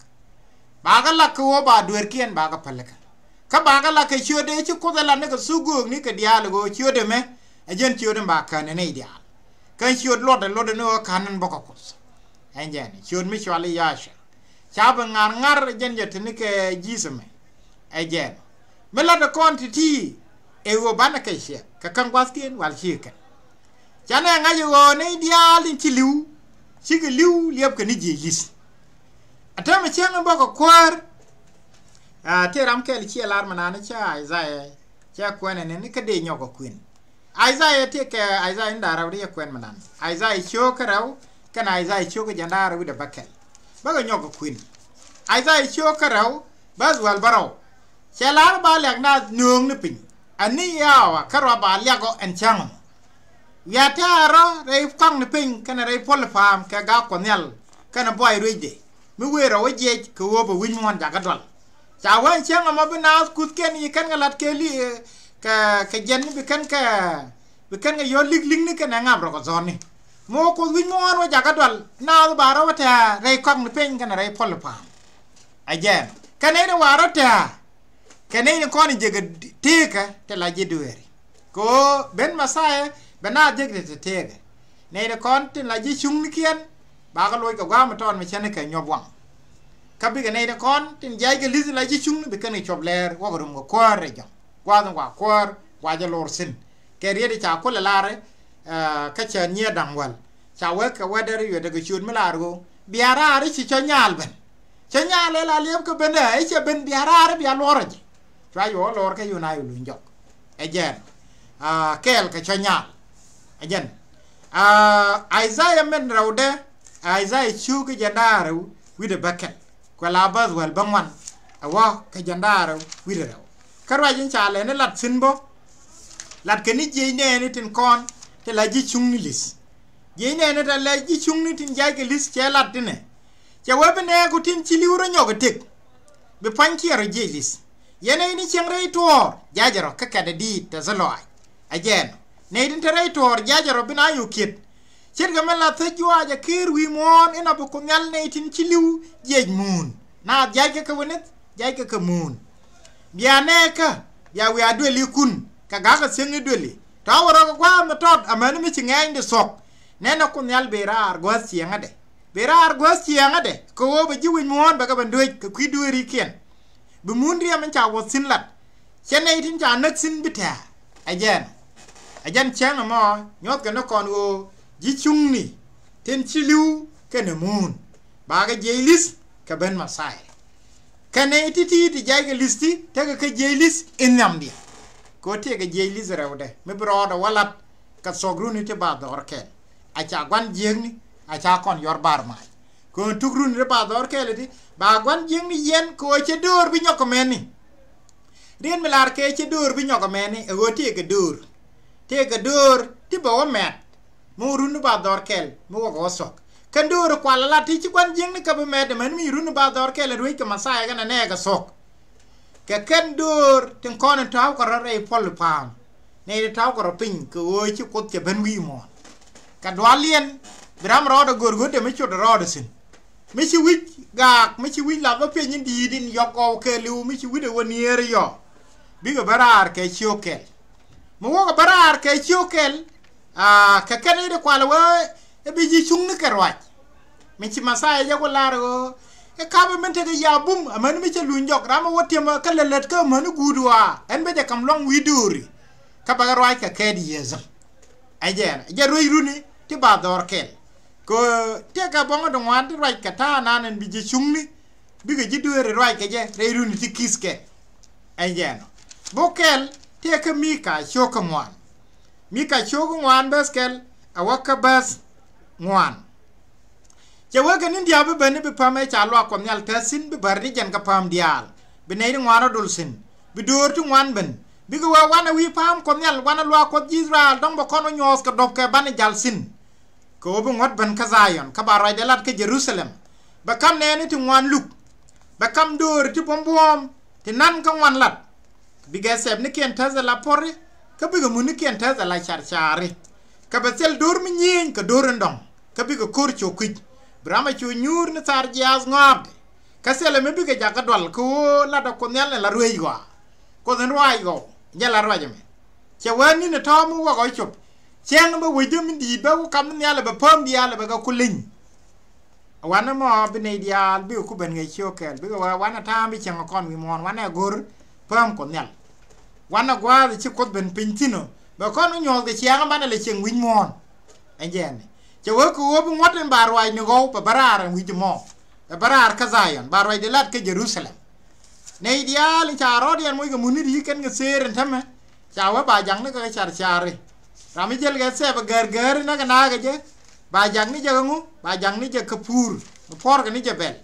Ba kɛ lak kɛ ɣöö ba dueerkiɛn ba kɛ päl kɛ. Kä ba kɛ lak kɛ ciötdɛ ci Kuoth ɛ lat ni kɛ thuk göökni kɛ diaal ɣöö ciötdɛ mɛ ɛ jɛn ciötdɛ ba kän ɛ nɛy diaal. Kä ciöt luɔtdɛ luɔtdɛ ni ɣöö kän ɛn bä kɛ Kuoth. Ɛn jɛn ciöt mi cuali Yacua. Ca bi ŋa̱r ŋa̱r ɛ jɛn jɛ te ni kɛ ji̱th ɛmɛ. Ɛ jɛn mi lat ɛ kɔn ti̱ti̱ ɛ ɣöö banɛ kɛ ciɛ kɛ käŋ gua̱thkiɛn wal ci kɛn. Canɛ ŋa̱c ɛ ɣöö nɛy diaal in ci li̱w cikɛ li̱w liɛpkɛ ni jiɛc li̱th. A täämɛ cäŋ in bä kɛ kuäär. A tëë ram kɛl ciɛ lar mi naan cä Isaiah cä kuɛn ɛn ni kä dee nyɔk ɛ kuën. Isaiah tëë kɛ Isaiah in da̱ŋ rɛw di cä kuɛn mi naan Isaiah cio̱o̱k kä rɛw kɛn Isaiah cio̱o̱k kä jiɛn da̱ŋ rɛw wi̱cdɛ bäkɛl. Bä kɛ nyɔk ɛ kuën. Isaiah cio̱o̱k kä rɛw bäth wäl bä rɛw. Cɛ lar ba liak naath nööŋni piny. Ani yawa kä rɔ ba liak ɔ ɛn cäŋ ɔ. Wiaa tɛ̈rä rɛy kɔaŋni piny kɛnɛ rɛy puɔl pa̱a̱m kɛ gak Kuɔth Nhial kɛnɛ buay ruecdɛ mi wëë rɛw wä jiɛc kɛ ɣöö bɛ wi̱c muɔ̱ɔ̱n jakä dual. Ca wee ɛn cäŋ ɛmɔ bi naath kuthkiɛn i̱ kɛn kɛ la̱t kɛ li kɛ kɛ jiɛn bi kɛn kɛ bi kɛn kɛ yɔ̱l li̱k li̱kni kɛnɛ ŋap rɔ kɛ dhɔ̱rni. Mi wä Kuoth wi̱c muɔ̱ɔ̱n wä jakä dual naath ba rɔ wä tɛ̈r rɛy kɔaŋni piny kɛnɛ rɛy puɔl pa̱a̱m. Ɛ jɛn kɛnɛ in wa rɔ tɛ̈r kɛ nɛy ni kɔn in jekɛ teekä ti la ji̱ dueeri. Kɛ ɣöö ben Mɛthia bɛ naath jek ti te teekä. Nɛy ni kɔn tin la ji̱ cuŋnikiɛn bakɛ loc kɛ gua̱a̱th mi tɔɔt mi cänikɛ nyuɔp waŋ. Kä bikɛ nɛy ni kɔn tin jiackɛ li̱th la ji̱ cuŋni bi kɛn kɛ cuɔp lɛɛr wäkɛ rum kɛ kuäär rɛy jɔ̱ŋ gua̱a̱th in wa kuäär wa jɛ lor thi̱n. Kɛ riet in ca kulɛ lar ɛ kä cä nyiee da̱ŋ wäl. Ca wek kɛ wɛt dɛr yuɛt kɛ ciöt mi lar ɣöö bia raar i̱ ci cä nyaal ben. Cä nyaal ɛ la liɛp kä ben ɛ i̱ cɛ ben bia raar i̱ bia luɔr ɛ ji̱. Cua yuɔ luɔr kä yun a yu luny jɔk. Ɛ jɛn kɛɛl kɛ cä nyaal. Ɛ jɛn Isaiah min rɛwdɛ Isaiah ciökɛ jɛn da̱ŋ rɛw wi̱cdɛ bäkɛl. Kuɛ la bäth wäl bä ŋuan ɛ wä kɛ jɛn da̱ŋ rɛw wi̱cdɛ rɛw. Kä ruac in ca lɛni lat thi̱n bä. Lat kɛ ni jiec nɛɛni tin kɔn ti la ji̱ cuŋni li̱th. Jiec nɛɛni ti la ji̱ cuŋni tin jiackɛ li̱th cɛ lat tinɛ. Cɛ wee bi nɛɛku tin ci li̱w rɔ nyɔk ɛ tëk. Bi pa̱nykiɛn rɔ jiec li̱th. Yɛn nɛy ni cieŋ rɛy tuɔɔr jiacɛ rɔ kä kɛt ɛ diit tɛ thilɔac. Ɛ jɛn nɛy tin te rɛy tuɔɔr jiacɛ rɔ bi na yo̱o̱ kiet. Ce̱tkɛ min la thec juaacɛ keer wi̱i̱ muɔ̱ɔ̱n in a bi Kuoth Nhial nɛy tin ci li̱w jiɛc muun. Naath jiackɛ kɛ wä nith jiackɛ kɛ muun. Bia nɛɛkä bia wiaa duelikun kɛ ga̱kä thiäŋni dueli tɔ̱ wä rɔ kɛ gua̱a̱th mi tɔt amäni mi ci ŋɛɛnydi thuɔ̱k. Nɛnɛ Kuoth Nhial bi raar guäth ciɛŋädɛ. Bi raar guäth ciɛŋädɛ kɛ ɣöö bɛ ji̱ wi̱c muɔ̱ɔ̱n bɛ kɛ ben duec kɛ kui̱ dueerikiɛn. Bi mun riɛm in ca wuɔth thi̱n lat. Cɛ nɛy tin ca näk thi̱n bi tɛ̱̈ɛ̱̈. Ɛ jɛn ɛ jɛn cäŋ ɛmɔ nyuɔthkɛ ni kɔn ɣöö ji̱ cuŋni tin ci li̱w kɛnɛ muun. Bakɛ jiɛc li̱th kɛ ben Mɛthia. Kɛnɛ ti̱ti̱ ti jiackɛ li̱th ti tekɛ kɛ jiɛc li̱th in nhiamdiɛn. Kɛ ɣöö tëëkɛ jiɛc li̱th rɛwdɛ mi bi rɔɔdɛ wä lat kɛ thuɔ̱k runi ti ba dhɔr kɛl. A ca gua̱n jiäkni a ca kɔn yɔr bar mac. Kɛ ɣöö tuk runi ti ba dhɔr kɛl ti ba gua̱n jiäkni yɛn kɛ ɣöö cɛ döör bi nyɔk kɛ mɛni. Riet mi lar kɛ cɛ döör bi nyɔk ɛmɛni ɛ ɣöö tëëkɛ döör. Tëëkɛ döör ti bɛ wä mɛt mi wä run ni ba dhɔr kɛl mi wä kɛ wä thuɔ̱k. Kɛn döör kual ala ti ci gua̱n jiäkni kɛ bi mɛt ɛmɛni mi run ni ba dhɔr kɛl ɛ ruec kɛ Mɛthia kɛn ɛ nɛɛkɛ thuɔ̱k. Kɛ kɛn döör tin kɔn in ta̱wkɛ rɔ rɛy puɔl pa̱a̱m. Nɛy ti ta̱wkɛ rɔ piny kɛ ɣöö ci Kuoth cɛ ben wi̱i̱ muɔ̱ɔ̱n. Kɛ dualiɛn bi ram rɔɔdɛ gör ɣöö dee mi cot rɔɔdɛ thi̱n. Mi ci wi̱c gaak mi ci wi̱c lath bä piɛny in di̱i̱t in yɔk gɔw kɛɛliw mi ci wi̱c ɛ wä niëër yɔ. Bikɛ bä raar kɛ ciök kɛl. Mi wäkɛ bä raar kɛ ciök kɛl. Aa kɛ kɛn i̱ di kual wee i̱ bi ji̱ cuŋni kɛ ruac. Mi ci Mɛthia jɛ ku lar ɣöö i̱ kapɛ min tekɛ yia bum amäni mi cɛ luny jɔk ram ɛ wä tiɛmä kä lät lät kä amäni guut ɣɔaa ɛn bä jɛ ka̱m luaŋ wi̱i̱ dööri. Kä bɛ kɛ ruac kɛ kɛɛt yiëëthä. Ɛ jɛn ɛ jɛ ruec runi ti ba dhɔr kɛl. Kɛ tëëkɛ buɔ̱ŋä ti ŋuan ti ruac kɛ ta̱a̱ nan ɛn bi ji̱ cuŋni. Bikɛ ji̱ dueeri ruac kɛ jɛ rɛy runi ti ki̱th kɛl. Ɛ jɛn ɔ buk kɛl tëëkɛ Mika ciök kä ŋuan. Mika ciök kä ŋuan bäth kɛl ɛ wä kä bäth ŋuan. Cɛ wee kɛ ni̱n dia̱a̱ bi ben i̱ bi päm ëë ca luaak Kuɔth Nhial täth thi̱n bi bär ni jɛn kɛ päm diaal. Bi nɛy ti ŋuan rɔ dol thi̱n. Bi döör ti ŋuan ben. Bikɛ wee wanɛ wi̱i̱ pa̱a̱m Kuɔth Nhial, wanɛ luaak Kuɔth ji̱ Israel, dɔ̱ŋ bɛ kɔn wä nyuɔ̱ɔ̱th kɛ dɔ̱p kɛ banɛ jal thi̱n. Kɛ ɣöö bi ŋuɔ̱t ben kä Dhayɔn, kä ba ruacdɛ lat kä Jɛ-ru-tha-lɛm. Bɛ ka̱m nɛɛni ti ŋuan luk. Bɛ ka̱m dööri ti buɔ̱m buɔ̱ɔ̱m, ti na̱n kä ŋuan lat. Bikɛ sɛpnikiɛn täth ala puɔ̱ri, kä bikɛ munikiɛn täth ala car cari. Kɛ bɛ thil do̱r mi nyieny kɛ do̱r in dɔ̱ŋ, kä bikɛ ko̱r cok kui̱c. Bi ram a cu nyuur ni thar jiaath ŋɔaapdɛ. Kä thilɛ mi bikɛ jakä dual kɛ ɣöö latdɛ Kuoth Nhial ni la rueec ɣɔaa. Kuoth in ruac ɣɔw, jɛ la ruac ɛmɛ. Cɛ wee ni̱n ɛ tɔ̱ mi wäk ɣɔw cop. Cɛŋ bä wecdä mi di̱i̱t bä wä kam mi nhial ɛ bɛ pääm diaal ɛ bɛ kɛ ku leny. Wanɛ mɔ bi nɛy diaal bikɛ ku ben ŋäc ciök kɛɛl, bikɛ wee wanɛ ta̱a̱m bi cieŋ kɔn wi̱i̱ muɔ̱ɔ̱n, wanɛ go̱r pääm Kuɔth Nhial. Wanɛ gua̱a̱th ci Kuoth ben piny thi̱n ɔ, bɛ kɔn wä nyuɔ̱ɔ̱th kɛ ciaŋ banɛ lɛ cieŋ wi̱c muɔ̱ɔ̱n. Ɛn jɛɛni cɛ wee kɛ ɣöö bi ŋuɔ̱t in ba ruac ni ɣɔw, bɛ bä raar ɛn wi̱c mɔ. Bɛ bä raar kä Dhayɔn, ba ruacdɛ lat kä Jɛ-ru-tha-lɛm. Nɛy diaal in ca rɔɔdiɛn moc kɛ mun ni ri̱i̱k kɛn kɛ theer in tämɛ. Ca wee ba jaŋni kɛ car cari. Ram mi jäl kɛ thɛp ɛ gäär gääri näk ɛ naak ɛ jɛ. Ba jaŋni jɛ kɛ ŋu, ba jaŋni jɛ kɛ puur mi puɔ̱rkɛ ni jɛ bɛl.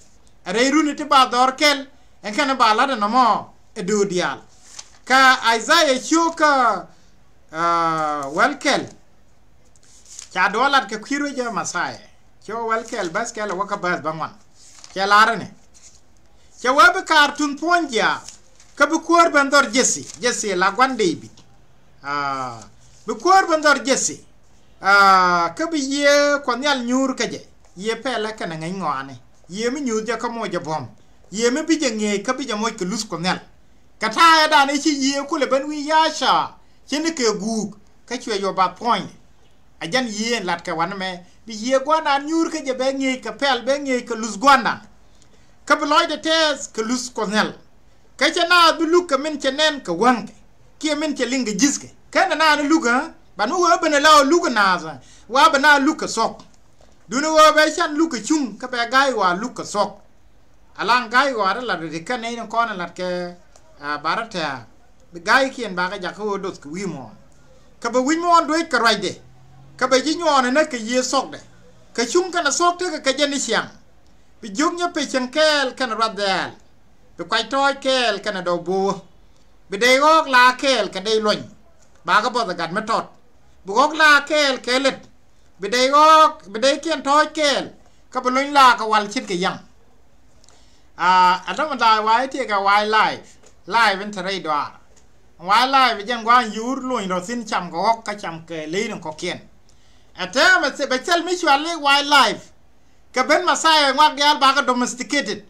Ɛ rɛy runi ti ba dhɔr kɛl ɛn kɛn ba la̱t ɛnɔmɔ ɛ döör diaal. Kä Isaiah ciök kä, ah, wäl kɛl. Ca duɔlat kɛ kui̱ ruec ɛ Mɛthia. Cɛ wä wäl kɛl bäth kɛl ɛ wä kä bäth bä ŋuan. Cɛ lar ɛnɛ. Cɛ wee bi kaar tunh puɔ̱ny jiaath. Kä bi kuäär ben dhɔr Jɛsi. Jɛsi la gua̱n Dee-bid. Ah, bi kuäär ben dhɔr Jɛsi. Ah, kä bi Yiëë Kuɔth Nhial nyuur kä jɛ. Yiëë pɛlɛ kɛnɛ ŋäc ŋɔaani. Yiëë mi nyuuth jɛ kä moc jɛ buɔ̱m. Yiëë mi bi jɛ ŋi̱eec kä bi jɛ moc kɛ luth Kuɔth Nhial. Kɛ ta̱a̱ ɛ da̱a̱n ëë ci Yiëë kulɛ ben wi̱i̱ Yacua. Ci ni kɛ guuk. Kä cuɛ yɔ bath puɔ̱ny. A jɛn Yiëë in lat kɛ wanɛ mɛ, bi Yiëë gua̱ndan nyuur kä jɛ bɛ ŋi̱eec kɛ pɛl, bɛ ŋi̱eec kɛ luth gua̱ndan. Kä bi lɔcdɛ tɛɛth kɛ luth Kuɔth Nhial. Kä cɛ naath bi luk kɛ min cɛ nɛn kɛ wäŋkɛ kiɛ min cɛ liŋ kɛ ji̱thkɛ. Kä nɛ naath ni luk ɛ, ban mi wee ben ɛ la ɣöö luk kɛ naath ɛ, wa bɛ naath luk kɛ thuɔ̱k. Duundɛ ɣöö bɛ can luk kɛ cuŋ kä bɛ ga̱a̱c wa luk kɛ thuɔ̱k. Alaŋ ga̱a̱c ɣɔaa rɔ lat rɛy ti kɛn nɛy ni kɔn ɛ lat kɛ, ah, ba rɔ tɛ̱̈ɛ̱̈. Bi ga̱a̱ckiɛn bakɛ jakä ɣöö doth kɛ wi̱i̱ muɔ̱ɔ̱n. Kä bɛ wi̱c muɔ̱ɔ̱n duec kɛ ruacdɛ. Kä bɛ ji̱ nyuɔɔn ɛ näk kɛ Yiëë thuɔ̱kdɛ. Kä cuŋ kɛnɛ thuɔ̱k tekɛ kɛ jɛ ni ciaŋ. Bi jiök nyɛ pec cieŋ kɛɛl kɛnɛ ruath dhɛɛl. Bi kuac tɔɔc kɛɛl kɛnɛ dɔw bo̱o̱. Bi dɛy ɣɔ̱ɔ̱k laak kɛɛl kɛ dɛy luɔ̱ny. Bakɛ buɔth ɛ gat mi tɔt. Bi ɣɔ̱ɔ̱k laak kɛɛl kɛ lät. Bi dɛy ɣɔ̱ɔ̱k, bi dɛykiɛn tɔ̱ɔ̱c kɛɛl, kä bi lony laak kɛ wal ce̱tkɛ yaŋ. Aa, ɛ dämɛ da̱a̱c wa̱a̱ i̱ tiɛɛkɛ wa̱a̱ i̱ live, live in te rɛy dɔaar. Wa̱a̱ i̱ live jɛn gua̱a̱n yuur lony rɔ thi̱n cam kɛ ɣɔ̱k kä cam kɛ ley ni kɔ̱kiɛn. Ɛ täämɛ bɛ thil mi cual i̱ wa̱a̱ i̱ live. Kɛ ben Mɛthia ŋɔak diaal bakɛ domesticated.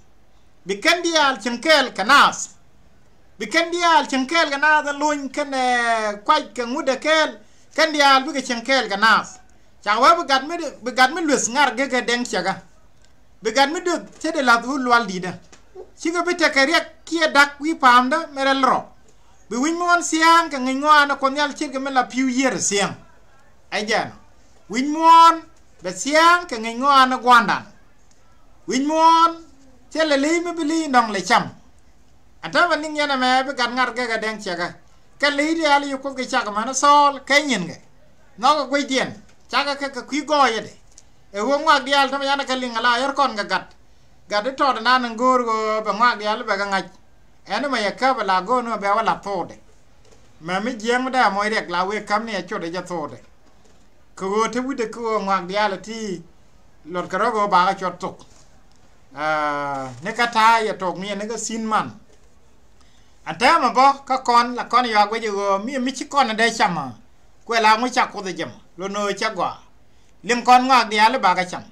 Bi kɛn diaal cieŋ kɛɛl kɛ naath. Bi kɛn diaal cieŋ kɛɛl kɛ naath, ɛ lony kɛnɛ kuac kɛ ŋut ɛ kɛɛl. Kɛn diaal bikɛ cieŋ kɛɛl kɛ naath. Cakɛ wee bi gat mi, bi gat mi lueth ŋar gekä dɛŋ ciɛkä. Bi gat mi döth tetdɛ la̱th wut lual di̱tdä. Cikɛ bi tekɛ riɛk kiɛ da̱k wi̱i̱ pa̱a̱mdä mi rɛl rɔ. Bi wi̱c muɔ̱ɔ̱n thia̱a̱ŋ kɛ ŋi̱ny ŋɔaani Kuɔth Nhial ce̱tkɛ mi la pi̱w yiër thia̱a̱ŋ. Ɛ jɛn ɔ. Wi̱c muɔ̱ɔ̱n bɛ thia̱a̱ŋ kɛ ŋi̱ny ŋɔaani gua̱a̱ndan. Wi̱c muɔ̱ɔ̱n thilɛ li̱i̱ mi bi li̱i̱ nɔŋ lɛ cam. Ɛ täämɛ niŋ yɛn ɛmɛ bi gat ŋa̱r gɛkɛ dɛŋ ciɛkä. Kɛ li̱i̱ diaal i̱ Kuoth kɛ cak ɛmɛn ɛ thɔɔl kɛ nyinkɛ. Nhɔkɛ guecdiɛn cakɛ kɛ kɛ kui̱ gɔɔyädɛ. Ɛ ɣöö ŋɔak diaal tämɛ yanɛ kɛ liŋ ala yär kɔn kɛ gat. Gat i̱ tɔɔt ɛnan in go̱o̱r ɣöö bɛ ŋɔak diaal i̱ bɛ kɛ ŋa̱c. Ɛn ɛmɛ yɛ käp ɛ la go̱o̱r ni mɛ bɛ wä la tho̱o̱dɛ. Mɛ mi jiääk mi dee ɛ moc riɛk la wëë käm ni ɛ cot ɛ jɛ tho̱o̱dɛ. Kɛ ɣöö te wi̱cdɛ kä ɣöö ŋɔak diaal ɛ ti luɔt kɛ rɔ̱ ɣöö bakɛ cuɔt thok. Aa, ni kä ta̱a̱ yɛ tɔk ni yɛ ni kä thi̱n man. Ɛ täämɛ bä kä kɔn la kɔn yɔak wec ɛ ɣöö mi, mi ci kɔn ɛ dee cam ɛ. Kuɛ la ŋu cak Kuoth ɛ jɛ mɔ, lot ni ɣöö cɛ gɔaa. Liŋ kɔn ŋɔak diaal i̱ bakɛ cam.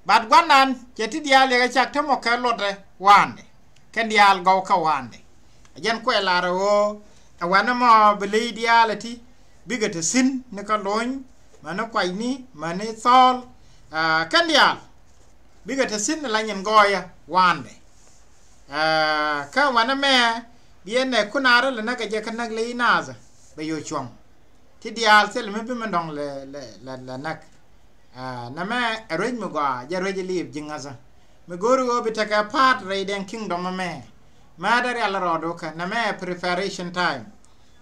Bat gua̱nan cɛ ti diaal yɛ kɛ cak te mɔ kɛ luɔtdɛ wa̱a̱ndɛ. Kɛn diaal gɔw kä wa̱a̱ndɛ. Ɛ jɛn kuɛ lar ɛ ɣöö ɛ wanɛ mɔ bi ley diaal ɛ ti bikɛ te thi̱n ni kä lony, mäni kuacni, mäni thɔɔl. Aa, kɛn diaal bikɛ te thi̱n ni la nyin gɔɔyä wa̱a̱ndɛ. Aa, kä wanɛ mɛ bi ɛ nɛk kun a rɛl ɛ näk ɛ jɛ kä näk ley naath bɛ yo̱o̱ cuɔ̱ŋ. Ti diaal thil mi bi mi dɔ̱ŋ lɛ, lɛ, lɛ, lɛ näk. Aa, nɛmɛ ɛ ruec mi gɔaa, jɛ ruec ɛ liip ji̱ ŋäthä. Mi go̱o̱ri ɣöö bi tekɛ pa̱a̱t rɛy dɛŋ kingdom ɛmɛ. Määtdɛ rial rɔɔdu kä, nɛmɛ ɛ preparation time.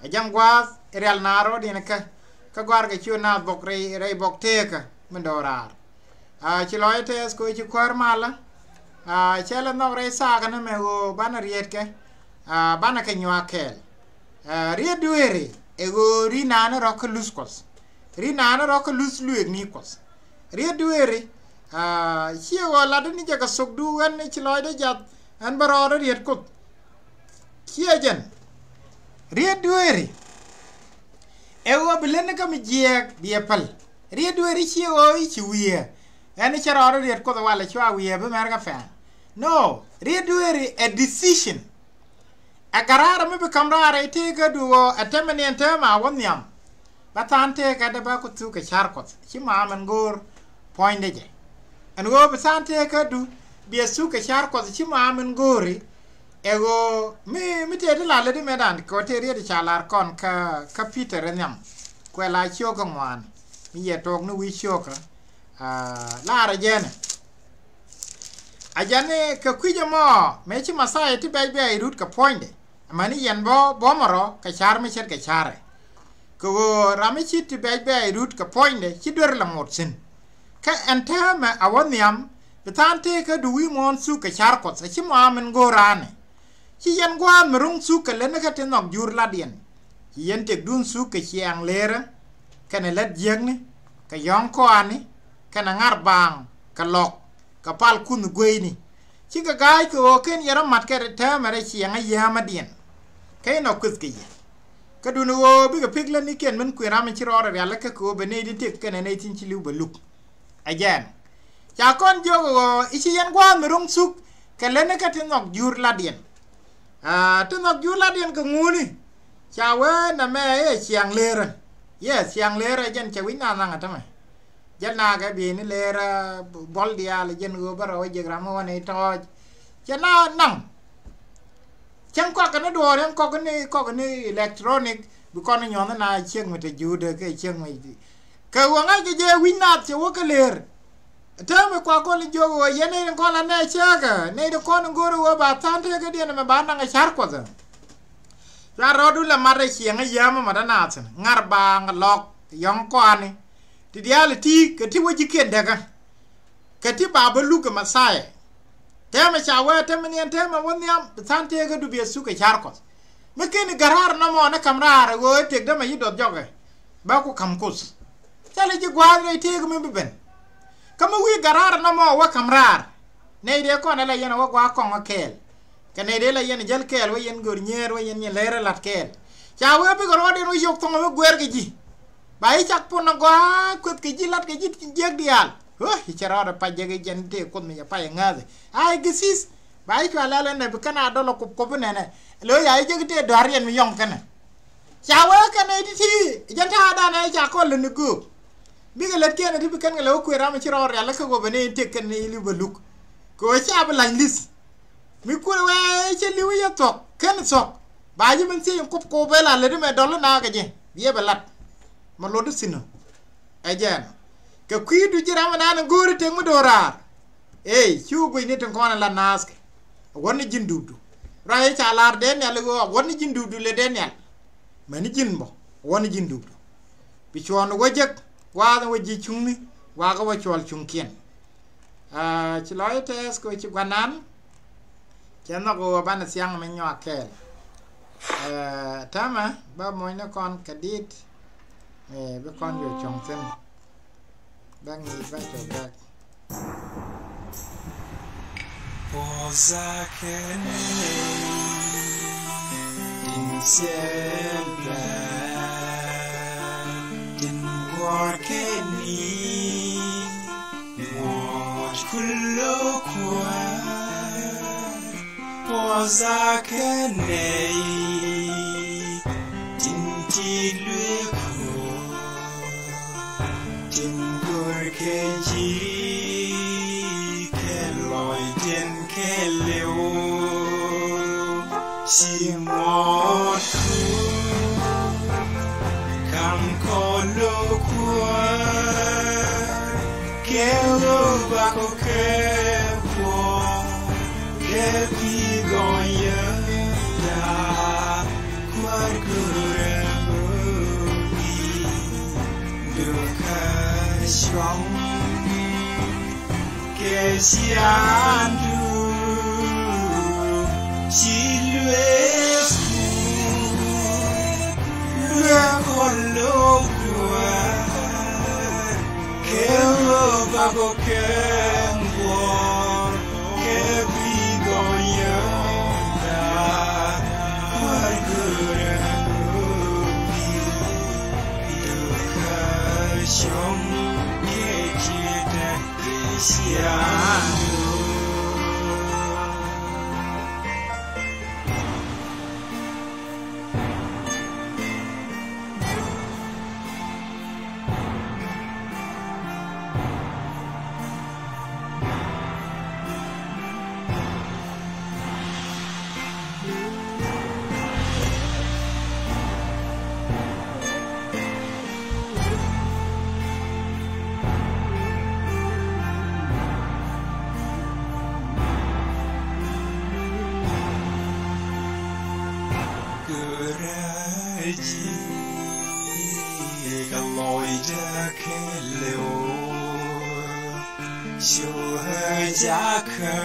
Ɛ jɛn gua̱a̱th rial naath rɔɔdiɛn kä, kä gɔ̱a̱rkɛ ciö naath bɔk rɛy, rɛy bɔk teekä mi do̱raar. Aa, ci lɔc tɛth kɛ ɣöö ci kuäär malä. Aa, cɛ lɛ nhɔk rɛy thaak ɛn ɛmɛ ɣöö banɛ rietkɛ. Aa, banɛ kɛ nyuak kɛɛl. Aa, riet dueeri ɛ ɣöö ri naan rɔ̱ kä luth Kuɔth. Ri naan rɔ̱ kä luth lueekni Kuɔth. Riet dueeri, aa, ciɛ ɣöö latdä ni jɛ kɛ thokdu ɣän ci lɔcdä jath ɣän bä rɔɔdä riet Kuoth. Ciɛ jɛn. Riet dueeri ɛ ɣöö bi lät ni kä mi jiɛɛk biɛ päl. Riet dueeri ciɛ ɣöö i̱ ci wiee ɣän i̱ cɛ rɔɔdä riet Kuoth walɛ cua wiee bi mɛr kä pɛn. No, riet dueeri ɛ decision. Ɛ garaar mi bi ka̱m raar ɛ tëëkädu ɣöö ɛ tɛmɛ ni ɛn täämɛ a wä nhiam. Bä tha̱a̱n tëëkädä bä ku thuk kɛ ca̱r Kuɔth ci ma min go̱o̱r puɔ̱nydɛ jɛ. Ɛn ɣöö bi tha̱a̱n tëëkädu biɛ thuk kɛ ca̱r Kuɔth ci ma min go̱o̱ri. Ɛ ɣöö mi, mi tëë ti la lätdi mɛtdan kɛ ɣöö tëë riet ca lar kɔn kä, kä Pi̱tɛr ɛ nhiam. Kuɛ la ciök kä ŋuan mi yɛ tuɔɔk ni wi̱i̱ ciökä. Aa, laarɛ jɛnɛ. A jɛn ni kɛ kui̱c ɛmɔ mëë ci Mɛthia ti bɛc bia irut kɛ puɔ̱nydɛ. Amäni yɛn bä buɔ̱mɛ rɔ kɛ ca̱r mi ce̱tkɛ ca̱rɛ. Kɛ ɣöö ram mi ci ti bɛc bia irut kɛ puɔ̱nydɛ ci duer la ŋot thi̱n. Kä ɛn täämɛ a wä nhiam bi tha̱a̱n tëëkädu wi̱i̱ muɔ̱ɔ̱n thuk kɛ ca̱r Kuɔth a ci mɔ min go̱o̱r raanɛ. Ci yɛn gua̱a̱th mi ro̱ŋ thuk kɛ lätni kä ti nhɔk jur latdiɛn. Ci yɛn tëkdun thuk kɛ ciɛɛŋ leerä kɛnɛ lät jiäkni kɛ yɔ̱ŋ kɔaani kɛnɛ ŋa̱r baaŋ kɛ lɔk kɛ pal kunh gueyni. Cikɛ ga̱a̱c kɛ ɣöö ken yɛ rɔ mat kɛ täämɛ rɛy ciɛŋä yäämädiɛn. Kä inɔ kueth kɛ yɛ. Kä duundɛ ɣöö bikɛ pek lätnikiɛn min kuën ram in ci rɔɔdɛ rialikä kɛ ɣöö bɛ nɛy tin tëk kɛnɛ nɛy tin ci li̱w bɛ luk. Ɛ jɛn ca kɔn jiök ɣöö i̱ ci yɛn gua̱a̱th mi ro̱ŋ thuk kɛ lätni kä ti nhɔk jur latdiɛn. Aa, ti nhɔk jur latdiɛn kɛ ŋuni. Ca wee nɛmɛ i̱ ɛ ciaŋ leerä. Yes, ciaŋ leerä jɛn cɛ wi̱c naath naŋ ɛ tämɛ. Jɛn naakɛ bieyni leerä buɔl diaal jɛn ɣöö bä rɛw ɛ jiɛk ram mi wä nɛy tɔ̱ɔ̱c. Cɛ naath naŋ. Cäŋ kɔakɛ ni duɔ̱ɔ̱r ɛn kɔk ni, kɔk ni electronic bi kɔn nyuɔ̱th na ciek mi te juudä kɛ ciek mi. Kɛ ɣöö ŋa̱ckɛ jɛ wi̱c naath cɛ wä kä leer. Täämɛ kua kɔn jiök ɣöö yɛn nɛy tin kɔn la nɛ cääkä nɛy tin kɔn in go̱o̱r ɣöö ba tha̱a̱n tëëkädiɛn ɛmɛ ba naŋ ɛ ca̱r Kuɔth ɛ. Cua rɔɔdu la mat ɛ ciɛŋä yäämä mat ɛ naath thi̱n ŋa̱r baaŋ lɔk yɔ̱ŋ kɔaani. Ti diaal ti kɛ ti wä ji̱kiɛn däkä. Kɛ ti ba bä luk kɛ Mɛthia. Täämɛ ca wee täämɛ ni ɛn täämɛ wä nhiam bi tha̱a̱n tëëkädu biɛ thuk kɛ ca̱r Kuɔth. Mi ken i̱ garaar nɔmɔ ni ka̱m raar ɛ ɣöö i̱ tëkdä mɛ yi duɔth jɔkɛ. Bä ku ka̱m Kuoth. Thilɛ ji̱ gua̱a̱th rɛy tëëk mi bi ben. Kä mi wi̱i̱ garaar nɔmɔ wä ka̱m raar. Nɛy dee kɔn ɛ la yɛn ɛ wä gua̱a̱th kɔŋä kɛɛl. Kɛ nɛy dee la yɛn jäl kɛɛl wä yɛn gör nyieer wä yɛn nyin lɛr ɛ la̱t kɛɛl. Ca wee bikɛ rɔɔdiɛn wä yio̱k thɔŋ wä guɛɛr kɛ ji̱. Ba i̱ cak puɔ̱n ɛ gɔaa kueth kɛ ji̱ la̱t kɛ ji̱ jiäk diaal. Ɣöö i̱ cɛ rɔɔdɛ pac jek i̱ jɛn tëë Kuoth mi cɛ pac ɛ ŋääthi. Ai githith. Ba i̱ cua lɛl ɛnɛ bi kɛn a dɔl ɛ kup kup inɛnɛ. Lo̱c a i̱ jek tëë dɔ̱a̱r yɛn mi yɔ̱ŋ kɛnɛ. Ca wee kɛn nɛy ti̱ti̱ jɛn ta̱a̱dan ɛ ca kɔn lätni göök. Bikɛ lätkiɛn ɛ ti bi kɛn kɛ lɛ wä kuëë ram ɛ ci rɔɔd rialikä ɣöö bɛ nɛy in tëk kɛn nɛy li̱w bɛ luk. Kɛ ɣöö ca bi la̱ny li̱th. Mi kuëë wee cä li̱w i̱ yɛ thuɔ̱k kɛn thuɔ̱k. Ba ji̱ min thiec in kup kɛ wä bɛ la lätdi mɛ dɔl i̱ naakɛ jɛ bi yɛ bɛ la̱t. Mɛ lot i̱ thi̱n ɔ. Ɛ jɛn ɔ. Kɛ kui̱du ji̱ ram inan in go̱o̱ri tëk mi do̱raar. Ëë, cu guicni tin kɔn in la naathkɛ. A guɔ̱n ni ji̱n dupdu. Ruac i̱ ca lar Daniɛl i̱ ɣöö a guɔ̱n ni ji̱n dupdu lɛ Daniɛl. Mäni ji̱n bä, a guɔ̱n ni ji̱n dupdu. Bi cuɔ̱ɔ̱n wä jek, gua̱a̱th in wä ji̱ cuŋni, gua̱a̱k wä cuɔl cuŋkiɛn. Aa, ci lɔc tɛɛth kɛ ci gua̱nan. Cɛ nhɔk ɣöö banɛ thiaŋ mi nyuak kɛɛl. Aa, täämɛ bä moc ni kɔn kɛ dit. Ɛ, bi kɔn jɔ cuɔ̱ŋ thi̱n. Bä ŋi̱i̱c bä cɔ gak. Pɔsa kɛ nɛy tin thil bɛ tin guɔ̱r kɛ ni ŋuɔ̱t kulo kuäär. Pɔsa kɛ nɛy tin ti lueku tin gör kɛ ji̱ kɛ lɔcdiɛn kɛ liw. Ci ŋuɔ̱t ku kam kɔn lo kuäär kɛ ɣöö bakɔ kɛ kuɔ kɛ pi gɔyɛ da kuäär gurɛ bi duka cuɔm kɛ ciandu ci lueku. Kɛ lɔcdä kɛɛliw cuɛ jakä,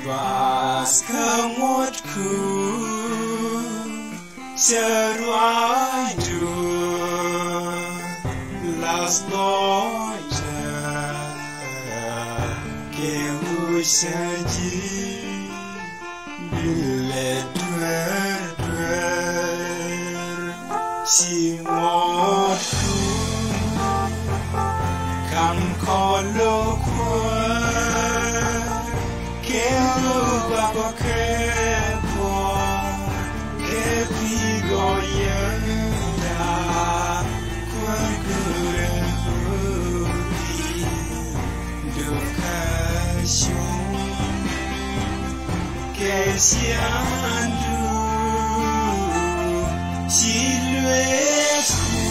duaath kä ŋuɔ̱tku cɛ ruacdu. Lath lɔcdä kɛ ɣöö cä ji̱ Bilɛ duer duer ci ŋuɔ̱tku kam kɔlo kuäär kɛ bakɔ kɛ buɔ̱ɔ̱r kɛ kui̱ gɔyäda kuäär görä. Duk kä cuŋ kɛ ciandu ci lueku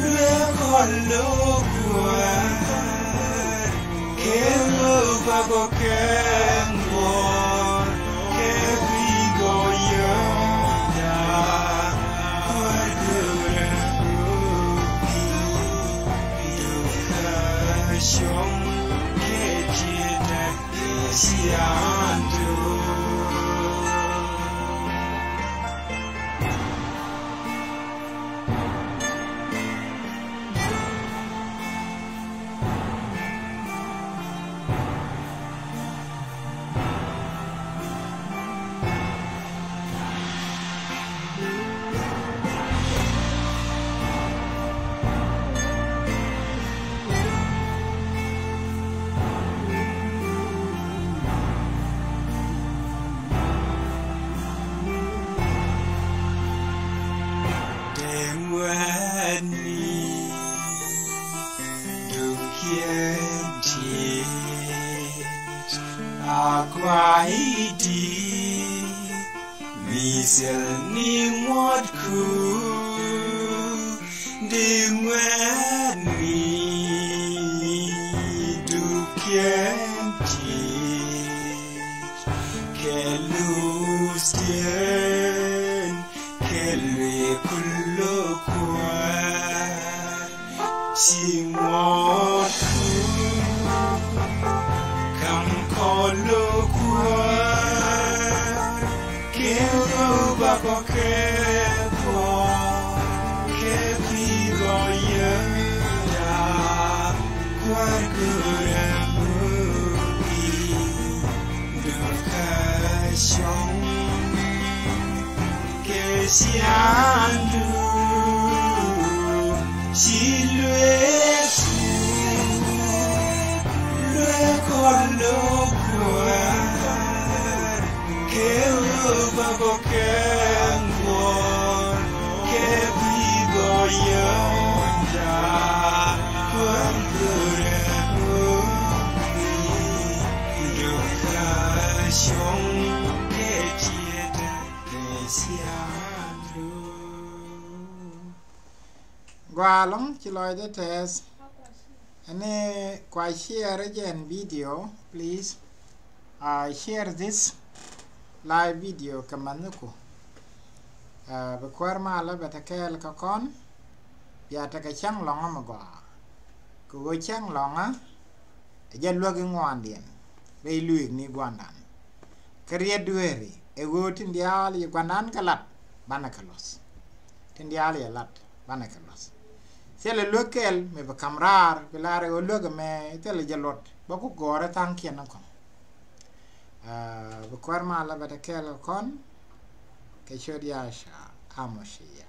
luek kɔn lokuäär kɛ luek bakɔ kɛ ŋuɔr kɛ bi gɔyäda kuäär görä. Duk kä cuŋ kɛ ciandu Dee ŋuɛ̈tni duŋ kiɛn ti a gɔaa i̱di mi thil ni ŋuɔ̱tku. Dee ŋuɛ̈tni duŋ kiɛn ti kɛ luthdiɛn kɛ luëë kulo kuäär ci ŋuɔ̱tku kam kɔlo kuäär kɛ rubakɔ kɛ kuɔ̱r kɛ kui̱ gɔyäda kuäär görä. Duk kä cuŋ kɛ ciandu ci lueku luek kɔn lokuäär kɛ luek bakɔ kɛ ŋuɔr kɛ bi gɔyäda kuäär görä. Gɔaa ɛlɔ̱ŋ ci lɔcdä tɛth. Ɛn ni kua share jɛn video, please. Uh, share this live video kɛ mɛn ni ku. Uh, bi kuäär malä bɛ te kɛɛl kɛ kɔn. Bia tekɛ cäŋ lɔŋä mi gɔaa. Kɛ ɣöö cäŋ lɔŋä ɛ jɛ luäk i̱ ŋuandiɛn rɛy luëëk ni gua̱ndan. Kä riet dueeri ɛ ɣöö tin diaal yɛ gua̱ndan kɛ lat banɛ kɛ luɔth. Tin diaal yɛ lat banɛ kɛ luɔth. Thilɛ luek kɛl mi bi kam raar bi lar ɛ ɣöö luek ɛmɛ thilɛ jɛ luɔt bä ku gɔɔrɛ tha̱a̱ŋkiɛn ni kɔn. Bi kuäär malä bɛ te kɛl kɔn kɛ ciöt Yaca Amashia.